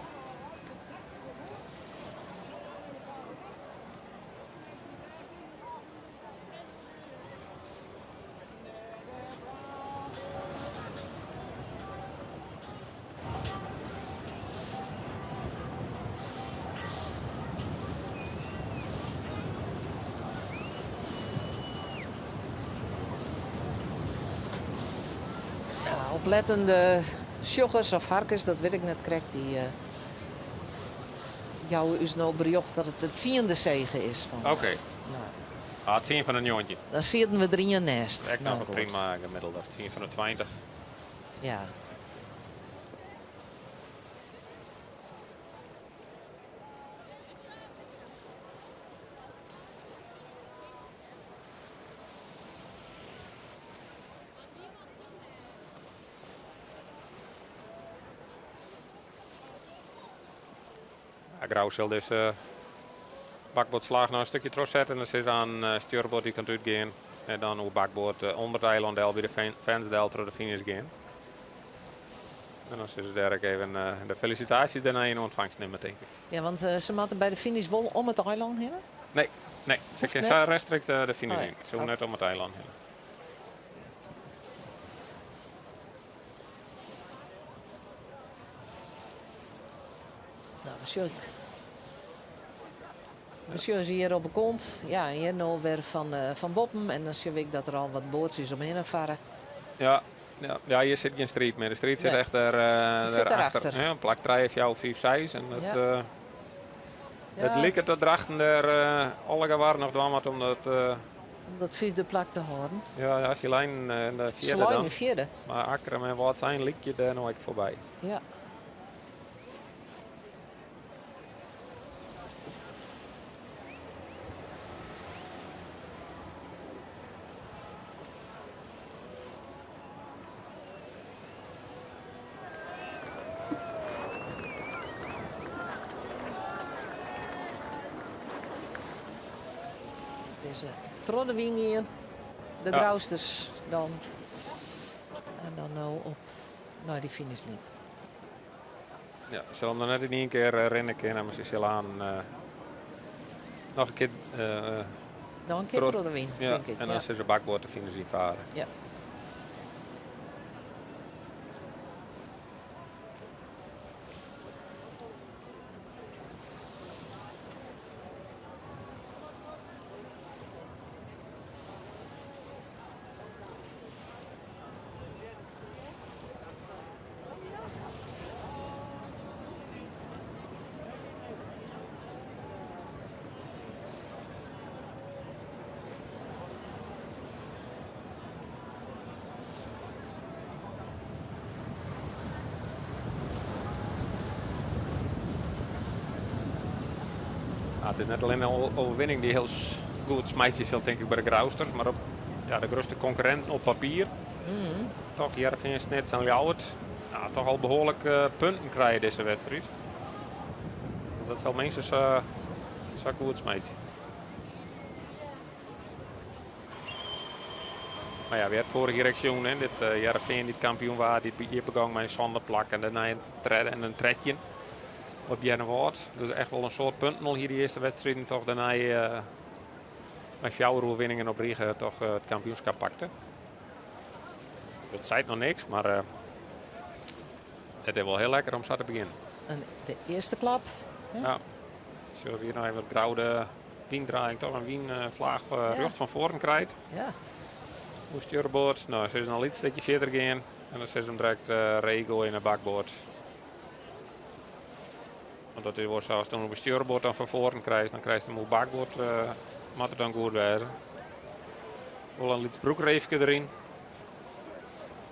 Oplettende sjoggers of harkers, dat wit ik net krekt, dy eh, jouwe ús no berjocht dat it de tsiende sege is. Oké. Okay. Nou. Ah, 10 fan de 19. Dan sieten we der ien neist. Ek noch in prima gemiddelde, of 10 fan de 20. Ja. Ja, Grou sil dizze bakboardslach noch in stikje trochsette en dan sis oan stjoerboard dy kant út gean en dan oer bakboard ûnder it eilân del by de fans del troch de finish gean. En dan sille se dêr ek even de felisitaasjes dêrnei yn ûntfangst nimme, tink ik. Ja, want se moatte by de finish wol om it eilân hinne? Nee, nee. Se kinne sa rechtstreeks de finish yn. Se hoege net om it eilân hinne. Nou, we sjogge we sjogge se hjir op 'e kont. Ja, en hjir no wer fan, fan boppen. En dan sjoch ik dat der al wat boatsjes omhinne farre. Ja, ja, ja, hjir sit gjin striid mear. De striid sit echt dêr, sit dêrachter. Ja, plak 3, 4, 5, 6. En it, ja. It liket dat Drachten dêr alle gewar noch dwaan moat om dat... Om dat fyfde plak te hâlden. Ja, ja, se leinen yn de fjirde Se leinen fjirde. Mar Akkrum en Wâldsein lykje dêr no ek foarby. Ja. Dizze troch de wyn gean, de Grousters dan. En dan no op nei dy finishline. Ja, se sil noch net yn ien kear rinne kinne, mar se sil aan noch in kear. Noch in kear troch de wyn, tink ik. En dan sil se bakboard de finish yn fare. Ja. It is net allinne in oerwinning dy't hiel goed smeitsje sil, tink ik, by de Grousters, mar op ja, de grutste konkurrinten op papier. Toch Hearrenfean, Snits en Ljouwert. Nou, toch al behoarlik punten krije dizze wedstriid. Dat sil minstens sa goed smeitsje. Mar ja, we ha foarich jier ek sjoen, hè, dit Hearrenfean dy't kampioen waard, dy't hjir begong mei in sânde plak en dêrnei in tredde en in trettjin op Earnewâld. Dus echt wol in soad punten al hier de earste wedstriden toch dêrnei mei fjouwer oerwinningen op rige toch it kampioenskap pakte. Dat seit noch niks, mar it is wol hiel lekker om sa te begjinnen. En de earste klap. Hè? Ja. Sjogge we hjir noch even wat Grou de wyndraaiing toch in wynflaach rjocht fan foaren krijt. Ja. Oer stjoerboard. No, se is noch in lyts stikje fierder gean en dan sil se him direkt regel yn 'e bakboard. Want dat is wol sa, ast dan oer stjoerboard dan fan foaren krijst, dan krijst him oer bakboard, moat it dan goed wêze. Wol in lyts broekreefke deryn.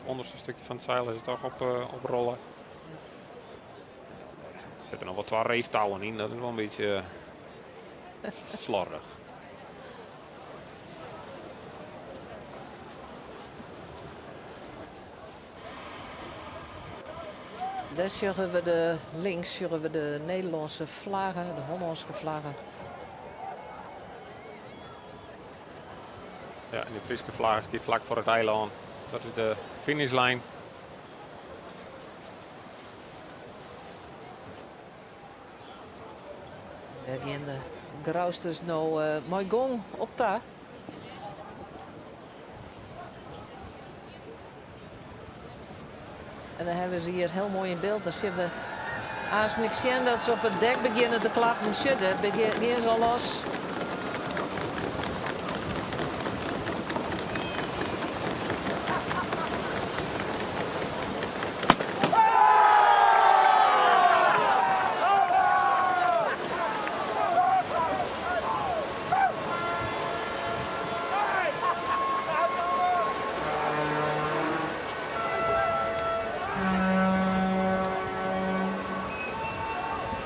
Het onderste stukje van het zeil is toch op, oprollen. Er zitten nog wel twee reeftouwen in, dat is wel een beetje slordig. Dêr sjogge we de links sjogge we de Nederlânske flagge, de Hollânske flagge. Ja, en de Fryske flagge stiet flak foar it eilân. Dat is de finishlijn. Dêr gean de Grousters no mei gong op ta. En dan hawwe se hjir hiel moai yn byld. Dan sjogge we aanst ek sjen dat se op it dek begjinne te klappen. Sjoch, dêr gean se al los.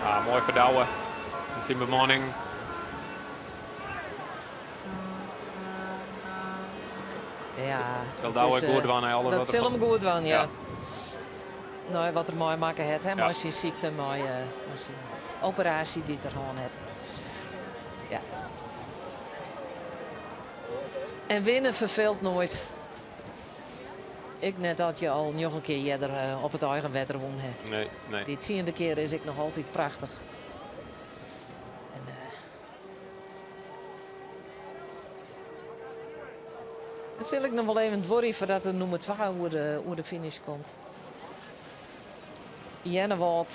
Ah, moai foar Douwe en syn bemanning. Ja, Sil Douwe goed dwaan, hè, alles dat wat er sil fan- him goed dwaan, ja. Ja. Nei wat er meimakke hat, hè, Ja. mei syn sykte, mei syn operaasje dy't er hân hat. Ja. En winne ferfeelt noait. Ek net as je al njoggen kear earder op it eigen wetter wûn ha. Nee, nee. Dy tsiende kear is ek noch altyd prachtich. En, dan sil ik noch wol even duorje foardat de nûmer twa oer de finish komt. Earnewâld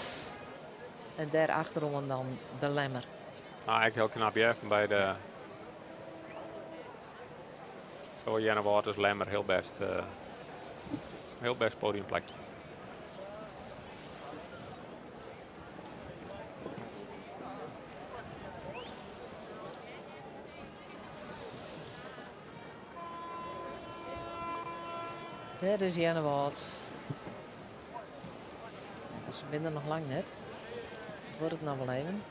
en dêr achteroan dan de Lemmer. Ah, ek hiel knap hear, fan by de Sawol Earnewâld as Lemmer hiel bêst, hiel bêst podiumplakje. Dêr is Earnewâld. Ja, se binne der noch lang net. Duorret noch wol even.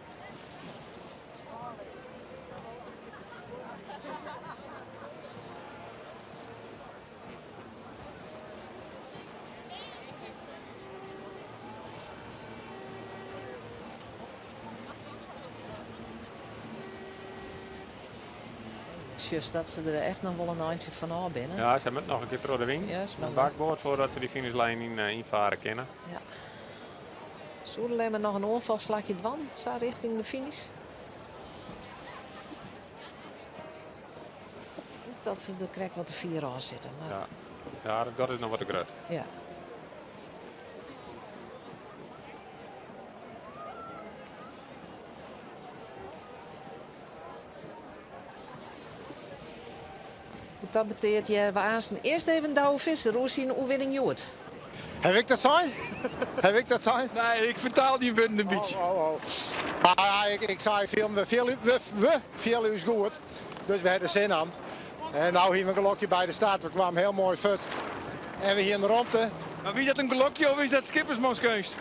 Sjochst dat se der echt noch wol in eintsje fan ôf binne. Ja, se moatte noch in kear troch de wyn. Ja, se Oan bakboard foardat se dy finishlijn ynfarre kinne. Ja. Soe de Lemmer noch in oanfalslachje dwaan, sa rjochting de finish? Ik tink dat se der krekt wat te fier ôf sitte. Mar... Ja. Ja, dat gat is noch wat te grut. Ja. Goed, dat beteart hearre we aansten earst even Douwe Visser oer syn oerwinning hjoed. Haw ik dat sein? Haw ik dat sein? Nee, ik fertaal dyn wurden in bytsje. Oh, oh, oh. Maar ja, ik sei, we, we, we fiele ús goed, dus we ha der sin oan. En no hiene we in gelokje by de start, we kwamen hiel moai fuort en we hiene romte. Mar wie dat in gelokje of is dat skippersmanskeunst?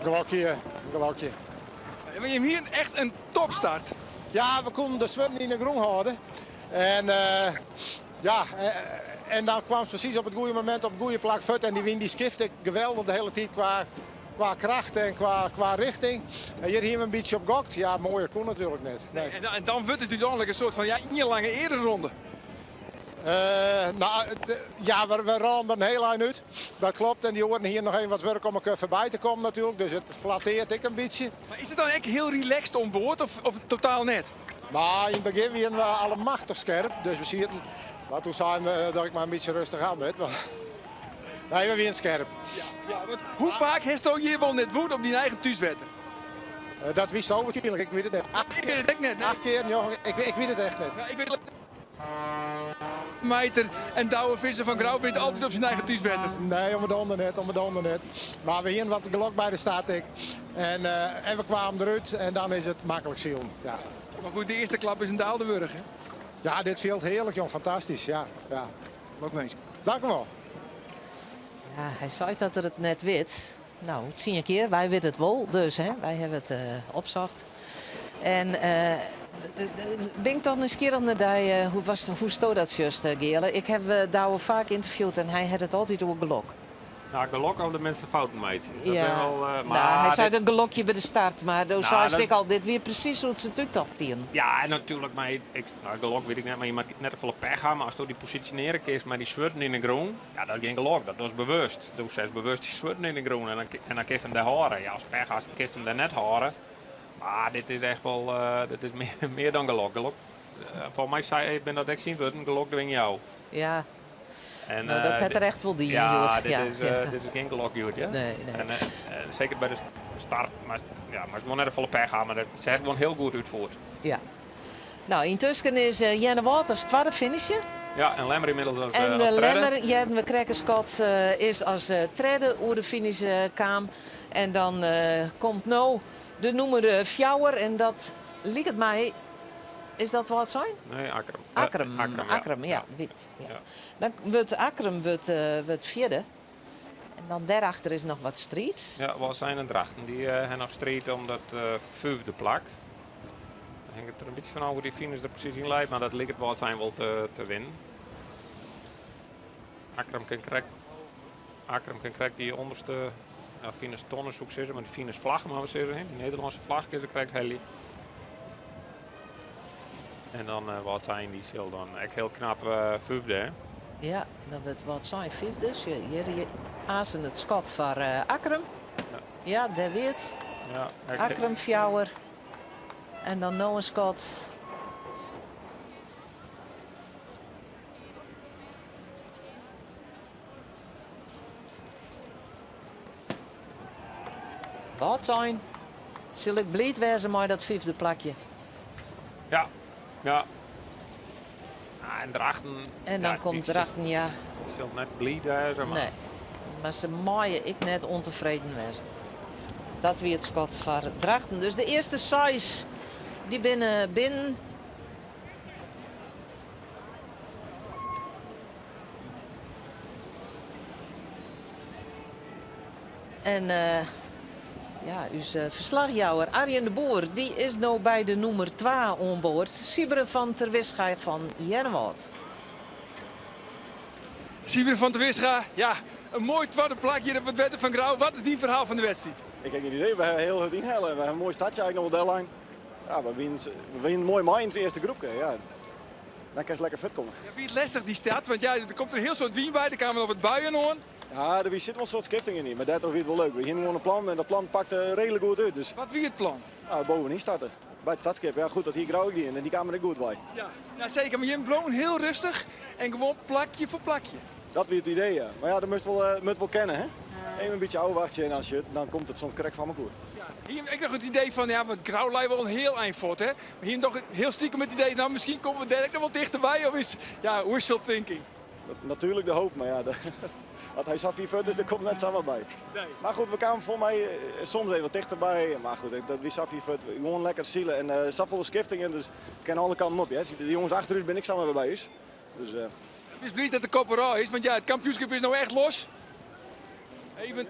Gelokje, gelokje. Maar jim hienen echt in topstart. Ja, we koenen de swurden yn de grûn hâlde. En uh, ja, en dan kwam presys op it goede momint op it goede plak fuort. En dy wyn dy skifte geweldich de hiele tiid kwa, kwa kracht en kwa, kwa richting. En hjir hiene we in bytsje op gokt. Ja, moaier koe natuerlik net. Nee. En, en dan wurdt it úteinlik in soart fan ja, ien lange eareronde. Uh, nou, ja, we rôlen der in hiel ein út. Dat klopt. En dy oaren hiene noch even wat wurk om elkoar foarby te kommen natuerlik. Dus it flatteart ek in bytsje. Mar is it dan ek hiel relaxed oan board of, of totaal net? Nou, yn it begjin wiene we allemachtich skerp. Dus we sieten. Mar doe seinen we dat ik mar in bytsje rêstich oan wurd. Nee, we wiene skerp. Ja, ja, want hoe faak hasto hjir wol net wûn op dyn eigen thúswetter? Dat witsto wierskynlik, ik wit it net. Ik wit it ek net. Nee. Acht kear, njoggen, ik wit it echt net. Ja, ik wit Meiter en Douwe Visser fan Grou wint altyd op syn eigen thúswetter. Nee, om 'e donder net, om 'e donder net. Mar we hiene wat gelok by de start ek. En, en we kwamen derút en dan is it maklik silen. Ja. Mar goed, de earste klap is in daalder wurdich, hè? Ja, dit fielt hearlik jong, fantastysk. Ja, ja. Lokwinsk. Dank u wol. Ja, hy seit dat er it net wit. No, tsien kear, wy witte it wol, dus hè, wy hawwe it opsocht. En bin ik toch nijsgjirrich nei dy, hoe was, hoesto dat sjochst, Geale? Ik haw Douwe faak ynterviewd en hy hat it altyd oer gelok. Nou, gelok of de minste fouten meitsje. Dat Ja, bin wol, nou, mar hy sei dit it gelokje by de start, mar do Nou, seist dat ek al, dit wie presys hoe't se it úttocht hienen. Ja, en natuerlik, mar ik, nou, gelok wit ik net, mar je moatte net te folle pech ha, mar asto dy posisjonearje kinst mei dy swurden yn de grûn, ja, dat is gjin gelok, dat dochst bewust. Do setst bewust dy swurden yn de grûn en dan, en dan kinst him dêr hâlde. Ja, ast pech hast, kinst him dêr net hâlde. Mar dit is echt wol, dit is mear, mear dan gelok. Gelok, folgens my sei, binne dat ek syn wurden, gelok dwing jou. Ja. En, Nou, dat hat er echt wol dien, ja, hjoed. dit Ja, is, ja. dit is gjin gelok hjoed, ja. Nee, nee. En seker by de start, mar ja, moatst gewoan net te folle pech ha, mar dat, se hat gewoan hiel goed útfierd. Ja. Nou, yntusken is Earnewâld as twadde finishe. Ja, en Lemmer ynmiddels as, En as de tredde. Lemmer, hearden we krekt in skot, is as tredde oer de finish kaam. En dan komt no de nûmer fjouwer en dat liket my Is dat Wâldsein? Nee, Akkrum. Akkrum, Akkrum, ja. Akkrum, ja, Ja. wyt. Ja. Ja. Dan wurdt Akkrum wurdt fjirde. En dan dêrachter is noch wat striid. Ja, Wâldsein en Drachten dy ha noch striid om dat fyfde plak. Dan hinget der in bytsje fan ôf hoe't dy finish der presys yn leit, mar dat liket Wâldsein wol te winnen. Akkrum kin krekt, Akkrum kin krekt dy ûnderste ja, finish tonne soe ik sizze, mar dy finish flagge moatte we sizze, hè? Dy Nederlânske flagge kin se krekt helje. En dan Wâldsein, dy sil dan ek hiel knap fyfde, hè? Ja, dan wurdt Wâldsein fyfde. Sjoch, hjir aansen it skot foar Akkrum. Ja. Ja, dêr wie it. Ja, ek Akkrum fjouwer. En dan no in skot. Wâldsein sil ek bliid wêze mei dat fyfde plakje. Ja, ja. Ah, en Drachten. En dan ja, komt die Drachten, ja. Sil net bliid wêze, mar. Nee, mar se meie ek net ûntefreden wêze. Dat wie it skot foar Drachten. Dus de earste seis dy binne binnen. En ja, ús ferslachjouwer Arjen de Boer dy is no by de nûmer twa oan board, Siebren van Terwisga fan Earnewâld. Siebren van Terwisga, ja, in moai twadde plak hjir op it wetter fan Grou. Wat is dyn ferhaal fan de wedstriid? Ik ha gjin idee. We hawwe hiel hurd ynhelle. We hawwe in moai startsje eigenlijk noch wol dellein. Ja, we wienen, we wienen moai mei yn it earste groepke. Ja. Dan kinst lekker fuort komme. Ja, wie it lestich dy start? Want ja, der komt in hiel soad wyn by, der kamen noch wat buien oan. Ja, der sit wol in soad skifting yn, mar dêrtroch wie it wol leuk. We hiene gewoan in plan en dat plan pakte reedlik goed út. Dus, Wat wie it plan? Nou, bovenyn starte. By it startskip. Ja, goed, dat hie Grou ek dien en dy kamen der ek goed wei. Ja, nou seker, mar jim bleaunen hiel rêstich en gewoan plakje foar plakje. Dat wie it idee, ja. Mar ja, dat moatst wol, moat wol kinne, hè. Even in bytsje ôfwachtsje en dan, sjut, dan komt it soms krekt foar mekoar. Ja, hie jim ek noch it idee fan, ja, want Grou lei wol in hiel ein fuort, hè? Mar hie jim noch hiel stikem it idee, nou, miskien komme we dêr ek noch wol tichterby, of is, ja, wishful thinking? Natuerlik de hoop, mar ja, as hy sa fier fuort is, dan komt net samar by. Nee. Mar goed, we kamen folgens my soms even wat tichterby, mar goed, dat wie sa fier fuort. Gewoan lekker sile en safolle skiftingen, dus it kin alle kanten op. Hear. De jonges achter ús binne ek samar wer by ús. Dus, Bist bliid dat de kop derôf is, want ja, it kampioenskip is no echt los. Even.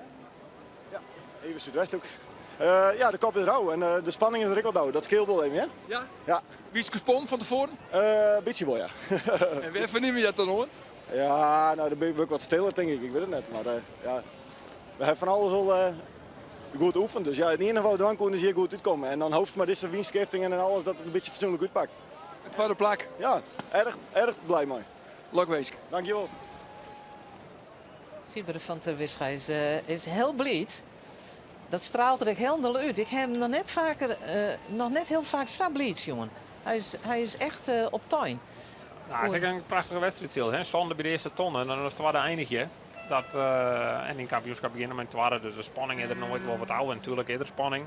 Ja, even Súdwesthoek. Ja, de kop is derôf en de spanning is der ek wat ôf. Dat skeelt wol even, hè? Ja? Ja. Wiest gespannen fan tefoaren? Bytsje wol, ja. En wêr fernimme je dat dan oan? Ja, nou, dan bin ik wat stiller, tink ik. Ik wit it net. Mar ja, we hawwe fan alles wol goed oefene. Dus ja, it iennige wat we dwaan koene is hjir goed útkomme. En dan hoopst mei dizze wynskiftingen en alles dat it in bytsje fatsoenlik útpakt. It twadde plak. Ja, erch, erch bliid mei. Lokwinsk. Dankjewol. Siebren van Terwisga is hiel bliid. Dat straalt der ek hielendal út. Ik ha him noch net faker, noch net hiel faak sa bliid sjoen. Hy is echt optein. Nou, it is ek in prachtige wedstriid syld, hè. Sânde by de earste tonne en dan as twadde einigje. Dat, en yn kampioenskip begjinne mei in twadde, dus de spanning is der noait wol wat ôf. En natuerlik is der spanning.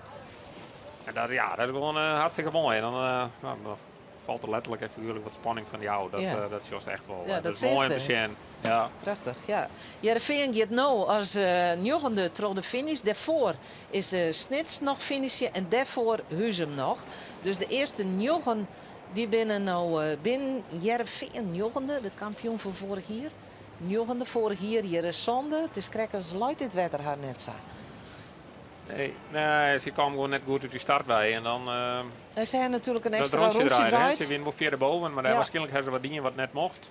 En dat, ja, dat is gewoan hartstikke moai. En dan, nou, dan falt der letterlik en figuerlik wat spanning fan dy ôf. Dat, dat sjochst echt wol. Ja, dat dat is moai om te seachst, hè. sjen. Ja. Prachtich, ja. Hearrenfean giet no as njoggende troch de finish. Dêrfoar is Snits noch finishe en dêrfoar Huzum noch. Dus de earste njoggen. Dy binne no binnen. Hearrenfean njoggende, de kampioen fan foarich jier. Njoggende, foarich jier hjir is sânde. It is krekt as leit dit wetter har net sa. Nee, nee, se kaam gewoan net goed út dy start wei en dan. En se ha natuerlik in ekstra rûntsje draaid. Se wiene wol fierder boven, mar dêr waarskynlik ha se wat dien wat net mocht.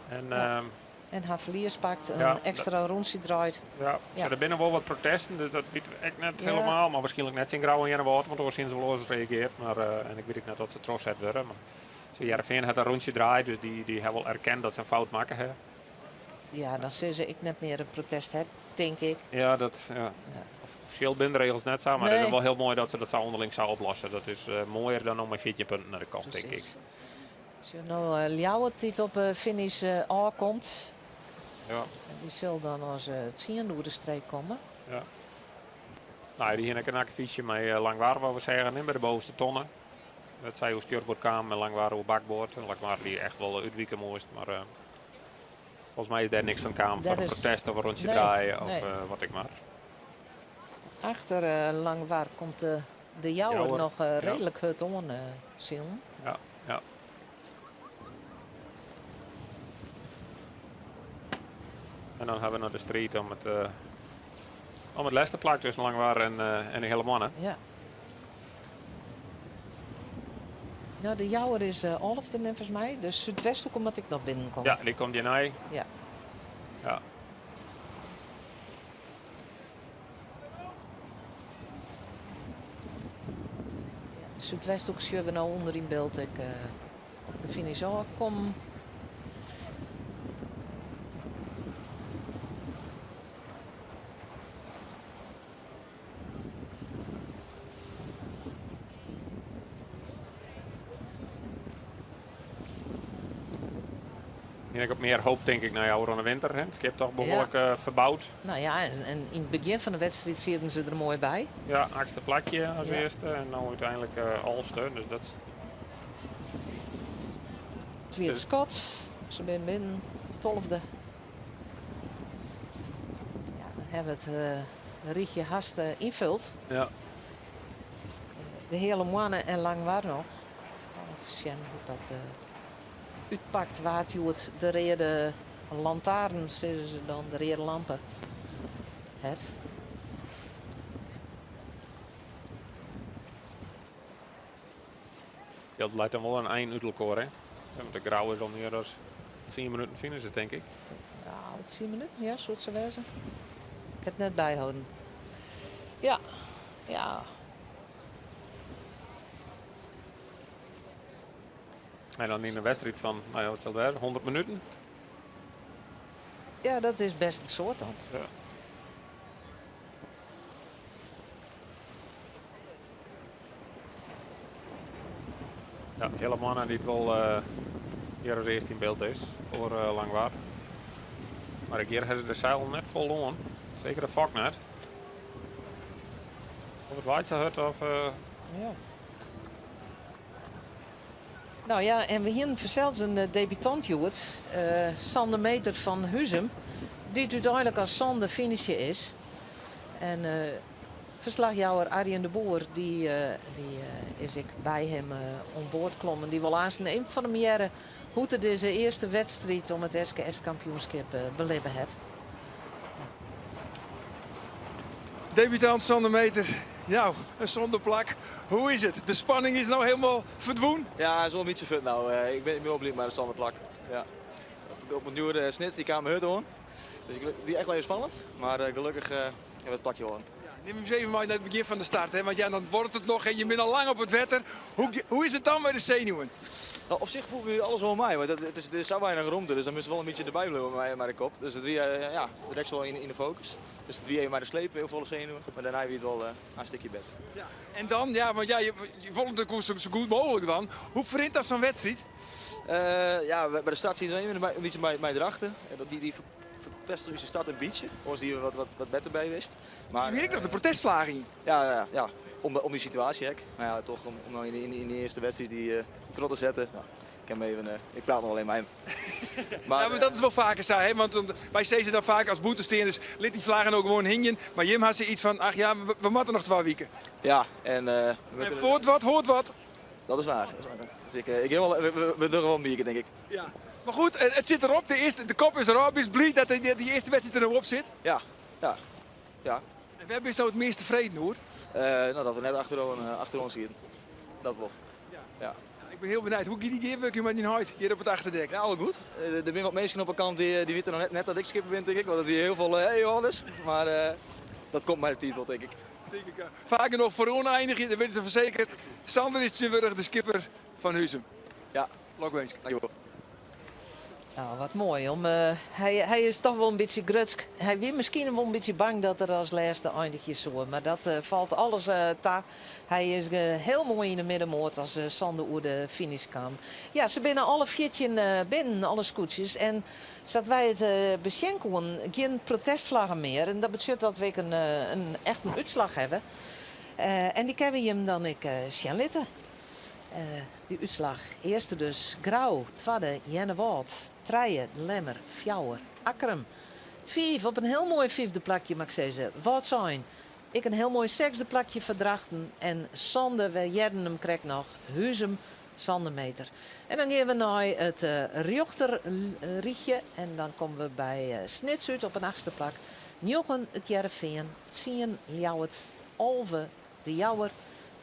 En, ja. En har ferlies pakt, in ekstra rûntsje draait. Ja, ja. der binne wol wat protesten, dus dat witte we ek net helemaal. Mar waarskynlik net tsjin Grou en Earnewâld, want oars hiene se wol oars reagearre. Mar, en ik wit ek net oft se trochset wurde. Mar Hearrenfean hat in rûntsje draaid, dus dy ha wol erkend dat se in fout makke ha. Ja, dan sille se ek net mear in protest ha, tink ik. Ja, dat, ja. Offisjeel binne de regels net sa, mar it is wol hiel moai dat se dat sa ûnderling sa oplosse. Dat is moaier dan om mei 14 punten nei de kant, tink ik. Sjoch no Ljouwert dy't op de finish ôfkomt. Ja. En dy sil dan as tsiende oer de streek komme. Ja. No, dy hiene ek in akkefietsje mei Langwar, wat we seagen, by de bovenste tonne. Dat sy oer stjurboard kamen en Langwar oer bakboard. En Langwar die echt wol útwike moast, mar folgens my is dêr niks fan kaam foar in protest of in rûntsje draaie of wat ek mar. Achter Langwar komt de De Jouwer noch reedlik hurd oan silen. Ja, ja. En dan ha we noch de striid om it, om it lêste plak tusken Langwar en, en de Heale Moanne. Ja. Nou, de Jouwer is alfde neffens my. De Súdwesthoeke moat ek noch binnenkomme. Ja, dy komt hjirnei. Ja. Ja. Súdwesthoek sjogge we no ûnder yn byld ek op de finish ôfkommen. Hier ik op mear hoop, tink ik, nei ôfrûne winter. Hè. It skip toch behoarlik ja. ferboud. Nou ja, en yn it begjin fan de wedstriid sieten se der moai by. Ja, achtste plakje as ja. earste en no úteinlik alfste. Dus dat. It wie it skot. Se binne binnen tolfde. Ja, dan ha we it rychje hast ynfuld. Ja. De Heale Moanne en Langwar noch. Even sjen hoe't dat útpakt. Wa't hjoed de reade lantaarn, sizze se dan, de reade lampe hat. Dat leit dan wol in ein út elkoar, hè? Want de Grou is al mear as 10 minuten finishen, tink ik. Ja, 10 minuten, ja, soe it sa wêze. Ik ha it net byholden. Ja, ja. En dan yn de wedstriid fan, no ja, wat sil it wêze, 100 minuten? Ja, dat is best in soad dan. Ja. Ja, Heale Moanne dy't wol hjir as earste yn byld is foar Langwar. Mar ek hjir ha se de seil net fol oan. Seker de fok net. Of it waait sa hurd of. Ja. Nou ja, en we hienen fansels in debutant hjoed, Sander Meter fan Huzum, dy't úteinlik as sânde finishe is. En ferslachjouwer Arjen de Boer dy is ek by him oan board klommen. Dy wol aanst even fan him hearre hoe't er dizze earste wedstriid om it SKS-kampioenskip belibbe hat. Debutant Sander Meter, nou, in sânde plak. Hoe is it? De spanning is no hielendal ferdwûn? Ja, is wol in bytsje fuort no. Ik bin wol bliid mei de sânde plak. Ja. Op 'en djoer Snits, dy kaam hurd oan. Dus it wie echt wol even spannend, mar gelokkich ha we it plakje hâlden. Ja, nim ús even mei nei it begjin fan de start, hè? Want ja, dan duorret it noch en je binne al lang op it wetter. Hoe, hoe is it dan mei de senuwen? Nou, op sich foel my alles wol mei, want it is, der is sa weinich romte, dus dan moatst wol in bytsje derby bliuwe mei, mei de kop. Dus it wie ja, direkt wol yn, yn de fokus. Dus it wie even mei de sleep hiel folle senuwen, mar dêrnei wie it wol in stikje better. Ja, en dan, ja, want ja, je, je wolle it sa, sa goed mooglik dwaan. Hoe ferrint dan sa'n wedstriid? Ja, by de start sieten we even in bytsje mei, mei Drachten. Dy, dy ferpeste ús de start in bytsje, oars hie we wat, wat, wat better by west. Mar, Hier ek noch de protestflage yn. Ja, ja, ja om, om dy situaasje ek. Mar ja, toch om, om no yn, yn, yn de earste wedstriid dy uh, troch te setten. Nou, ik, kin even, uh, ik praat noch alleen mei him. Maar, ja, mar dat is wol faker sa, hè? Want wy sizze dan faak as bûtensteanders, lit dy flaggen no gewoan hingjen. Mar jim ha sayts fan, ach ja, we moatte noch twa wiken. Ja, en... Uh, en foar't wat, hoort wat. Dat is waar. Dat is waar. Dus ik, ik geef wel, we, we dogge wol in bierke, denk ik. Ja. Maar goed, het zit erop. De, eerste, de kop is erop. Is blij dat die, die eerste wedstrijd er nou op zit? Ja, ja, ja. En wêr bist no it meast tefreden oer? Nou, dat we net achter, achter ons zitten. Dat wel. Ja. Ja. Ik ben hiel benijd. Hoe giet dy gearwurking mei dyn heit hjir op it achterdek? Ja, al goed. Der binne wat minsken op 'e kant dy, dy witte noch net, net dat ik skipper bin, tink ik. Want it wie hiel folle, hey Johannes. Mar uh, dat komt mei de tiid wol, tink ik. Tink ik. Faak noch foaroan einigje, dan witte se fersekerd. Sander is tsjintwurdich de skipper fan Huzum. Ja. Lokwinsk. Dankjewol. Nou, wat moai. Om, uh, hy, hy is toch wol in bytsje grutsk. Hy wie miskien wol in bytsje bang dat er as lêste einigje soe. Mar dat uh, falt alles uh, ta. Hy is hiel moai yn de middenmoat as Sander oer de finish kaam. Ja, se binne alle 14 binnen, alle skûtsjes. En sa't wy it besjen koenen, gjin protestflaggen mear. En dat betsjut dat we ek in, in echt in útslach hawwe. En dy kinne we jim dan ek sjen litte. Dy útslach, earste dus Grou, twadde Earnewâld, trije De Lemmer, fjouwer Akkrum, fiif op in hiel moai fyfde plakje moat ik sizze, Wâldsein, ek in hiel moai sechsde plakje foar Drachten en sânde, we hearden him krekt noch, Huzum, Sander Meeter. En dan gean we nei it rjochterrychje en dan komme we by Snits út op in achtste plak, njoggen it Hearrenfean, tsien Ljouwert, 11 De Jouwer,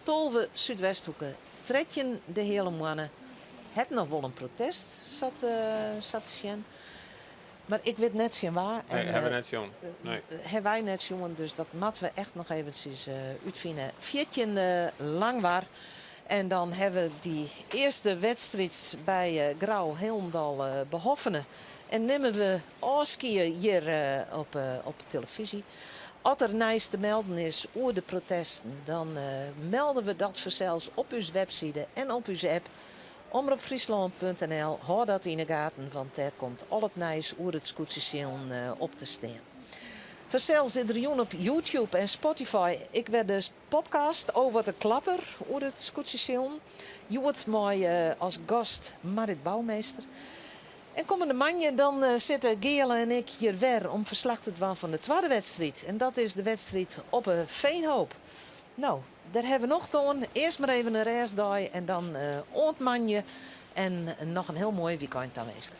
12 Súdwesthoeke, 13 De Heale Moanne. Hat noch wol in protest, sa't, sa't te sjen. Mar ik wit net tsjin wa. Nee, hawwe we net sjoen. Nee. Hawwe wy net sjoen, dus dat moatte we echt noch eventsjes útfine. 14 Langwar. En dan hawwe we dy earste wedstriid by Grou hielendal behoffene. En nimme we ôfskie hjir op, op de telefyzje. As der nijs te melden is oer de protesten, dan melde we dat fansels op ús webside en op ús app. Omropfryslân.nl, hâld dat yn 'e gaten, want dêr komt al it nijs oer it skûtsjesilen op te stean. Fansels is der jûn op YouTube en Spotify ek wer de podcast Oh Wat in Klapper oer it skûtsjesilen. Hjoed mei as gast Marit Bouwmeester. En kommende moandei dan sitte Geale en ik hjir wer om ferslach te dwaan fan de twadde wedstriid. En dat is de wedstriid op 'e Veenhoop. No, dêr hawwe we nocht oan. Earst mar even in rêstdei en dan oant moandei. En noch in hiel moai wykein tawinske.